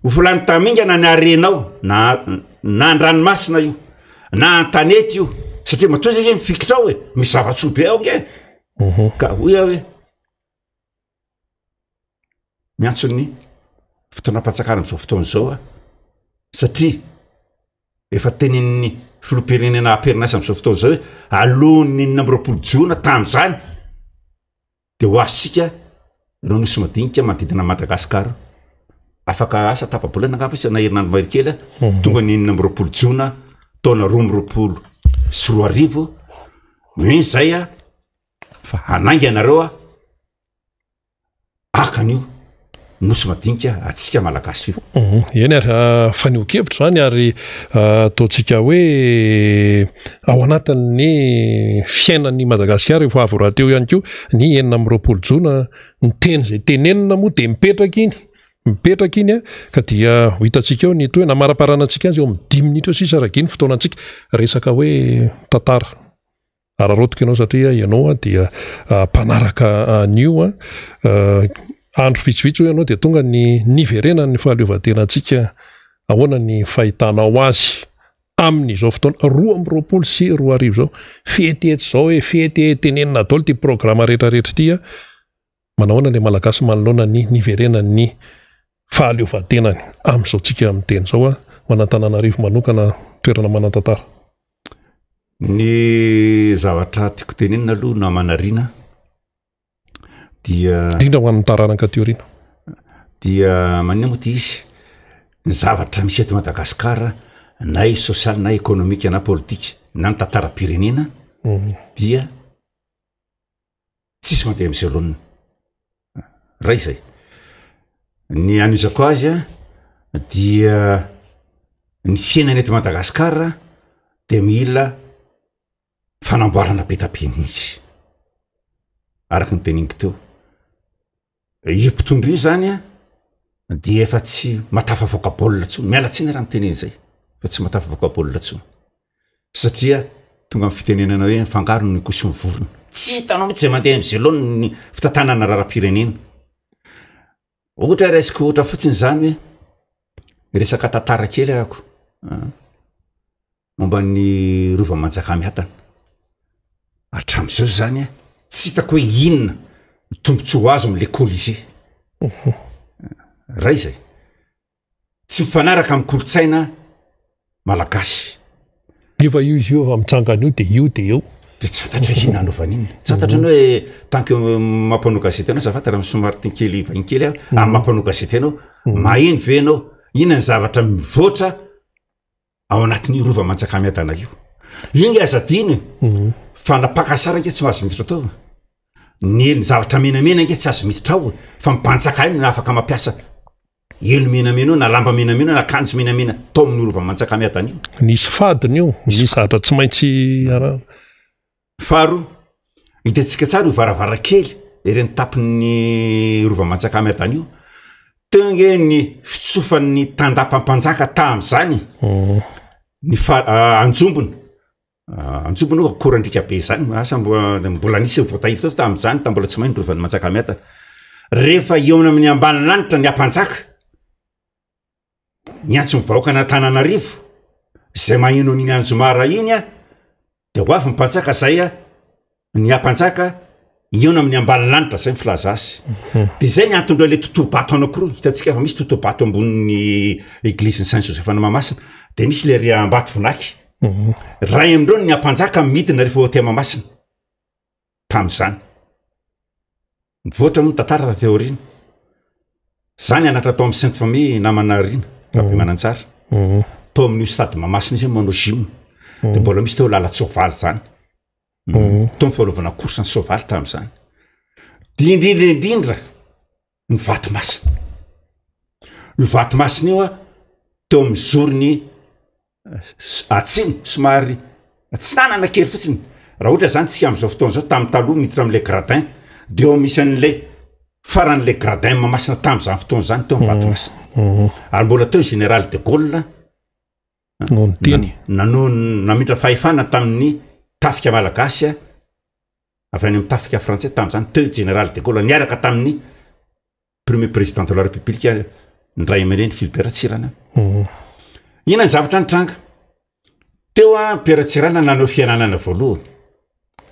ho volany tamingana ny harenao na na an-dranomasina io na an-tanety io satria matoa zay nge mifikitra ao e misy zava-tsoa be ao nge. Ka hoy aho hoe miantso ny fitondram-panjakana amin'izao fotoana izao aho satria efa tenenin'ny filoham-pirenena am-perinasa amin'izao fotoana izao hoe alohan'ny 26 jona tamin'izany de ho azontsika ireo nosy madinika manodidina an'i Madagasikara. Afaka asa tapa-bolana angamba izy na herinandro mahery kely tonga ny 26 jona taona 2022 hoe izay a fa hanainga anareo a haka an'io. Nosy madinika antsika Malagasy io. Eny ary, fanehoan-kevitra izany ary ataontsika hoe ao anatin'ny fiainan'i Madagasikara efa avy rahateo ihany koa ny 26 jona, ny teny izay tenenina moa dia mipetraka iny, mipetraka iny ka dia ho hitantsika eo ny tohiny, hamaraparanantsika azy eo amin'ny dimy minitra sisa raha ny fotoanantsika, resaka hoe tantara. Araraotiko ianao satria ianao dia mpanaraka an'io. Andro vitsivitsy hoy ianao dia tonga ny niverenan'ny fahaleovantenantsika. Ahoana ny fahitanao azy amin'izao fotoana 2022 izao? Fety etsy izao e, fety e, tenenina daholo ity programa rehetrarehetra ity. Manahoana ilay Malagasy manoloana ny niverenan'ny fahaleovantenany amin'izao tsika miteny izao ho an'Antananarivo manokana, toerana manan-tantara? Ny zavatra tiako tenenina aloha namana Rina dia. Indrindra ho an'ny taranaka aty aoriana. Dia maninona moa ty izy? Ny zavatra misy eto Madagasikara na i sosialy na ekonomika na politika na ny tantaram-pirenena dia tsisy mandeha am'zay laoniny. Ray zay. Ny anizako azy a dia ny fiainana eto Madagasikara dia mila fanamboarana be da be mihitsy, araka ny teneniko teo. Io mpitondra io zany a dia efa tsy mahatafavoaka baolina intsony, miala tsiny raha miteny an'izay fa tsy mahatafavoaka baolina intsony satria tonga amin'ny fitenenana hoe mifangaro ny akoho sy ny vorona, tsy hitanao mihitsy zay mandeha am'zay laoniny ny fitantanana raharaham-pirenena. Ohatra raisiko ohatra fotsiny zany hoe resaka tantara kely ahako an, momba ny Rova Manjakamiadana, hatramin'izao zany an tsy hitako hoe inona ny tombontsoa azo am'le Colisée, ray zay. Tsy mifanaraka amin'ny kolontsaina malagasy. Nefa io izy io efa mitsangana io de io de eo. De tsy fantatro hoe inona anaovany inona. Tsy fantatro ny hoe tant que mampanao gazety anao, azafady raha somary teny kely vahiny kely aho, amin'ny mampanao gazety anao, maheno ve ianao inona ny zavatra mivoatra ao anatin'io rova Manjakamiadana io. Io nge aza adino e, fa na mpaka sary ange tsy mahazo miditra tao e. Ny ny zavatra menamena ange tsy azo miditra ao e, fa ny mpanjaka ihany no afaka mampiasa elo menamena io na lamba menamena na akanjo menamena tao amin'io rova Manjakamiadana io. Nisy fadiny io, misy zavatra tsy maintsy arahana. Faharoa, hitantsika tsara io varavarankely ery an-tapon'ny rova Manjakamiadana io, teo ange ny fitsofan'ny tandapam-panjaka tamin'izany, ny fa- anjombona, anjombona io akorandriaka be zany, asa mbo- mbola nisy voatahiry teo tamin'izany, tamin'ny mbola tsy may ny rovan'i Manjakamiadana. Rehefa eo amin'ny ambany lanitra ny ampanjaka, Niantso ny vahoakan'Antananarivo izay maheno an'iny anjomara iny a, de ho avy ny mpanjaka zay a, ny ampanjaka hihaona amin'ny ambany lanitra, zay ny filaza azy. De zay ny antondreo le totobato anankiroa, hitantsika fa misy totobato ambonin'ny eglizin'i Saint Joseph any Mahamasina, de misy le ry Ambatovonaky. Ray amindreo ny ampanjaka midina rehefa ho aty Mahamasina tamin'izany. Mivoatra moa ny tantara taty aoriana. Za nianatra tao amin'ny Sainte Famille namana Rina, Rabemanantsara. Tao amin'io stade Mahamasina io zay manao gym. De mbola misy teo lalan-tsoavaly zany. Tao ny fanaovana course ny soavaly tamin'izany. De indrindra indrindra ny vato masina. Io vato masina io a, teo amin'ny zorony atsimo somary atsinanana kely fotsiny raha ohatra zany tsika am'izao fotoana zao tamin'ny taloha miditra am'le gradin de eo misy an'le faran'le gradin Mahamasina tam'zany fotoana zany teo am' Vatomasina ary mbola teo général de Gaulle no niteny nanao namindra fahefana tamin'ny tafika malagasy a avy any amin'ny tafika frantsay tam'zany teo général de Gaulle niaraka tamin'ny premier président de la république ny ray aman-dreny Philibert Ratsiranana. Inona ny zavatra nitranga? Teo a Pierre Ratsiranana nanao fiananana voalohany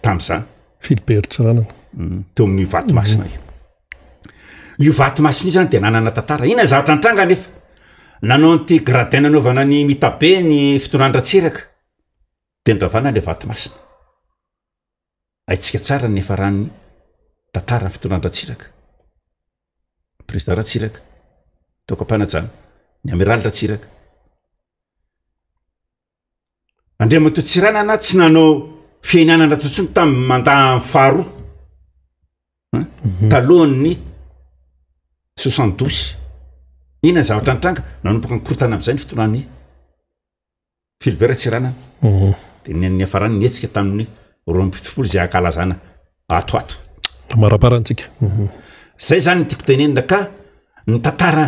tamin'izany. Philibert Tsiranana. Teo amin'ny Vatomasina io. Io Vatomasina io zany de nanana tantara. Inona ny zavatra nitranga nefa? Nanao an'ity gradin nanaovana ny mitabe ny fitondran-dRatsiraka de nindravana le Vatomasina. Haintsika tsara ny niafaran'ny tantaran'ny fitondran-dRatsiraka, président Ratsiraka, ataoko am-panajana, ny amiral Ratsiraka. Andriamatoa Tsiranana tsy nanao fiainanana intsony tamin'ny mandat faharoa, talohan'ny. 72. Inona ny zavatra nitranga? Nanomboka nikorontana amin'izay ny fitondran'i Philibert Tsiranana. De ny niafarany nihetsika tamin'ny 72 izay ankalazana ato ato. Amaraparantsika. Zay zany ny tiako tenenina ka ny tantara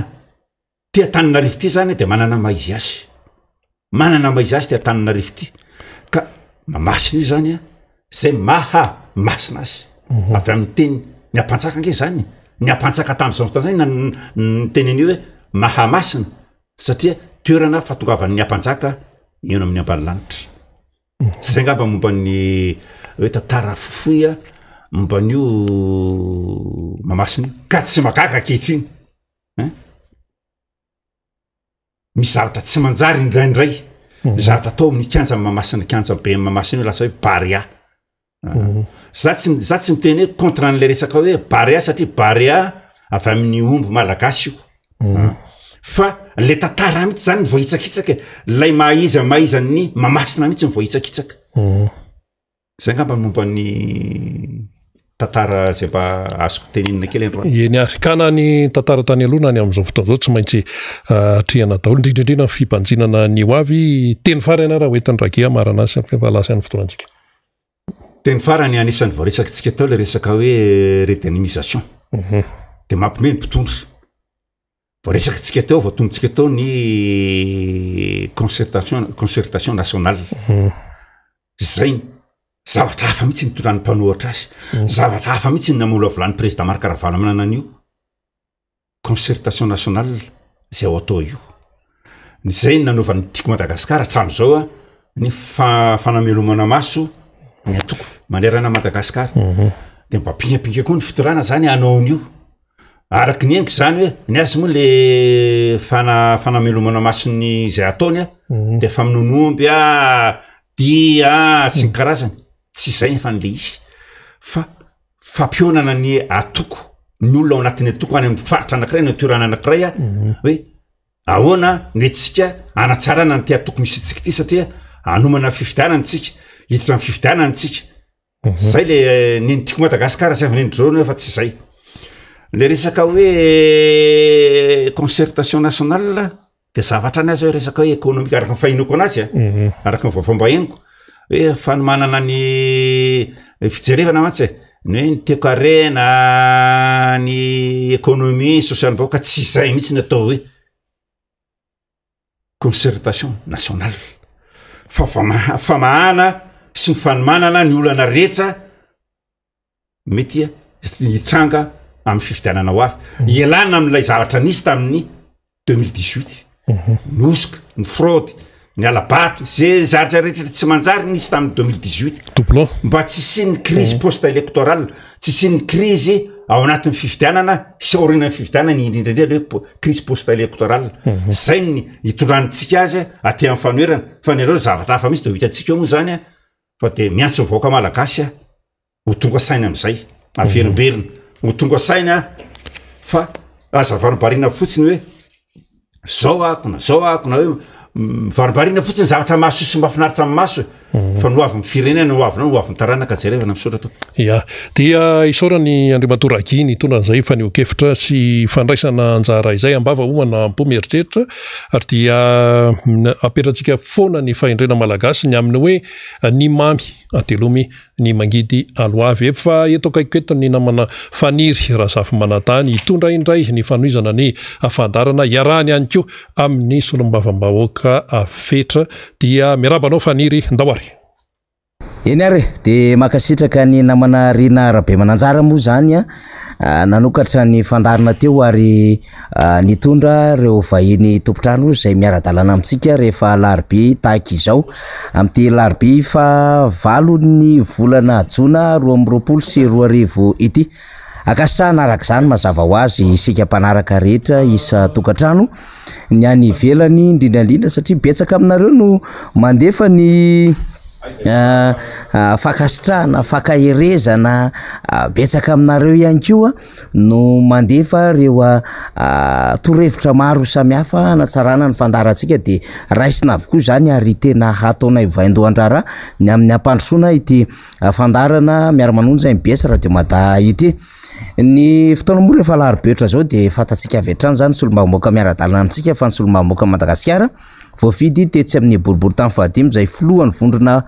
ty Antananarivo ty zany de manana maha izy azy. Manana maha izy azy ty Antananarivo ty. Ka Mahamasina io zany a, zay maha masina azy. Avy amin'ny teny ny ampanjaka ange zany, ny ampanjaka tamin'izao fotoana zany na ny teny an'io hoe mahamasina satria toerana fahatongavan'ny ampanjaka eo amin'ny ambanilanitra. Zay angamba momba ny hoe tantara fohifohy a, momba an'io Mahamasina io, ka tsy mahagaga ankehitriny ein. Misy zavatra tsy manjary indraindray, zavatra atao amin'ny kianja Mahamasina, kianja be Mahamasina io lasa hoe Barea. Za tsy za tsy miteny hoe contre an'le resaka hoe Barea satria Barea avy amin'ny omby malagasy io. Fa le tantara mihitsy zany ny voahitsakitsaka e, lay maha iza maha iza ny Mahamasina mihitsy ny voahitsakitsaka. Zay angamba ny momba ny tantara zay mba azoko tenenina kely androany. Eny ary, ka na ny tantara tany aloha na ny amin'izao fotoana izao tsy maintsy atrehina daholo, indrindra indrindra ny fibanjinana ny ho avy. Teny farany ary hoentin'i Rage hamarana azy fa lasa ny fotoanantsika. Teny farany anisan'ny voaresakitsika teo le resaka hoe redynamisation. De mampiomehy ny mpitondra. Voaresakitsika teo, voatonontsika teo ny concertation, concertation nationale. Zay zavatra hafa mihitsy nitondran'ny mpanohatra azy. Zavatra hafa mihitsy ny namolavolan'ny président Marc Ravalomanana an'io concertation nationale zay ao atao io. Zay ny nanaovan'ny Tiako Madagasikara hatramin'izao a, ny fanamelomana maso ny antoko manerana Madagasikara. De mba ampingampinga koa ny fitondrana zany hanao an'io. Araky ny henoko zany hoe ny azy moa le fana- fanamelomana mason'ny zay ataony a de famonoana omby a, dia sy ny karazany, tsy zay nefa an'le izy fa fampihaonana ny atoko, ny olona ao anatin'ny antoko any amin'ny faritra anankiray na toerana anankiray a hoe ahoana no entintsika hanatsarana an'ity antoko misy antsika ity satria hanomana fifidianana tsika, hiditra amin'ny fifidianana tsika. Zay le neny tiako Madagasikara sy avy neny dreo nefa tsy zay. Le resaka hoe concertation nationale de zavatra any aza hoe resaka hoe économique araka ny fahenoako anazy a, araka ny vaovao mba henoko hoe fanomanana ny fijerevana mantsy e, ny hoe ny toekarena, ny économie sosialim-bahoaka tsy zay mihitsy ny atao hoe concertation nationale fa famahana sy ny fanomanana ny olana rehetra mety hitranga amin'ny fifidianana ho avy mhm. ialana amin'ilay zavatra nisy tamin'ny 2018 mhm. ny hosoka ny fraude ny alabato ze zavatra rehetra tsy manjary nisy tamin'ny 2018 doublon mba tsy hisian'ny crise mhm. post électorale tsy hisian'ny crise ao anatin'ny fifidianana sy aorianan'ny fifidianana indrindra indrindra le hoe crise post électorale mhm. zay ny hitondrantsika azy aty amin'ny fanoherana fa ny areo zavatra hafa mihitsy de ho hitantsika eo moa zany a fa de miantso ny vahoaka malagasy a ho tonga saina am'izay averimberina ho tonga saina fa aza varimbariana fotsiny hoe zao ako na zao ako na hoe mivarimbarina fotsiny zavatra mahasoa sy mahafinaritra amin'ny maso e mhm. fa ny hoavin'ny firenena ny hoavinao ny hoavin'ny taranaka jerevana misaotra to ya dia isaorany andriamatoa Ragi nitondra an'izay fanehoan-kevitra sy fandraisana anjara izay ambava homana am-po mieritreritra ary dia apetratsika foana ny fahendrena malagasy ny amin'ny hoe ny mamy atelomy ny mangidy aloavy. Efa eto akaikiko eto ny namana Faniry Razafimanantany hitondra indray ny fanohizana ny fandaharana iarahany ihany koa amin'ny solombavambahoaka Fetra. Dia miarahaba anao Faniry, ndao ary. Eny ary e, dia mankasitraka ny namana Rina Rabemananjara moa izany an, nanokatra ny fandaharana teo ary nitondra ireo vahiny tompon-trano izay miara-dalana amintsika rehefa alarobia tahaka izao. Amin'ity alarobia faha valon'ny volana jona 2022 ity. Ankasitrahana araka izany mazava ho azy isika mpanaraka rehetra isan-tokantrano, ny any ivelany indrindra indrindra satria betsaka aminareo no mandefa ny fankasitrahana, fankaherezana, betsaka aminareo ihany koa no mandefa ireo torohevitra maro samihafa hanatsarana ny fandaharantsika dia raisina avokoa izany ary tena hataonay vaindohan-draharaha ny amin'ny hampandrosoana ity fandaharana miara-manonja MBS Radio Mada ity. Ny fotoana moa rehefa alarobia ohatra izao dia fantatsika avy hatrany izany ny solombavambahoaka miara-dalana amintsika fa ny solombavambahoakan'i Madagasikara voafidy tetsy amin'ny boriborintany fahadimy izay filohan'ny vondrona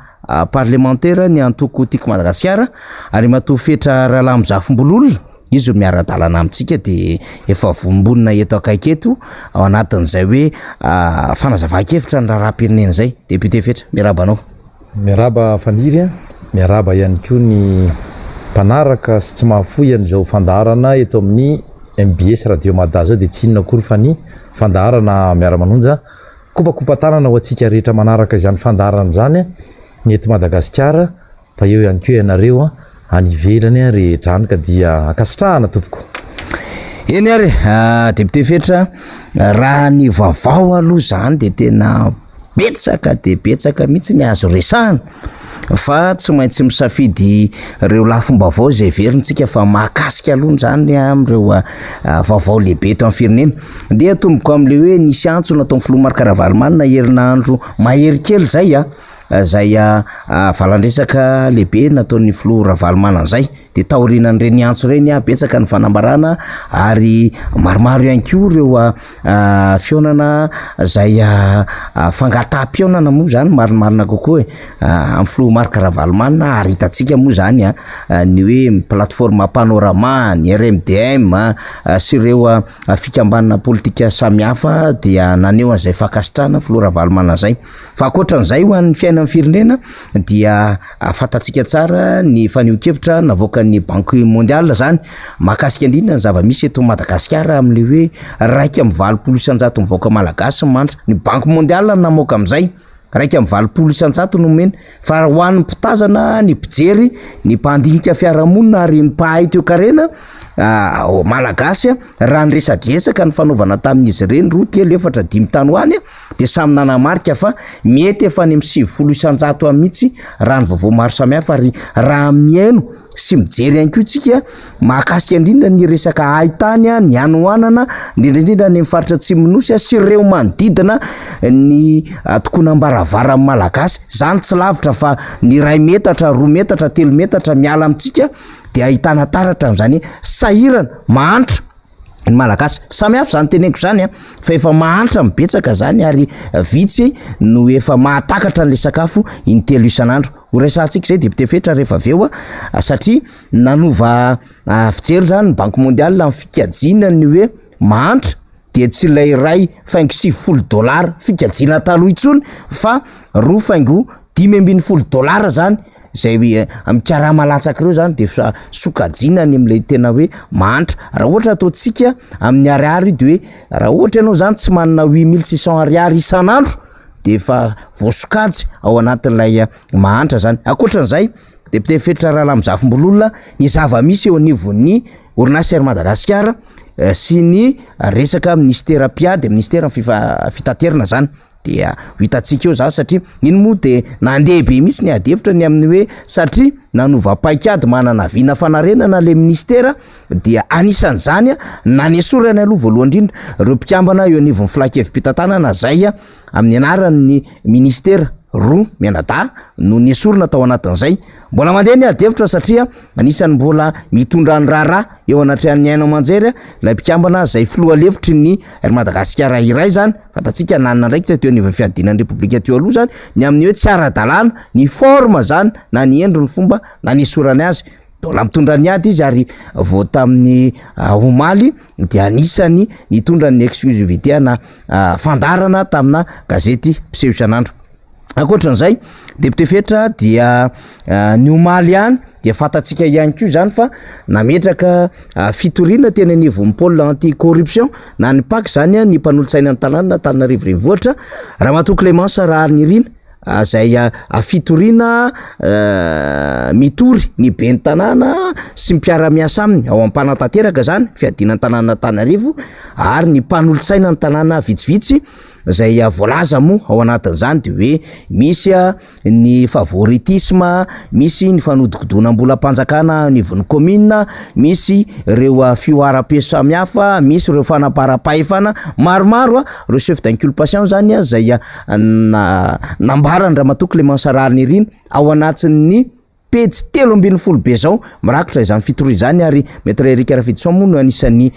parlemantera ny antoko Tiako Madagasikara Andriamatoa Fetra Ralambozafimbololona izy no miara-dalana amintsika dia efa vonombonona eto akaiky eto ao anatin'izay hoe fanazavan-kevitra ny raharaham-pirenena izay. Député Fetra, miarahaba anao. Miarahaba Faniry a! Miarahaba ihany koa ny mpanaraka sy tsy mahafoy an'izao fandaharana eto amin'ny mbs Radio Mada izao dia tsy inona akory fa ny fandaharana Miara-manonja. Kopakopa-tanana ho antsika rehetra manaraka izany fandaharana izany ny eto Madagasikara fa eo ihany koa ianareo any ivelany rehetra any ka dia ankasitrahana tompoko. Eny ary Député Fetra, raha ny vaovao aloha izany dia tena betsaka dia betsaka mihitsy ny azo resahana fa tsy maintsy misafidy ireo lafim-baovao izay heverintsika fa mahakasika aloha izany amin'ireo vaovao lehibe eto amin'ny firenena. Ndeha atomboko amin'ilay hoe nisy antso nataon'ny filoha Marc Ravalomanana herinandro mahery kely izay izay valan-dresaka lehibe nataon'ny filoha Ravalomanana izay. Dia taorianan'ireny antso ireny, betsaka ny fanambarana ary maromaro ihany koa ireo fihaonana izay fangataham-pihaonana moa izany marimarina kokoa e, amin'ny filoha Marc Ravalomanana ary hitantsika moa izany ny hoe plateforme Panorama, ny RMDM sy ireo fikambanana politika samihafa dia naneho an'izay fankasitrahana ny filoha Ravalomanana izay. Fa ankoatran'izay ho an'ny fiainan'ny firenena dia fantatsika tsara ny fanehoan-kevitra navoakan'ny Banque mondiale izany mahakasika indrindra ny zava-misy eto Madagasikara amin'ilay hoe 81% ny vahoaka malagasy mantra. Ny Banque mondiale no namoaka amin'izay, 81% no omena fa ho an'ny mpitazana, ny mpijery, ny mpandinika fiarahamonina ary ny mpahay toekarena malagasy raha ny resadresaka nifanaovana tamin'izy ireny roa, telo, efatra, dimy tany ho any dia samy nanamarika fa mety efa any amin'ny 90% any mihitsy raha ny vaovao maro samihafa ary raha mihaino sy mijery ihany koa isika mahakasika indrindra ny resaka haitany, ny hanoanana, indrindra indrindra any amin'ny faritra Atsimon'ny Nosy sy ireo manodidina ny tokonam-baravaran'ny Malagasy. Izany tsy lavitra fa ny iray metatra, roa metatra, telo metatra miala amintsika dia ahitana taratra amin'izany hoe sahirana, mahantra. ny Malagasy. Samy hafa izany teneniko izany an, fa efa mahantra ny betsaka izany ary vitsy no efa mahatakatra an'ilay sakafo intelo isan'andro. Ho resahantsika izay député Fetra rehefa avy eo an, satria nanova fijery izany ny Banque mondiale amin'ny fikajiana ny hoe mahantra dia tsy ilay iray faingo 90 dollars fikajiana taloha intsony fa roa faingo 15 dollars izany Izay amin'ny karama latsaka ireo izany dia efa sokajiana any amin'ilay tena hoe mahantra. Raha ohatra ataontsika amin'ny ariary io dia hoe raha ohatra ianao izany tsy manana 8600 ariary isan'andro dia efa voasokajy ao anatin'ilay mahantra izany. Ankoatran'izay, député Fetra Ralambozafimbololona, ny zava-misy eo anivon'ny orinasa Air Madagascar sy ny resaka minisitera mpiady, minisiteran'ny fitaterana izany. Dia ho hitantsika eo izany satria iny moa dia nandeha be mihitsy ny ady hevitra ny amin'ny hoe satria nanova paikady manana vina fanarenana ilay minisitera dia anisan'izany nanesorany aloha voalohany indrindra ireo mpikambana eo anivon'ny filan-kevi-pitantanana izay amin'ny anaran'ny minisitera roa mianadahy no nesorina tao anatin'izay. Mbola mandeha ny ady hevitra satria anisan'ny mbola mitondra ny raharaha eo anatrehan'ny haino aman-jery ilay mpikambana izay filoha lefitry ny Air Madagasikara iray izany, fantatsika nanana andraikitra teo anivon'ny fiadiana ny Repoblika teo aloha izany, ny amin'ny hoe tsy ara-dalàna ny forme izany na ny endriny fomba nanesorany azy. Mbola mitondra ny ady izy ary vao tamin'ny omaly dia anisan'ny nitondra ny exclusivité ana fandaharana tamina gazety mpiseho isan'andro. Ankoatran'izay, député Fetra dia ny omaly ihany dia fantatsika ihany koa izany fa nametraka fitoriana teny anivon'ny pôle anti corruption na ny PAC izany ny mpanolotsaina ny tanàna Antananarivo Renivohitra, Ramatoa Clémence Raharinirina izay fitoriana mitory ny ben'ny tanàna sy ny mpiara-miasa aminy ao Ampanantanteraka izany, fiadiana ny tanàna Antananarivo ary ny mpanolotsaina ny tanàna vitsivitsy Izay voalaza moa ao anatin'izany dia hoe misy ny favoritisme, misy ny fanodikodonam-bolam-panjakana anivon'ny kaominina, misy ireo fihoaram-peso samihafa, misy ireo fanaparam-pahefana maromaro, ireo chef d'inculpation izany izay nambaran-dRamatoa Clémence Raharinirina ao anatin'ny. Pejy 13 be izao mirakitra izany fitoriana izany ary Maître Eric Rafidison moa no anisan'ny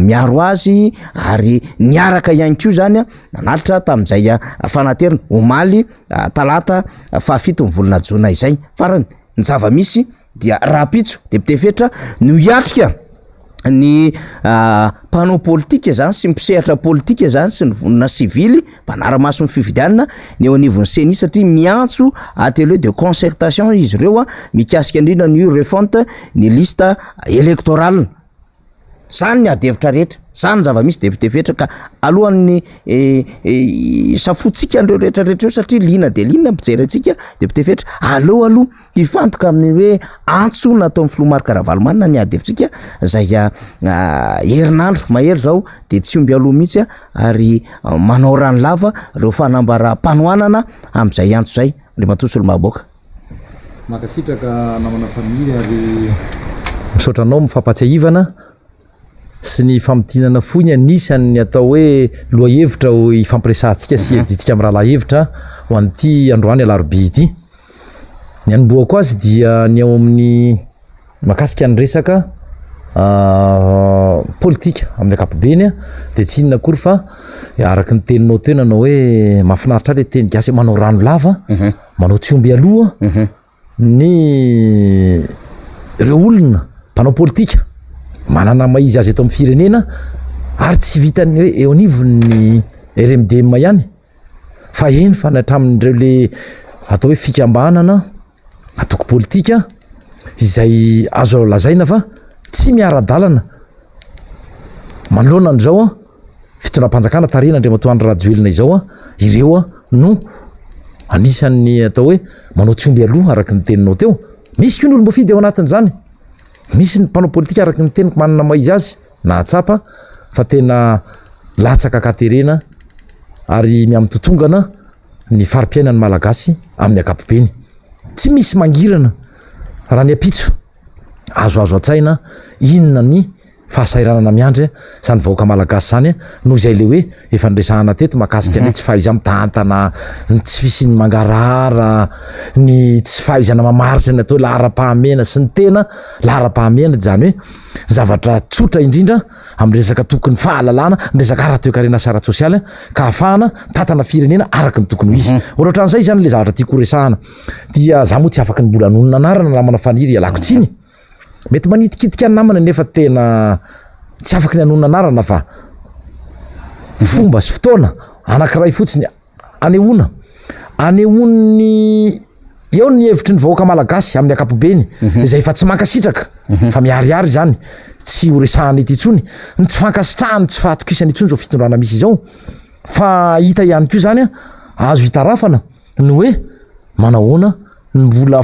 miaro azy ary niaraka ihany koa izany nanatitra tamin'izay fanaterana omaly talata fahafito ny volana jona izay. Farany, ny zava-misy dia rahampitso député Fetra no hiatrika ny mpanao politika zany sy ny mpisehatra politika zany sy ny vondrona sivily mpanara-maso ny fifidianana ny eo anivon'ny CENI satria miantso atelier de concertation izy ireo mikasika indrindra ny refonte ny liste électorale. Zany ny ady hevitra rehetra, zany ny zava-misy député Fetra ka alohan'ny hisafoantsika an'ireo rehetra rehetra ireo satria liana dia liana ny mpijery antsika député Fetra, aleo aloha Hifantoka amin'ny hoe antso nataon'ny filoha Marc Ravalomanana ny ady hevitsika izay herinandro mahery izao dia tsy omby aloha mihitsy ary manao rano lava ireo fanambaram-panohanana amin'izay antso izay, Andriamatoa Solombavambahoaka. Mankasitraka namana Faniry ary misaotra anao amin'ny fampahatsiahivana. sy ny famintinana fohy ny anisan'ny atao hoe lohahevitra ho ifampiresahantsika sy iadiantsika amin'ny rahalahy hevitra ho an'ity androany alarobia ity. Ny hanombohako azy dia ny ao amin'ny mahakasika ny resaka politika amin'ny ankapobeny dia tsy inona akory fa araka ny teninao teo nanao hoe mahafinaritra ahy ilay teny gasy hoe manao rano lava, manao tsy omby aloha. Ny ireo olona mpanao politika manana maha izy azy eto amin'ny firenena ary tsy vitan'ny hoe eo anivon'ny RMDM ihany fa eny fa ny hatramin'ireo le atao hoe fikambanana antoko politika izay azo lazaina fa tsy miara-dalana manoloana an'izao fitondram-panjakana tarihin' Andriamatoa Andry Rajoelina izao ireo no anisan'ny atao hoe manao tsy omby aloha araka ny teninao teo. Misy koa ny olom-boafidy ao anatin'izany. Misy ny mpanao politika araka ny teniko manana maha izy azy nahatsapa fa tena latsaka an-katerena ary miha-mitotongana ny fari-piainan'ny Malagasy amin'ny ankapobeny. Tsy misy mangirana raha ny ampitso. Azoazo an-tsaina inona ny fahasahiranana miandry izany vahoaka malagasy izany noho izay le hoe efa niresahana teto mahakasika ny tsy fahaiza-mitantana, ny tsy fisian'ny mangarahara, ny tsy fahaizana mamaritra ny atao hoe laharam-pahamehana sy ny tena laharam-pahamehana dia izany hoe ny zavatra tsotra indrindra amin'ny resaka tokony fahalalana, ny resaka ara-toekarena sy ara-tsosialy ka ahafahana mitantana firenena araka ny tokony ho izy. Ohatrohatran'izay izany ilay zavatra tiako horesahana. Dia za moa tsy afaky ny mbola hanonona anarana namana Faniry ialako tsiny. Mety manitikitika ny namana nefa tena tsy afaky ny hanonona anarana fa fomba sy fotoana anankiray fotsiny anehoana anehoan'ny eo ny hevitry ny vahoaka malagasy amin'ny ankapobeny mhm. izay efa tsy mankasitraka mhm. fa miharihary izany tsy ho resahana ety intsony ny tsy fankasitrahany tsy fahatokisany intsony izao fitondrana misy izao fa hita ihany koa izany azo hitarafana ny hoe manahoana ny mbola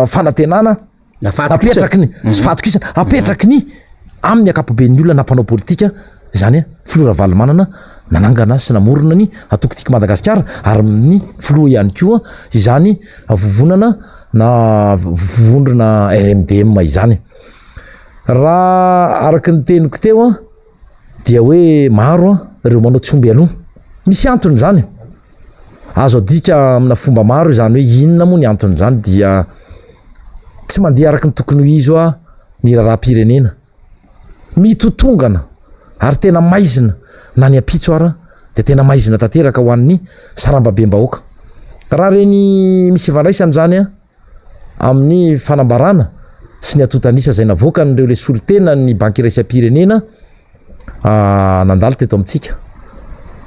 fanantenana apetraky ny sy fahatokisana apetraky ny amin'ny ankapoben'ny olona na mpanao politika izany filoha Ravalomanana nanangana sy namorona ny antoko Tiako Madagasikara ary ny filoha ihany koa izany vovonana na vondrona RMDM izany. Raha araka ny teniko teo dia hoe maro ireo manao tsy omby aloha. Misy antony izany. Azo adika amina fomba maro izany hoe inona moa ny anton'izany dia tsy mandeha araka ny tokony ho izy hoa ny raharaham-pirenena. Mitotongana ary tena maizina na ny ampitso ara dia tena maizina tanteraka ho an'ny sarambabem-bahoaka. Raha ireny misy ifandraisany izany an! amin'ny fanambarana sy ny antontan'isa izay navoakan'ireo ilay solontenan'ny Banky Iraisam-pirenena nandalo teto amintsika.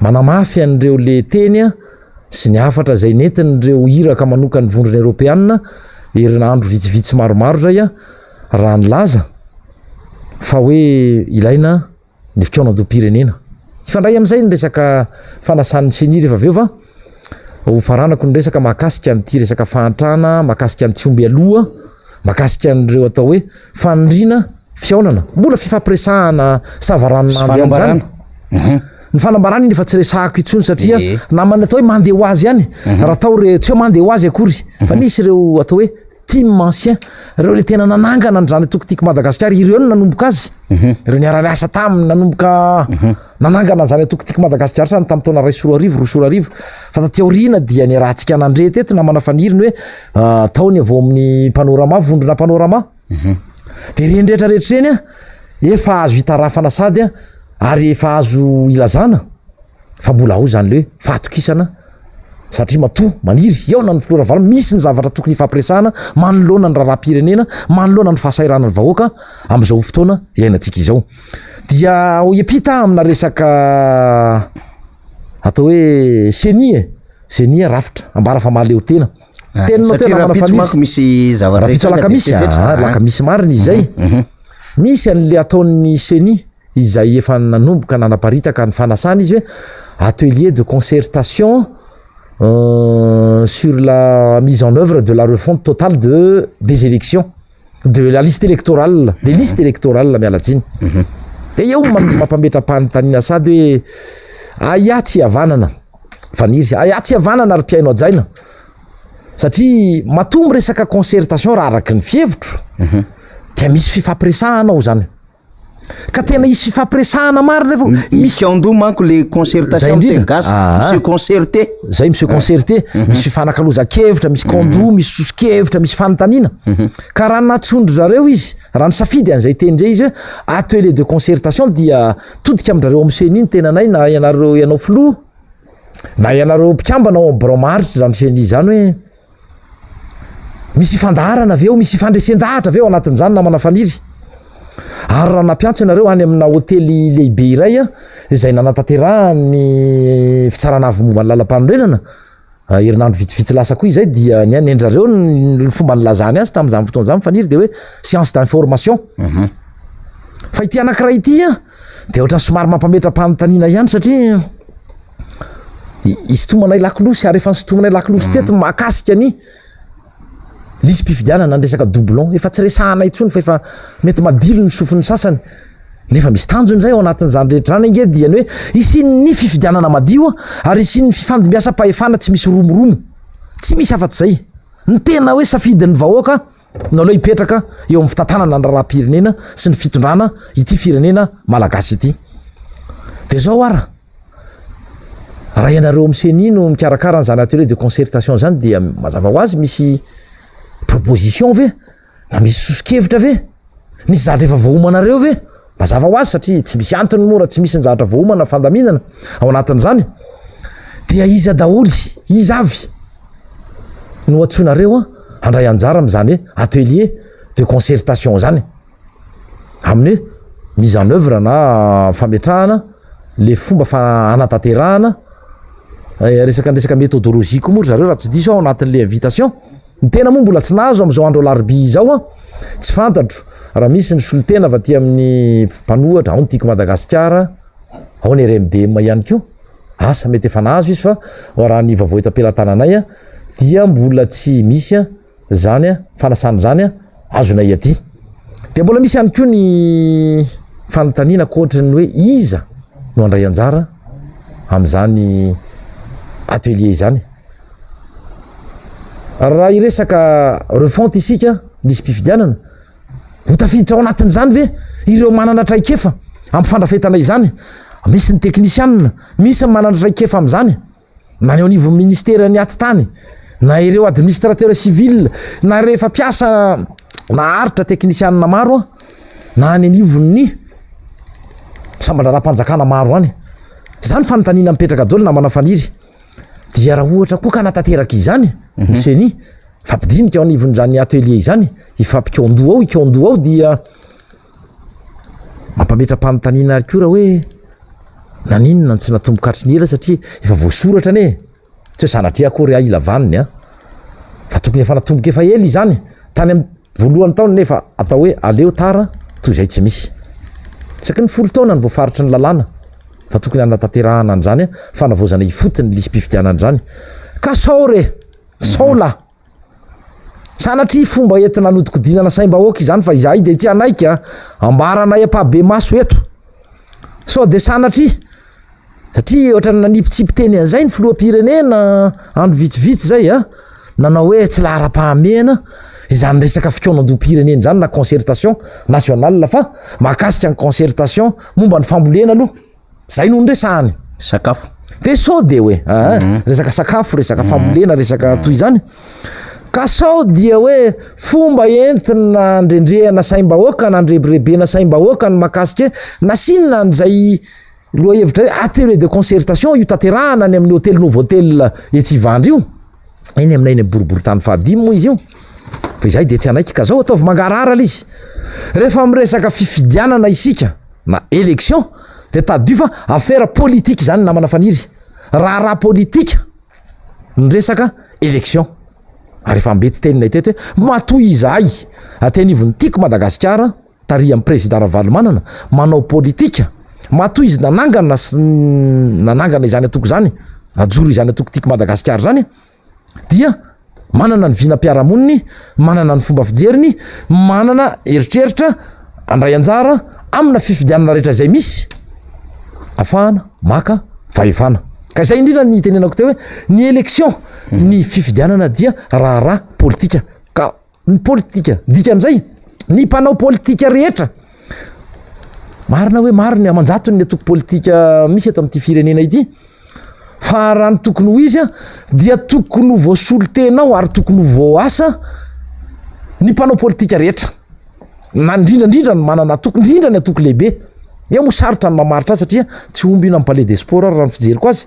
Manamafy an'ireo le teny sy ny hafatra izay nentin'ireo iraka manokan'ny Vondrona Eoropeanina herinandro vitsivitsy maromaro izay raha nilaza fa hoe ilaina ny fikaonandoham-pirenena. Hifandray amin'izay ny resaka fanasan'ny Ceni rehefa avy eo fa ho faranako ny resaka mahakasika an'ity resaka fahantrana, mahakasika ny tsy omby aloha, mahakasika an'ireo atao hoe faniriana fihaonana. Mbola fifampiresahana savaranonando ihany izany. Mhm. Ny fanambarana iny efa tsy resahako intsony satria namana atao hoe mandeha ho azy ihany. Mhm. Raha atao re tsy hoe mandeha ho azy akory fa mhm. nisy ireo atao hoe Team ancien, ireo le tena nanangana an'izany antoko Tiako Madagasikara, ireo no nanomboka azy, mhm. ireo niara-niasa taminy nanomboka mhm. Nanangana an'izany antoko Tiako Madagasikara izany tamin'ny taona 2001, 2002. Fa taty aoriana dia niarahantsika nandre teto namana Faniry ny hoe tao ny avy ao amin'ny Panorama, vondrona Panorama. Dia ireny rehetra rehetra ireny efa azo itarafana sady ary efa azo ilazana fa mbola ao izany le hoe fahatokisana satria matoa maniry hihaona amin'ny filoha Ravalo, misy ny zavatra tokony hifampiresahana manoloana ny raharaham-pirenena, manoloana ny fahasahiranan'ny vahoaka amin'izao fotoana iainantsika izao. Dia ao hiampita amina resaka atao hoe ceni e, ceni rafitra ambara fa mahaleo tena. Ah, Teninao satria tena rahampitso fa manko misy zavatra Rahampitso hitranga dia alakamisy, mifefetra. ah, Ah. alakamisy marina izay. Misy an'le ataon'ny ceni izay efa nanomboka nanaparitaka ny fanasana izy hoe atelier de concertation sur la mise en œuvre de la refonte totale de des élections de la liste électorale, des listes électorales miala tsiny. Dia eo mampametra-panontaniana sady hoe aia tsy havanana Faniry, aia tsy havanana ry mpihaino hajaina satria matoa miresaka concertation raha araka ny fihevitro dia misy fifampiresahana ao zany. Ka tena hisy fifampiresahana marina rehefa misy mikaondoha manko le concertation Zay teny indrindra. gasy Ah. mi-se concerter. Zay mi-se concerter, misy fifanakalozan-kevitra, misy kaondoha, misy soso-kevitra, misy fanontaniana. Ka raha natsondry zareo izy, raha nisafidy an'izay teny izay izy hoe atelier de concertation dia todika amin-drareo amin'ny ceni ny tenanay na ianareo ianao filoha na ianareo mpikambana ao amin'ny birao maharitra izany ceni izany hoe Misy fandaharana ve ao? Misy fandresen-dahatra ve ao anatin'izany namana Faniry? Ary raha nampiantso ianareo any amina hotely lehibe iray izay nanatanterahan'ny fitsarana avo momba ny lalampanorenana, herinandro vitsivitsy lasa koa izay, dia ny an-dry ny fomba nilazany azy tamin'izany fotoana izany Faniry dia hoe séance d'information. Fa ity anankiray ity dia ohatran'ny somary mampametra-panontaniana ihany satria Hisintomanay lakolosy ary efa nisintomanay lakolosy teto ny mahakasika ny lisi-pifidianana ny resaka doublon. Efa tsy resahana intsony fa efa mety madilo ny sofin'ny sasany. Nefa misy tanjona izay ao anatin'izany rehetra izany ange dia ny hoe hisian'ny fifidianana madio ary hisian'ny fifandimbiasam-pahefana tsy misy romoromo. Tsy misy afa-tsy izay. Ny tena hoe safidin'ny vahoaka no aleo hipetraka eo amin'ny fitantanana ny raharaham-pirenena sy ny fitondrana ity firenena malagasy ity. Dia izao ara, raha ianareo amin'ny ceni no mikarakara an'izany atelier de concertation izany dia mazava ho azy misy proposition ve? Na misy soso-kevitra ve? Misy zavatra efa voaomanareo ve? Mazava ho azy satria tsy misy antony moa raha tsy misy ny zavatra voaomana fandaminana ao anatin'izany. Dia iza daholo, iza avy no antsoinareo handray anjara amin'izany hoe atelier de concertation izany? Amin'ny hoe mise en oeuvre na fametrahana le fomba hanatanterahana resaka resaka méthodologie koa moa ry zareo raha tsy diso aho ao anatin'le invitation. Ny tena moa mbola tsy nahazo amin'izao andro alarobia izao an! Tsy fantatro raha misy ny solontena avy aty amin'ny mpanohatra, ao ny Tiako Madagasikara, ao ny RMDM ihany koa. Asa mety efa nahazo izy fa raha ny vaovao eto am-pelatananay dia mbola tsy misy izany fanasana izany azonay aty. Dia mbola misy ihany koa ny fanontaniana ankoatry ny hoe iza no handray anjara amin'izany atelier izany. Raha hiresaka refonte isika, lisi-pifidianana, ho tafiditra ao anatin'izany ve ireo manana traikefa amin'ny fandrafetana izany? Misy ny teknisianina, misy ny manana traikefa amin'izany, na ny eo anivon'ny ministeran'ny atitany, na ireo administrateur civil, na ireo efa mpiasa naharitra teknisianina maro, na any anivon'ny samban-draharaham-panjakana maro any. Izany fanontaniana mipetraka daholo namana Faniry. Dia raha ohatra koa ka hanatanteraka izany ny ceni, hifampidinika ao anivon'izany atelier izany, hifampikaondoha ao, hikaondoha ao dia mampametra-panontaniana ary koa raha hoe naninona no tsy natomboka hatry ny ela satria efa voasoratra anie e! Tsy hoe sanatria akory aho hila vaniny an! Fa tokony efa natomboka efa ela izany tany amin'ny voalohany taona nefa atao hoe aleo tara toy izay tsy misy. Isaky ny folo taona no voafaritry ny lalàna. fa tokony hanatanterahana an'izany fanavaozana ifotony ny lisi-pifidianana izany ka sao re, sao lah! Sanatria fomba entina hanodikodinana saim-bahoaka izany fa izahay dia tsy hanaiky a! Ambaranay ampahibemaso eto sao dia sanatria satria ohatran'ny nanipitsipy teny an'izay ny filoham-pirenena andro vitsivitsy izay a! Nanao hoe tsy laharam-pahamehana izany resaka fikaonandoham-pirenena izany na concertation nationale fa mahakasika ny concertation momba ny fambolena aloha. Zay no niresahany. Sakafo. De sao dia hoe, aa, resaka sakafo, resaka fambolena, resaka toy izany. Ka sao dia hoe fomba entina andrendrehana saim-bahoaka na andrebirebena saim-bahoaka ny mahakasika hoe nasiana an'izay lohahevitra hoe atelier de concertation io tanterahana any amin'ny hotely Novotel etsy Ivandry io. Eny aminay eny amin'ny boriborintany fahadimy moa izy io. Fa izahay dia tsy hanaiky ka zao ataovy mangarahara ilay izy. Rehefa miresaka fifidianana isika na élection dia tadidio fa affaire politique izany namana Faniry. Raharaha politika ny resaka élection. Ary efa ambety teninay teto hoe matoa izahay aty anivon'ny Tiako Madagasikara tarihan'ny Prezida Ravalomanana manao politika, matoa izy nanangana sy nanangana izany antoko izany, najoro izany antoko Tiako Madagasikara izany dia manana ny vinam-piarahamoniny, manana ny fomba fijeriny, manana eritreritra handray anjara amina fifidianana rehetra izay misy afahana maka fahefana. Ka izay indrindra ny itenenako teo hoe ny élection, ny fifidianana dia raharaha politika ka ny politika, dikan'izay ny mpanao politika rehetra, marina hoe maro ny aman-jatony ny antoko politika misy eto amin'ity firenena ity, fa raha ny tokony ho izy dia tokony ho voasolo tena ao ary tokony ho voaasa ny mpanao politika rehetra, na indrindra indrindra ny manana antoko, indrindra ny antoko lehibe. Eo moa sarotra ny mamaritra azy satria tsy omby io na ny palais des sports ary raha ny fijeriko azy,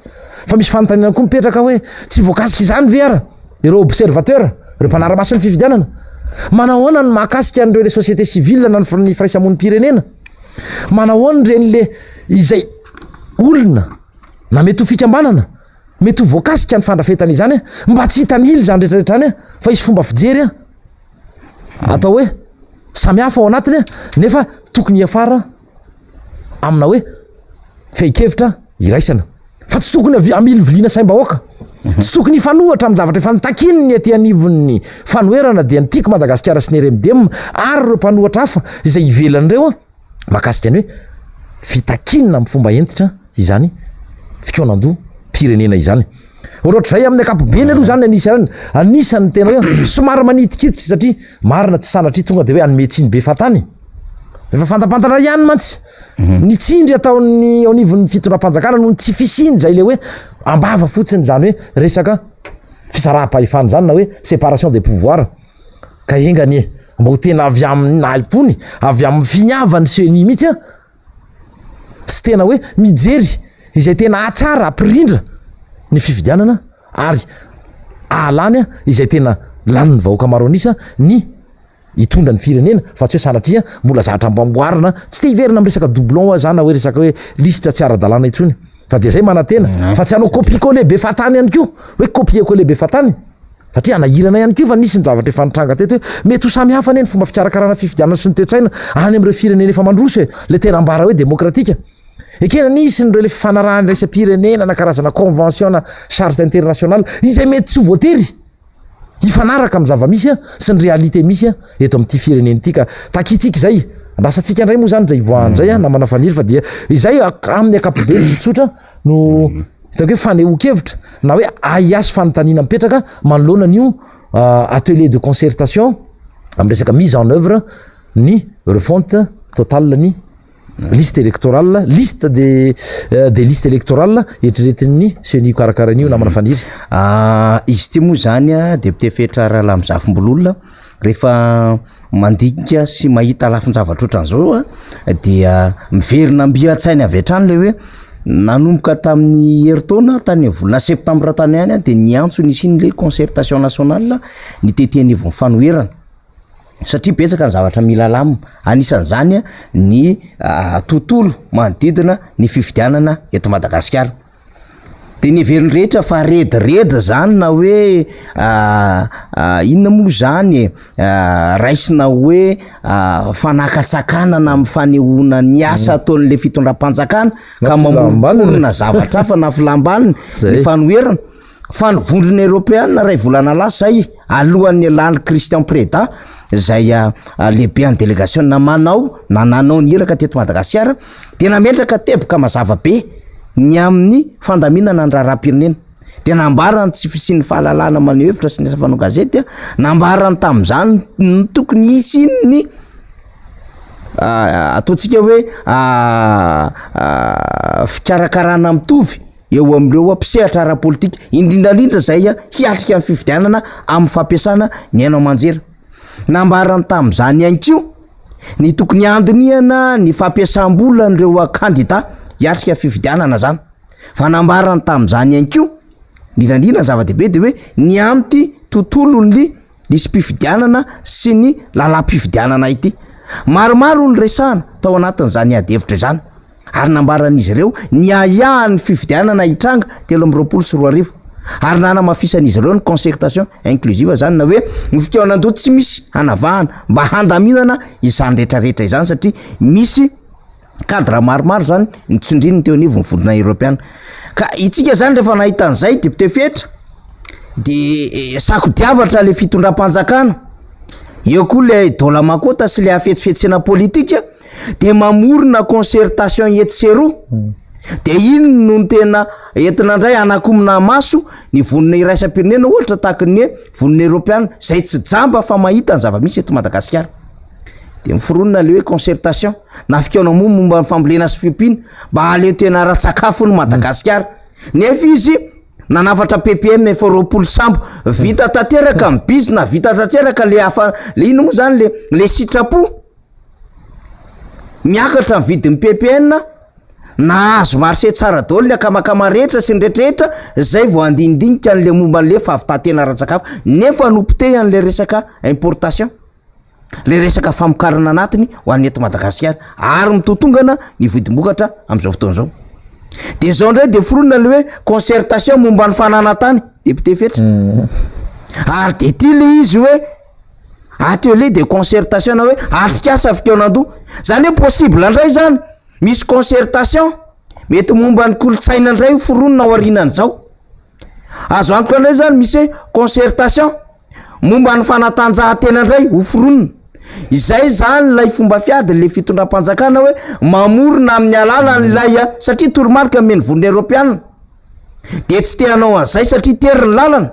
fa misy fanontaniana koa mipetraka hoe tsy voakasika izany ve ara ireo observateurs, ireo mpanara-maso ny fifidianana? Manahoana ny mahakasika an'ireo le société civile na ny firaisamonim-pirenena? Manahoana ireny le izay olona na mety ho fikambanana mety ho voakasika ny fandrafetana izany mba tsy hitanila izany rehetra rehetra izany fa hisy fomba fijery atao hoe samy hafa ao anatiny nefa tokony hiafara amina hoe fehin-kevitra iraisana fa tsy tokony avy hamiliviliana saim-bahoaka tsy tokony hifanohatra amin'ny zavatra efa notakiany ny aty anivon'ny fanoherana dia ny Tiako Madagasikara sy ny RMDM ary ireo mpanohatra hafa izay ivelan'ireo mahakasika ny hoe fitakiana amin'ny fomba hentitra izany fikaonandoham-pirenena izany. Ohatrohatr'izay amin'ny ankapobeny aloha izany anisan'ny anisan'ny tena hoe somary manitikitika satria marina tsy sanatria tonga dia hoe hanome tsiny be fahatany. Efa fantapantatra ihany mantsy ny tsindry ataon'ny eo anivon'ny fitondram-panjakana noho ny tsy fisiany izay le hoe ambava fotsiny izany hoe resaka fisaraham-pahefana izany na hoe séparation des pouvoirs. Ka enga anie mba ho tena avy amin'ny nahim-pony, avy amin'ny finiavan'ny ceni mihitsy an, sy tena hoe mijery izay tena hahatsara, hampirindra ny fifidianana ary hahalany izay tena lanin'ny vahoaka maro an'isa ny hitondra ny firenena fa tsy hoe sanatria mbola zavatra amboamboarina, tsy te hiverina amin'ny resaka doublon hoa za na hoe resaka hoe lisitra tsy ara-dalàna intsony fa dia zay manantena fa tsy hanao copie coller be fahatany ihany koa hoe copier coller be fahatany. Satria hanahirana ihany koa fa nisy ny zavatra efa nitranga teto hoe mety ho samy hafa anie ny fomba fikarakarana fifidianana sy ny toe-tsaina any amin'ireo firenena efa mandroso e, ilay tena ambara hoe demokratika. Ekena nisy ny ireo ilay fifanarahana iraisam-pirenena na karazana convention na charte internationale izay mety tsy ho voatery hifanaraka amin'ny zava-misy sy ny réalité misy eto amin'ity firenena ity ka takintsika izay. Andrasantsika indray moa izany izay hivoahan'izay namana Faniry fa dia izay amin'ny ankapobeny tsotsotra no hitako hoe fanehoan-kevitra na hoe ahiahy sy fanontaniana mipetraka manoloana an'io atelier de concertation amin'ny resaka mise en oeuvre ny refonte totale ny liste électorale, liste des des listes électorales eritreretin'ny ceni hikarakara an'io namana Faniry. Izy ity moa izany député Fetra Ralamizafimbolola rehefa mandinika sy mahita lafin-javatra ohatran'izao dia miverina mby an-tsainy avy hatrany ilay hoe nanomboka tamin'ny herintaona tany amin'ny volana septambra tany ihany dia niantso ny hisian'ilay concertation nationale ny tety anivon'ny fanoherana satria betsaka ny zavatra mila alamina, anisan'izany ny tontolo manodidina ny fifidianana eto Madagasikara. De ny heverin'ny rehetra fa rediredy zany na hoe inona moa zany e, raisina hoe fanakatsakanana amin'ny fanehoana ny asa ataon'le fitondram-panjakana ka mamoromporona zavatra hafa na filam-baliny ny fanoherana. Fa ny vondrona eoropeana iray volana lasa izay, alohan'ny nialan'i Christian Preda izay lehiben'ny delegasiona manao na nanao ny iraka teto Madagasikara dia nametraka teboka mazava be ny amin'ny fandaminana ny raharaham-pirenena. Dia nambarany tsy fisian'ny fahalalahana maneho hevitra sy ny asa fanao gazety, nambarany tamin'izany ny tokony hisian'ny ataontsika hoe fikarakarana mitovy eo amin'ireo mpisehatra ara-politika, indrindra indrindra izay hiatrika ny fifidianana amin'ny fampiasana ny haino aman-jery. Nambarany tamin'izany ihany koa ny tokony handinihana ny fampiasam-bolan'ireo kandida hiatrika fifidianana izany. Fa nambarany tamin'izany ihany koa, indrindra indrindra ny zava-dehibe dia hoe ny amin'ity tontolon'ny lisi-pifidianana sy ny lalàm-pifidianana ity. Maromaro no resahana tao anatin'izany ady hevitra izany ary nambaran'izy ireo ny ahiahin'ny fifidianana hitranga 2023 ary nanamafisan'izy ireo ny concertation inclusive izany na hoe ny fikaonan-doha tsy misy hanavahana mba handaminana izany rehetrarehetra izany satria misy Cadre maromaro zany ny tsindriny teo anivon'ny vondrona eoropeana. Ka itsika zany rehefa nahita an'izay député Fetra de sakodiavatra le fitondram-panjakana, eo koa le dola makota sy le hafetsifetsena politika de mamorona concertation etsy sy eroa. De iny no tena entina indray hanakomina maso ny vondrona iraisam-pirenena ohatra tahaky ny hoe vondrona eoropeana izay tsy jamba fa mahita ny zava-misy eto Madagasikara. Dia miforonona ilay hoe concertation na fikaonam-boa momba ny fambolena sy fiompiana mba hahaleo tena ara-tsakafo hono Madagasikara. Nefa izy nanafatra ppm efa 20 sambo. Vita tanteraka ny bizina, vita tanteraka le hafa, le inona moa zany le le sitrapo. Miakatra ny vidin'ny ppn, nahazo marché tsara daholo ny akamakama rehetra sy ny rehetrarehetra, zay vao handinidinika an'le momba an'le fahavitantena ara-tsakafo. Nefa nopotehiny le resaka importation. le resaka famokarana anatiny ho an'ny eto Madagasikara ary mitotongana ny vidim-bokatra amin'izao fotoana izao. Dia izao indray dia foronina le hoe concertation momba ny fananan-tany, député Fetra. Ary dia ity le izy hoe atelier de concertation na hoe atrikasa fikaonandoha. Zany hoe possible indray zany misy concertation mety momba ny kolontsaina indray ho foronina aorianan'izao. Azo antoka indray zany misy hoe concertation Momba ny fanatanjahantena indray, ho foronina. Izay izany ilay fomba fiady ilay fitondram-panjakana hoe mamorona amin'ny alalan'ilay, satria toromarika nomen'ny Vondrona Eoropeana. Dia tsy te hanao an'izay satria tery ny lalana.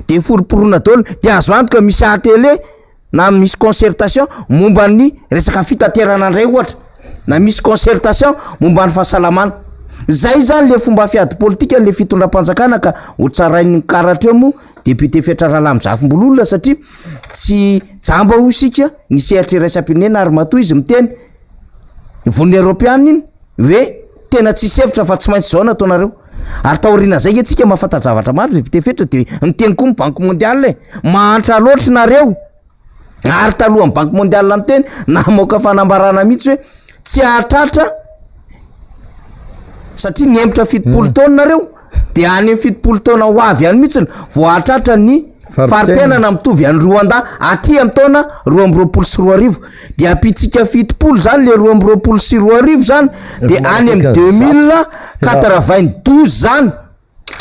Dia foromporona daholo. Dia azo antoka misy atelier na misy concertation momba ny resaka fitaterana indray ohatra. Na misy concertation momba ny fahasalamana. Izay izany ilay fomba fiady politika ilay fitondram-panjakana ka ho tsarain'ny karatra eo moa Député Fetra Ralamizafimbolola satria tsy jamba hoy isika ny sehatra iraisam-pirenena ary matoa izy miteny ny vonona eoropeana iny hoe tena tsisy hevitra fa tsy maintsy izao no ataonareo. Ary taorian'izay nge tsika mahafanta-javatra maro Député Fetra dia miteny koa ny Banque mondiale e, mahantra loatra nareo. Ary talohan'ny Banque mondiale niteny, namoaka fanambarana mihitsy hoe tsy hahatratra satria nihemotra 70 taona nareo dia any amin'ny 70 taona ho avy any mihitsy vao hahatratra ny fari-piainana mitovy any Rwanda aty amin'ny taona 2022 dia ampitsika 70 zany le 2022 zany dia any amin'ny 2092 zany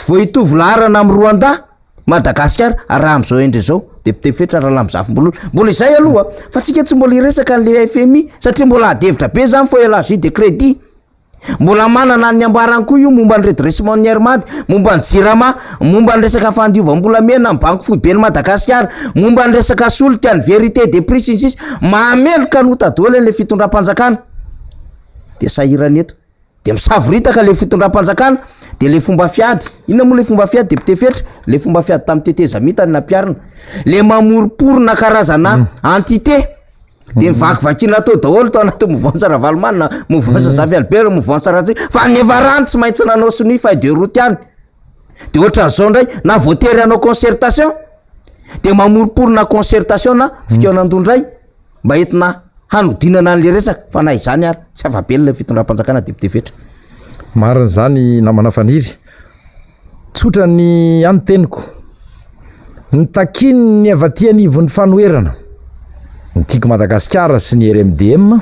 Vao hitovy laharana amin'i Rwanda, Madagasikara, raha amin'izao endriny izao, Député Fetra Ralamizafimbolola. Mbola izay aloha, fa tsika tsy mbola hiresaka an'ilay FMI, satria mbola ady hevitra be izany fonds élargi de crédit. Mbola manana ny ambarany koa io momba ny redressement ny Air Mad, momba ny Jirama, momba ny resaka fandiovam-bolamena amin'ny Banky Foiben'i Madagasikara, momba ny resaka solika, ny vérité des prix sy ny sisa. Mahameloka ny ota daholo an'ilay fitondram-panjakana. Dia sahirana eto. Dia misavoritaka ilay fitondram-panjakana, dia ilay fomba fiady, inona moa ilay fomba fiady député Fetra? Ilay fomba fiady tamin'ny tetezamita no nampiharina. Ilay mamoromporona karazana entité, dia nivakivakiana tao daholo tao anatin'ny mouvance Ravalomanana, mouvance Zafy Albert, mouvance Ratsiraka, fa nefa rano tsy maintsy nanao sonia feuille de route ihany. Dia ohatran'izao indray, na voatery hanao concertation, dia mamoromporona concertation na fikaonandoha indray. Mba entina hanodinana an'le resaka fa na izany ary tsy afa-belona ny fitondram-panjakana député Fetra. Marina izany namana Faniry. Tsotra ny ahy ny teniko. Ny takian'ny avy aty anivon'ny fanoherana, ny Tiako Madagasikara sy ny RMDM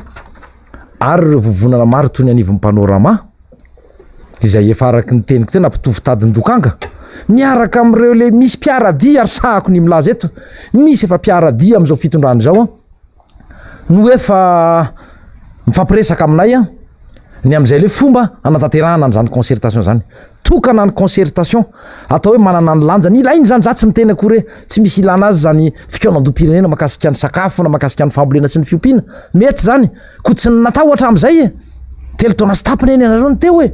ary ireo vovonana maro toy ny anivon'ny Panorama, izay efa araka ny teniko teo nampitovy tadin-dokanga, miaraka amin'ireo le misy mpiara-dia ary sahako ny milaza eto, misy efa mpiara-dia amin'izao fitondrana izao an, no efa mifampiresaka aminay an, ny amin'izay le fomba hanatanterahana an'izany concertation izany. Tokana ny concertation, atao hoe manana ny lanjany, ilaina izany, za tsy miteny akory hoe tsy misy ilana azy izany fikaonandoham-pirenena mahakasika ny sakafo na mahakasika ny fambolena sy ny fiompiana, mety izany, koa tsy natao hatramin'izay e! Telo taona sy tapany anie ianareo no teo e!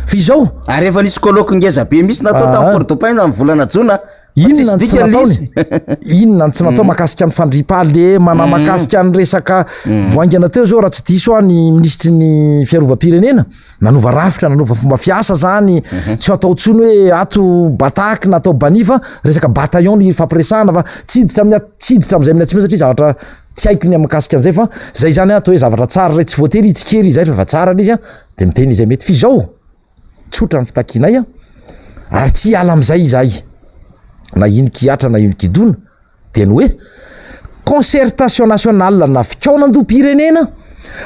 Fa izao. Ary efa nisy colloque ngeza be mihitsy natao tamin'ny Fort Dauphin tamin'ny volana jona. Fa Inona tsisy no tsy dikany nataony? ilay izy. Inona no tsy natao mahakasika ny fandriampahalemana, mahakasika ny resaka vao haingana teo izao raha tsy diso aho ny minisitry ny fiarovam-pirenena nanova rafitra, nanova fomba fiasa zany, tsy ho atao intsony hoe ato Batac na atao Bani fa resaka bataillon no ifampiresahana fa tsy hiditra amin'ny tsy hiditra amin'izay amin'ny atsimo satria zavatra tsy haiko ny mikasika an'izay fa zay zany atao hoe zavatra tsara iray tsy voatery hitsikery izahay fa efa tsara ilay izy an, dia miteny izay mety f'izao tsotra ny fitakianay an, ary tsy hiala amin'izay izahay na inon-kihatra na inon-kidona dia ny hoe concertation nationale na fikaonandoham-pirenena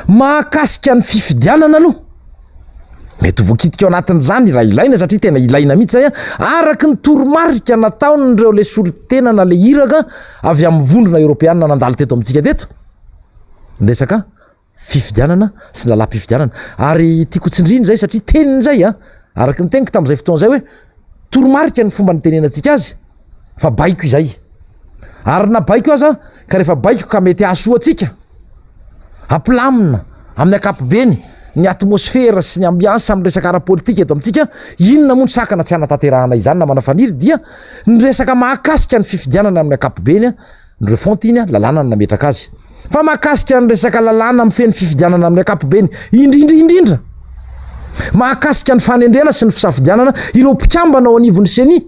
mahakasika ny fifidianana aloha, mety ho voakitika ao anatin'izany raha ilaina satria tena ilaina mihitsy izay an, araka ny toromarika nataon'ireo ilay solontena na ilay iraka avy amin'ny vondrona eoropeanina nandalo teto amintsika teto, ny resaka fifidianana sy ny lalàm-pifidianana. Ary tiako ho tsindriana izay satria teniny izay an, araka ny teniko tamin'izay fotoana izay hoe toromarika ny fomba nitenenantsika azy fa baiko izay. Ary na baiko aza ka rehefa baiko ka mety hahasoa antsika, hampilamina amin'ny ankapobeny ny atmosfera sy ny ambiance amin'ny resaka ara-politika eto amintsika, inona moa ny sakana tsy hanatanterahana izany namana Faniry dia ny resaka mahakasika ny fifidianana amin'ny ankapobeny ny refonte iny lalàna no nametraka azy. Fa mahakasika ny resaka lalàna mifehy ny fifidianana amin'ny ankapobeny, indrindra indrindra mahakasika ny fanendrena sy ny fisafidianana ireo mpikambana ao anivon'ny Ceni,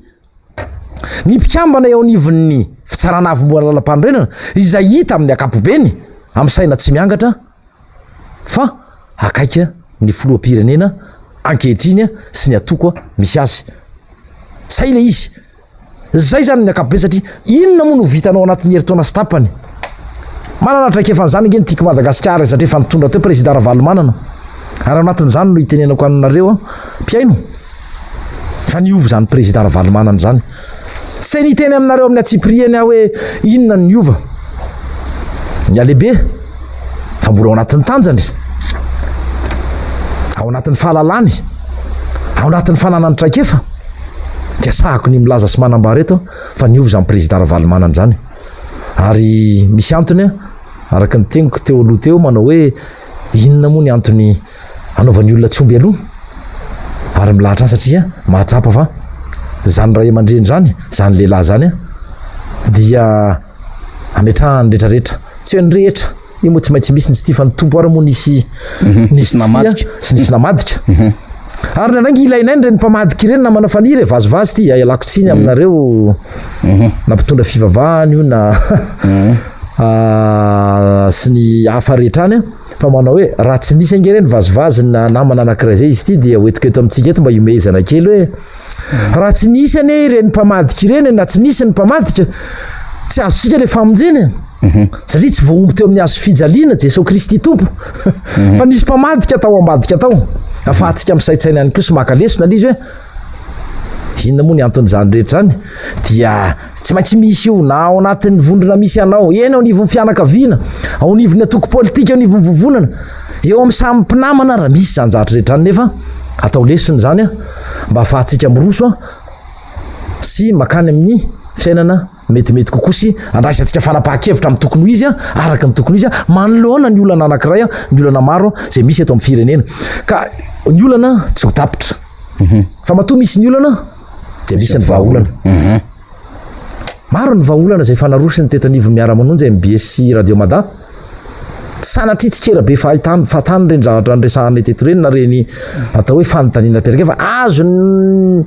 ny mpikambana eo anivon'ny Fitsarana Avo Momba ny Lalampanorenana, izay hita amin'ny ankapobeny amin'ny saina tsy miangatra fa akaiky ny filoham-pirenena ankehitriny sy ny antoko misy azy. Zay ilay izy. Zay zany ny ankapobeny satria inona moa no vitanao anatin'ny herintaona sy tapany? Manana traikefa an'izany ange ny Tiako Madagasikara satria efa nitondra teo Président Ravalomanana. Ary ao anatin'izany no itenenako anareo mpihaino fa niova izany Président Ravalomanana izany. Tsy teny hiteny aminareo amin'ny antsipiriany aho hoe inona no niova. Nihalehibe fa mbola ao anatin'ny tanjany, ao anatin'ny fahalalany, ao anatin'ny fananany traikefa. Dia sahako ny milaza sy manambara eto fa niova izany Président Ravalomanana izany. Ary misy antony araka ny teniko teo aloha teo manao hoe inona moa ny antony anaovan'ny olona tsy omby aloha ary milahatra any satria mahatsapa fa izany ray aman-dreny izany, izany lehilahy izany dia ametrahany rehetrarehetra, tsy hoe ny rehetra, io moa tsy maintsy misy ny tsy tia fa ny Tompo ary moa nisy nisy namadika sy nisy namadika. Ary ndraindray nge ilainay ireny mpamadika ireny namana Faniry e, vazivazy ity, ialako tsiny aminareo na mpitondra fivavahana io na sy ny hafa rehetra any fa manao hoe raha tsy nisy ange ireny vazivazy na namana anankiray izay izy ity dia hoentiko eto amintsika eto mba hihomehezana kely hoe Raha tsy nisy anie ireny mpamadika ireny na tsy nisy ny mpamadika, tsy azontsika ilay famonjena e. Satria tsy voahombo teo amin'ny hazo fijaliana Jesoa Kristy Tompo. Fa nisy mpamadika tao ambadika tao. Afahantsika misaintsaina ihany koa sy maka lesona ilay izy hoe inona moa ny anton'izany rehetra izany? Dia tsy maintsy misy io na ao anatin'ny vondrona misy anao, eny ao anivon'ny fianakaviana, ao anivon'ny antoko politika, ao anivon'ny vovonana. Eo amin'ny samy mpinamana raha misy izany zavatra rehetra izany nefa atao lesona izany mba ahafahantsika miroso sy makany amin'ny fiainana metimety kokoa sy andraisantsika fanapahan-kevitra amin'ny tokony ho izy araka ny tokony ho izy manoloana ny olana anankiray, ny olana maro izay misy eto amin'ny firenena. Ka ny olana tsy ho tapitra. Fa matoa misy ny olana dia misy ny vahaolana. Maro ny vahaolana izay efa narosony teto anivon'ny Miara-manonja, mbs sy Radio Mada. Tsy sanatria tsikera be fahatany fahatany ireny zavatra niresahanay teto ireny na ireny atao hoe fanontaniana napetraka fa azon'ny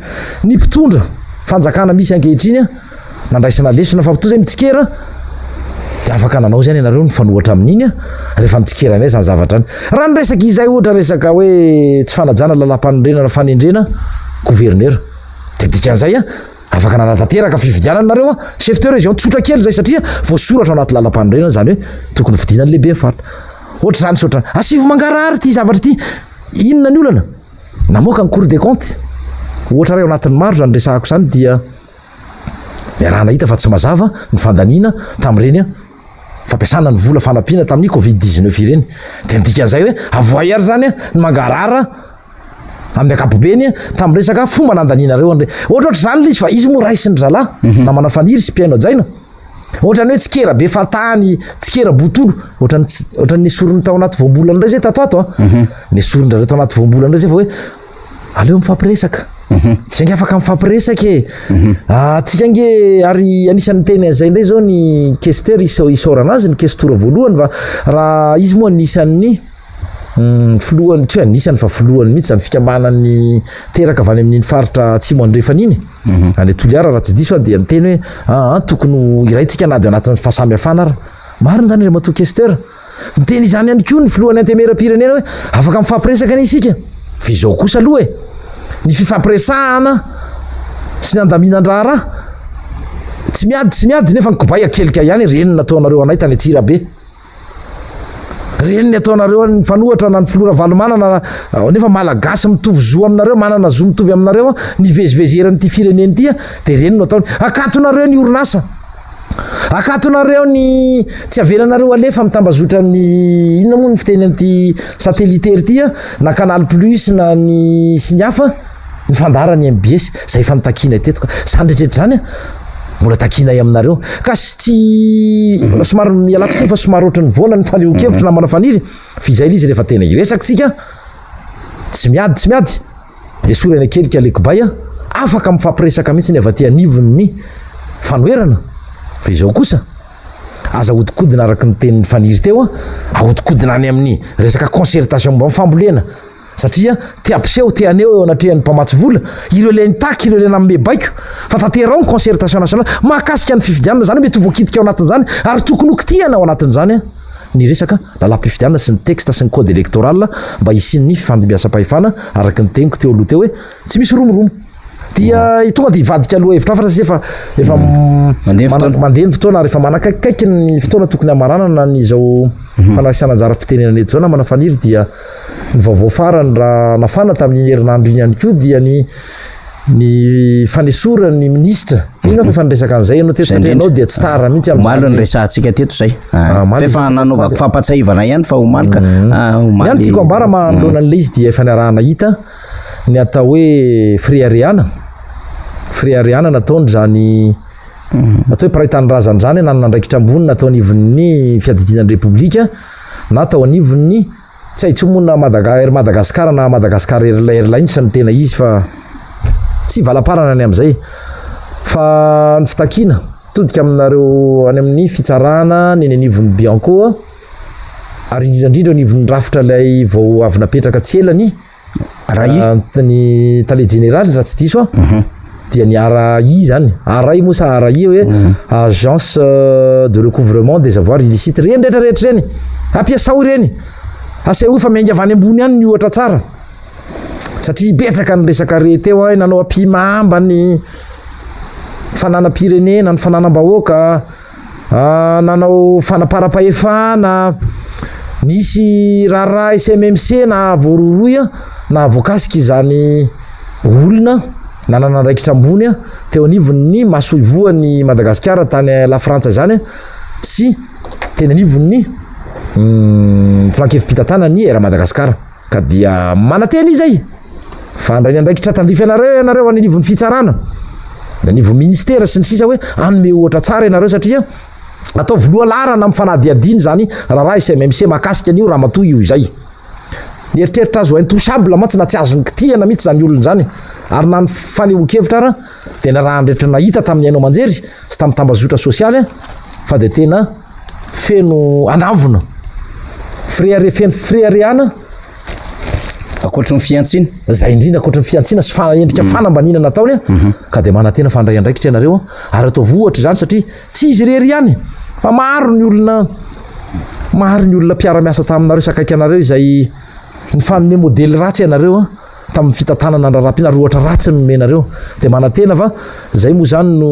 ny mpitondra fanjakana misy ankehitriny nandraisana lesona fa toa izay mitsikera dia afaka nanao izany ianareo nifanohatra amin'iny rehefa mitsikera anay izany zavatra any. Raha ny resaka izay ohatra resaka hoe tsy fanajana lalàmpanorenana fanendrena gouverneur dia dikan'izay Afaka nanatanteraka fifidianana nareo an! Chef de région tsotra kely zay satria voasoratra ao anaty lalam-panorenana zany hoe tokony hofidiana ny lehiben'ny faritra. Ohatr'izany sy ohatr'izany. Asivo mangarahara ity zavatra ity. Inona ny olana? Namoaka ny cour des comptes. Ohatra iray ao anatin'ny maro izany resahako izany dia niarahana hita fa tsy mazava ny fandaniana tamin'ireny fampiasana ny vola fanampiana tamin'ny covid 19 ireny. Dia ny dikan'izay hoe avoay ary izany ny mangarahara. Amin'ny ankapobeny tamin'ny resaka fomba nandanianareo an'ireny. Ohatrohatr'izany ilay izy fa izy moa raisin-dry zalahy, namana Faniry sy mpihaino hajaina. Ohatran'ny hoe tsikera be fahatany, tsikera botolo, ohatran'ny tsy, ohatran'ny nesoriny tao anaty voambolana indray izay tato ato an. Nesorin-dry zareo tao anaty voambolana indray izay fa hoe aleo mifampiresaka. Tsika ange afaka mifampiresaka e. Ah, tsika ange ary anisan'ny niteny an'izay indray izao ny questeur isaorana azy ny questora voalohany fa raha izy moa anisan'ny filohany, tsy hoe anisany fa filohany mihitsy izany fikambanan'ny teraka avy any amin'iny faritra atsimo andrefana iny, any Toliara raha tsy diso aho dia niteny hoe aa tokony ho iray tsika na dia ao anatin'ny fahasamihafana ary. Marina izany Andriamatoa Questeur. Niteny izany ihany koa ny filohan'ny Antenimierampirenena hoe afaka mifampiresaka anie isika. Fa izao kosa aloha e, ny fifampiresahana sy ny handaminan-draharaha, tsy miady tsy miady nefa ny kobay akelika ihany, ireny no nataonareo anay tany Antsirabe. Ireny ny ataonareo ny mifanohatra na ny filoha Ravalomanana nefa malagasy mitovy zo aminareo, manana zo mitovy aminareo, nivezivezy eran'ity firenena ity dia ireny no ataony. Akatonareo ny orinasa. Akatonareo ny tsy avelanareo alefa amin'ny tambazotran'ny inona moa ny fiteny an'ity satellitaire ity na canal plus na ny sy ny hafa ny fandaharan'ny mbs izay efa nitakianay teto ka izany rehetra rehetra izany mbola takianay aminareo ka tsy mhm. somary mialako tsiny fa somary ohatran'ny voana ny fanehoan-kevitra mhm. namana faniry fa izay ilay izy rehefa tena hiresaka tsika tsy miady tsy miady Esory any an-kelika le kibay a! Afaka mifampiresaka mihitsy ny avy aty anivon'ny fanoherana fa izao kosa aza ahodikodina araka ny tenin'i Faniry teo a! Ahodikodina any amin'ny resaka concertation momba ny fambolena satria te hampiseho, te haneho eo anatrehan'ny mpamatsy vola ireo ilay nitaky, ireo ilay nanome baiko fa tanteraho ny concertation nationale mahakasika ny fifidianana, izany hoe mety ho voakitika ao anatin'izany ary tokony ho kitihana ao anatin'izany ny resaka lalàm-pifidianana sy ny texte sy ny code électoral mba hisian'ny fifandimbiasam-pahefana araka ny teniko teo aloha teo hoe tsy misy romoromo. Dia tonga dia hivadika lohahevitra hafa satria efa efa mandeha ny fotoana ary efa manakaikikaiky ny fotoana tokony hamaranana ny izao fandraisana anjara fitenenana eto izao namana Faniry dia ny vaovao farany raha nafana tamin'iny herinandro iny ihany koa dia ny ny fanesoran'ny minisitra. Mino aho fa efa niresaka an'izay ianao teto satria ianao dia tsy tara mihitsy amin'izany. Omaly no niresahantsika teto izay. Ah, ah, fa efa nanaovako fampatsiahivana ihany fa omaly ka. Mm. Ah, omaly. Ny any tiako ambara manoloana an'ilay izy dia efa niarahana hita ny atao hoe fireharehana. Fireharehana nataony izany mm. atao hoe mpiray tanindrazana izany nanana andraikitra ambony natao anivon'ny fiadidiana ny Repoblika na tao anivon'ny Tsy hay intsony moa na Madaga Air Madagascar na Madagascar Airlines no tena izy fa tsy hivalamparana ny amin'izay fa ny fitakiana mitodika aminareo any amin'ny fitsarana ny eny anivon'ny Bianco ary indrindra indrindra eo anivon'ny rafitra ilay vao avy napetraka tsy ela ny Rai. Ny tale jeneraly raha tsy diso aho dia ny RAI zany, RAI moa sa RAI hoe agence de recouvrement des avoirs illicites, ireny rehetra rehetra ireny, ampiasao ireny, asehoy fa miainga avy any ambony any ny ohatra tsara, satria betsaka ny resaka re teo hoe nanao ampihimamba ny fananam-pirenena, ny fananam-bahoaka. Nanao fanaparam-pahefana, nisy raharaha SMMC nahavoarohirohy nahavoakasika izany olona nanana andraikitra ambony teo anivon'ny masoivohon'i Madagasikara tany Lafrantsa izany sy teny anivon'ny filankevi-pitantanan'ny Air Madagascar. Ka dia manantena izy fa handray ny andraikitra tandrify anareo ianareo any anivon'ny fitsarana, ny anivon'ny ministera sy ny sisa hoe hanome ohatra tsara ianareo satria ataovy loha laharana amin'ny fanadihadiana izany raharaha SMMC mahakasika an'io ramatoa io izay. Nieritreritra azy ho intouchable mantsy na tsy azony kitihana mihitsy izany olona izany ary na ny fanehoan-kevitra ara dia narahan'ny rehetra nahita tamin'ny haino aman-jery sy tamin'ny tambazotra sosialy fa dia tena Feno anavona. Firehareha feno fireharehana. Ankoatry ny fihantsiana. Izay indrindra ankoatry ny fihantsiana sy fa endrika mm. fanambaniana nataony mm -hmm. ka dia manantena fa handray andraikitra ianareo ary ataovy ohatra izany satria tsy izy irery ihany fa maro ny olona maro ny olona mpiara-miasa taminareo sy akaiky anareo izay nifanome modely ratsy ianareo a tamin'ny fitantanana ny raharaham-piana ary ohatra ratsy no nomenareo dia manantena fa izay moa izany no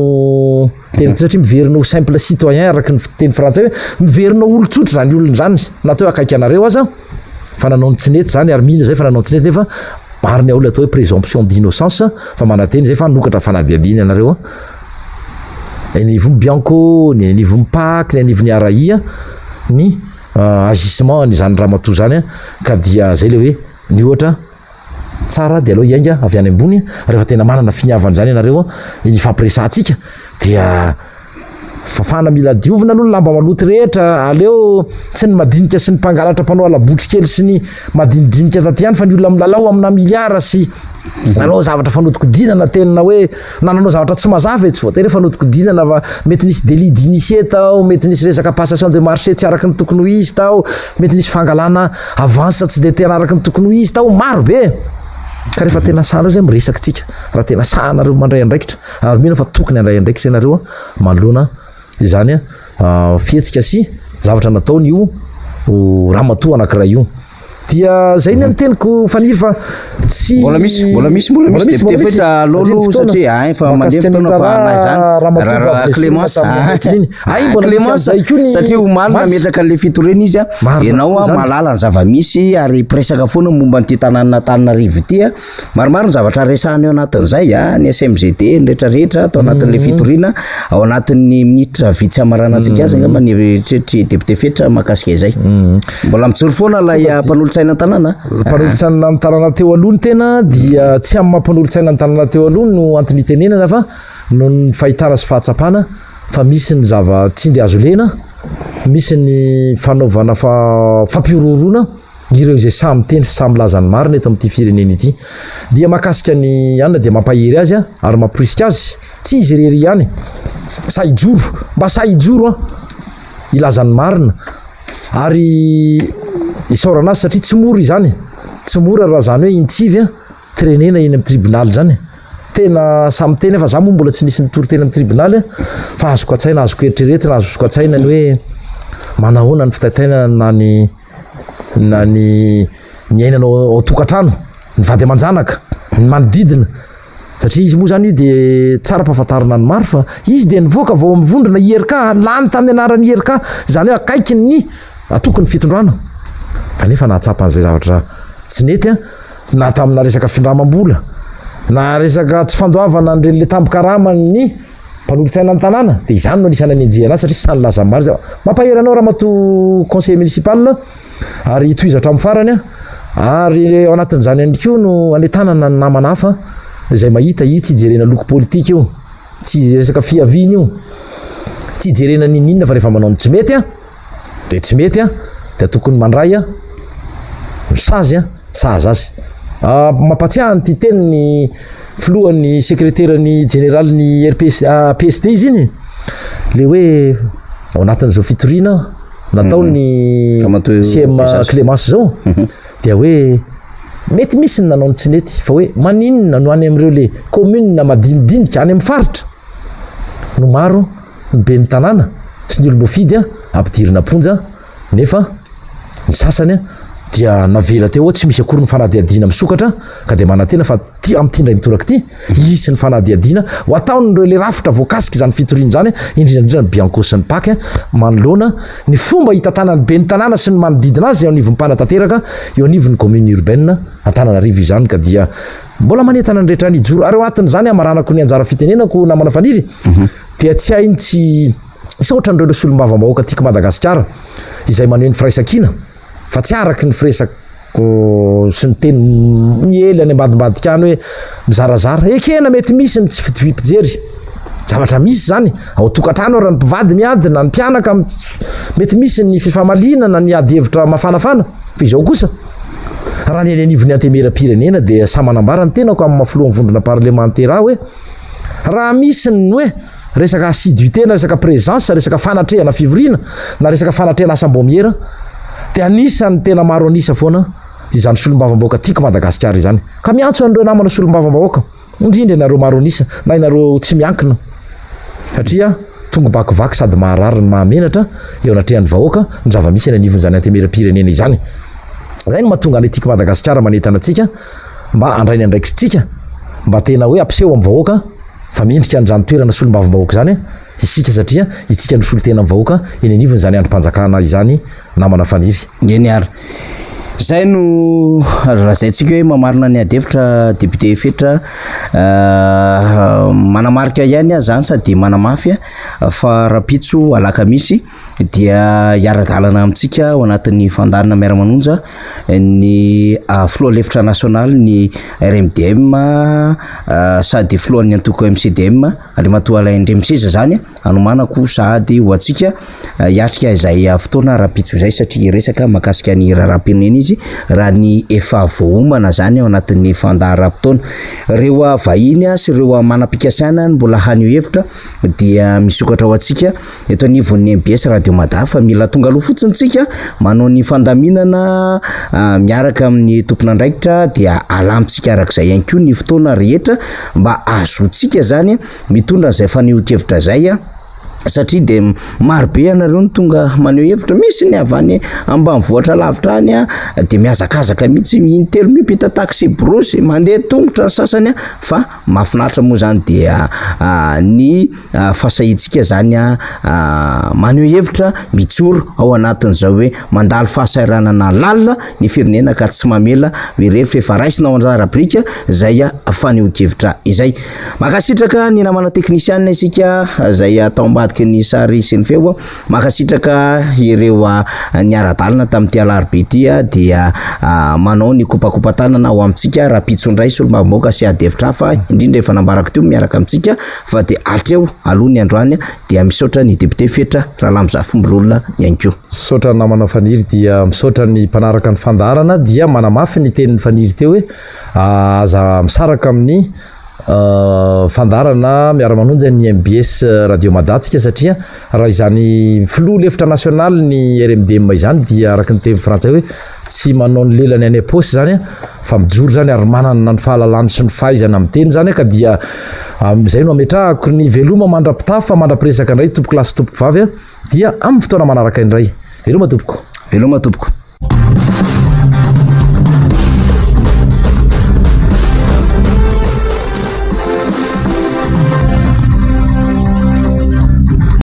Tena satria miverina ho simple citoyen araka ny fiteny frantsay hoe miverina ho olon-tsotra izany olona izany na teo akaiky anareo aza fa nanao ny tsy nety izany ary mino izay fa nanao ny tsy nety nefa maro ny olona atao hoe présomption d'innocence fa manantena izay fa hanokatra fanadihadiana ianareo ny anivon'ny Bianco, ny anivon'ny Pac, ny anivon'ny RAI ny agissement an'izany ramatoa izany ka dia izay ilay hoe ny ohatra. Tsara dia aleo hiainga avy any ambony rehefa tena manana finiavana izany ianareo ny hifampiresahantsika dia fafana mila diovina aloha ny lamba maloto rehetra, aleo tsy ny madinika sy ny mpangalatra mpanao hala-botry kely sy ny madinidinika taty ihany fa ny olona milalao amina miliara sy nanao zavatra fanodikodinana tena hoe na nanao zavatra tsy mazava e, tsy voatery hoe fanodikodinana fa mety nisy délit d'initié tao, mety nisy resaka passation de marché tsy araka ny tokony ho izy tao, mety nisy fangalana avance tsy dia tena araka ny tokony ho izy tao, maro be e! Ka rehefa tena sahanareo izay miresaka tsika, raha tena sahanareo mandray andraikitra, ary mino aho fa tokony handray andraikitra ianareo manoloana izany fihetsika sy zavatra nataon'io ramatoa anankiray io. Dia zay ny teniko Faniry fa tsy Mbola misy, mbola misy, mbola misy député Fetra aleo aloha satria ay fa mandeha fotoana fa na izany raha Clémence ay mbola Clémence satria omaly nametraka an'ilay fitoriana izy a, ianao a mahalala ny zava-misy ary mpiresaka foana momba an'ity tanànan'Antananarivo ity a. Maromaro ny zavatra resahana eo anatin'izay a, ny SMGD, ny rehetrarehetra atao anatin'ilay fitoriana, ao anatin'ny minitra vitsy hamaranantsika azy angamba ny eritreritr'i député Fetra mahakasika izay. Mbola mijoro foana ilay mpanolotsaina an-tanàna. Mpanolotsaina an-tanàna teo aloha ny tena dia tsy amin'ny maha mpanolotsaina an-tanàna teo aloha no antony itenenana fa noho ny fahitana sy fahatsapana fa misy ny zava-tsindry azo lena, misy ny fanaovana fampihorohoroana. Ireo izay sahy miteny sy sahy milaza ny marina eto amin'ity firenena ity. Dia mahakasika an'i Anna dia mampahery azy aho ary mamporisika azy, tsy izy irery ihany, sahy hijoro, mba sahy hijoro an! hilaza ny marina ary isaorana azy satria tsy mora izany, tsy mora raha izany hoe intsivy an! Trenena eny amin'ny tribonaly izany. Tena samy miteny aho fa za moa mbola tsy nisy nitory teny amin'ny tribonaly fa azoko an-tsaina, azoko eritreretina, azoko an-tsaina ny hoe manahoana ny fitaintainana na ny na ny niainana ao an-tokantrano, ny vady aman-janaka, ny manodidina. Satria izy moa izany io dia tsara ampahafantarina ny maro fa izy dia nivoaka vao amin'ny vondrona IRK, lany tamin'ny anaran'ny IRK, izany hoe akaikin'ny atokon'ny fitondrana. Kanefa nahatsapa an'izay zavatra tsy nety na tamina resaka findramam-bola, na resaka tsy fandoavana an'ireny le tambin-karaman'ny mpanolotsaina ny tanàna, dia izany no anisan'ny anenjehana azy satria sahy nilaza ny marina izy. Mampahery anao ramatoa conseiller municipal ary hitohizo hatramin'ny farany ary ao anatin'izany ihany koa no anentanana ny namana hafa izay mahita io tsy ijerena loko politika io, tsy resaka fiaviana io, tsy ijerena n'inon'inona fa rehefa manao ny tsy mety an! Dia tsy mety an, dia tokony mandray an, ny sazy an, sahaza azy. Mampatsiahy an'ity tenin'ny filohan'ny sekreteran'ny jeneralin'ny RPS, PSD izy iny, le hoe ao anatin'izao fitoriana nataon'ny CM Clémence izao, dia hoe mety misy ny nanao ny tsy nety, fa hoe maninona no any amin'ireo le commune madinidinika any amin'ny faritra no maro ny ben'ny tanàna sy ny olom-boafidy ampidirina am-ponja nefa ny sasany dia navela teo tsy misy akory ny fanadihadiana misokatra ka dia manantena fa ty amin'ity indray mitoraka ity hisy ny fanadihadiana ho ataon'ireo le rafitra voakasika izany fitoriana izany indrindra indrindra ny Bianco sy ny Pac manoloana ny fomba hitantanan'ny ben'ny tanàna sy ny manodidina azy eo anivon'ny mpanatanteraka eo anivon'ny commune urbaine Antananarivo izany ka dia mbola manentana ny rehetra any hijoro ary ao anatin'izany hamaranako ny anjara fitenenako namana Faniry dia tsy hainy tsy hisaotra an'ireo solombavambahoaka tiako Madagasikara izay maneho ny firaisankina fa tsy araky ny firesako sy ny teny miely any ambadimbadika any hoe mizarazara. Ekena mety misy ny tsy fitoviam-pijery, zavatra misy izany ao an-tokantrano ary ny mpivady miady na ny mpianaka mety misy ny fifamaliana na ny ady hevitra mafanafana fa izao kosa raha ny eny anivon'ny antemieram-pirenena dia samy manambara ny tenako amin'ny maha filohan'ny vondrona parlemantera ahy hoe Raha misy ny hoe resaka assiduité na resaka présence, resaka fanatrehana fivoriana na resaka fanatrehana asam-baomiera dia anisan'ny tena maro an'isa foana izany solombavambahoaka Tiako Madagasikara izany. Ka miantso an'ireo namana solombavambahoaka, indrindra ianareo maro an'isa na ianareo tsy miankina satria tongo-bakivaky sady maharary no mahamenatra eo anatrehan'ny vahoaka ny zava-misy eny anivon'izany antemieram-pirenena izany. Izay no mahatonga anay Tiako Madagasikara manentana antsika mba handray ny andraikitsika, mba tena hoe hampiseho amin'ny vahoaka fa mendrika an'izany toerana solombavambahoaka izany isika satria itsika no solotenan'ny vahoaka eny anivon'izany andrim-panjakana izany namana Faniry. Eny ary. Izay no azo lazaintsika hoe mamarina ny adihevitra député Fetra. Manamarika ihany aho izany sady manamafy fa rahampitso alakamisy dia hiara-dalana amintsika ao anatin'ny fandaharana miara-manonja ny filoha lefitra nasionaly ny RMDM sady filohan'ny antoko MCDM Andriamatoa Alain Andriamiseza izany hanomanako sahady ho antsika hiatrika izay fotoana rahampitso izay satria hiresaka mahakasika ny raharaham-pirenena izy raha ny efa voaomana izany ao anatin'ny fandaharam-potoana. Ireo vahiny sy ireo manam-pikasana no mbola haneho hevitra dia misokatra ho antsika eto anivon'ny mbs Radio Mada fa mila tonga aloha fotsiny tsika manao ny fandaminana miaraka amin'ny tompon'andraikitra dia alamintsika arak'izay ihany koa ny fotoana rehetra mba ahazoantsika zany mitondra an'izay fanehoan-kevitra izay satria dia maro be ianareo no tonga maneho hevitra, misy ny avy any ambanivohitra lavitra any dia mihazakazaka mihitsy intelo miampita taxi brousse, mandeha tongotra ny sasany fa mahafinaritra moa zany dia ny fahasahiantsika zany maneho hevitra mijoro ao anatin'izao hoe mandalo fahasahiranana lalina ny firenena ka tsy mamela ho irery fa efa raisina ao anjara biriky izay fanehoan-kevitra izay. Mankasitraka ny namana teknisianina isika izay atao ambadiky ny sary sy ny feo. Mankasitraka ireo niara-dalana tamin'ity alarobia ity dia manao ny kopakopa-tanana ho amintsika rahampitso indray solombavambahoaka sy ady hevitra hafa indrindra efa nambarako teo miaraka amintsika fa dia hatreo aloha ny androany dia misaotra ny député Fetra Ralamizafimbirolona ihany koa. Misaotra namana Faniry dia misaotra ny mpanaraka ny fandaharana dia manamafy ny tenin'i Faniry teo hoe aza misaraka amin'ny fandaharana miara-manonja ny mbs Radio Mada tsika satria raha izany filoha lefitra nasionaly ny RMDM izany dia araka ny teny frantsay hoe tsy manao ny lelany any am-paosy izany fa mijoro izany ary manana ny fahalalany sy ny fahaizana miteny izany ka dia izay no ametrahako ny veloma mandra-pitafa mandra-piresaka indray tompoko lahy sy tompoko vavy dia amin'ny fotoana manaraka indray. Veloma tompoko. Veloma tompoko.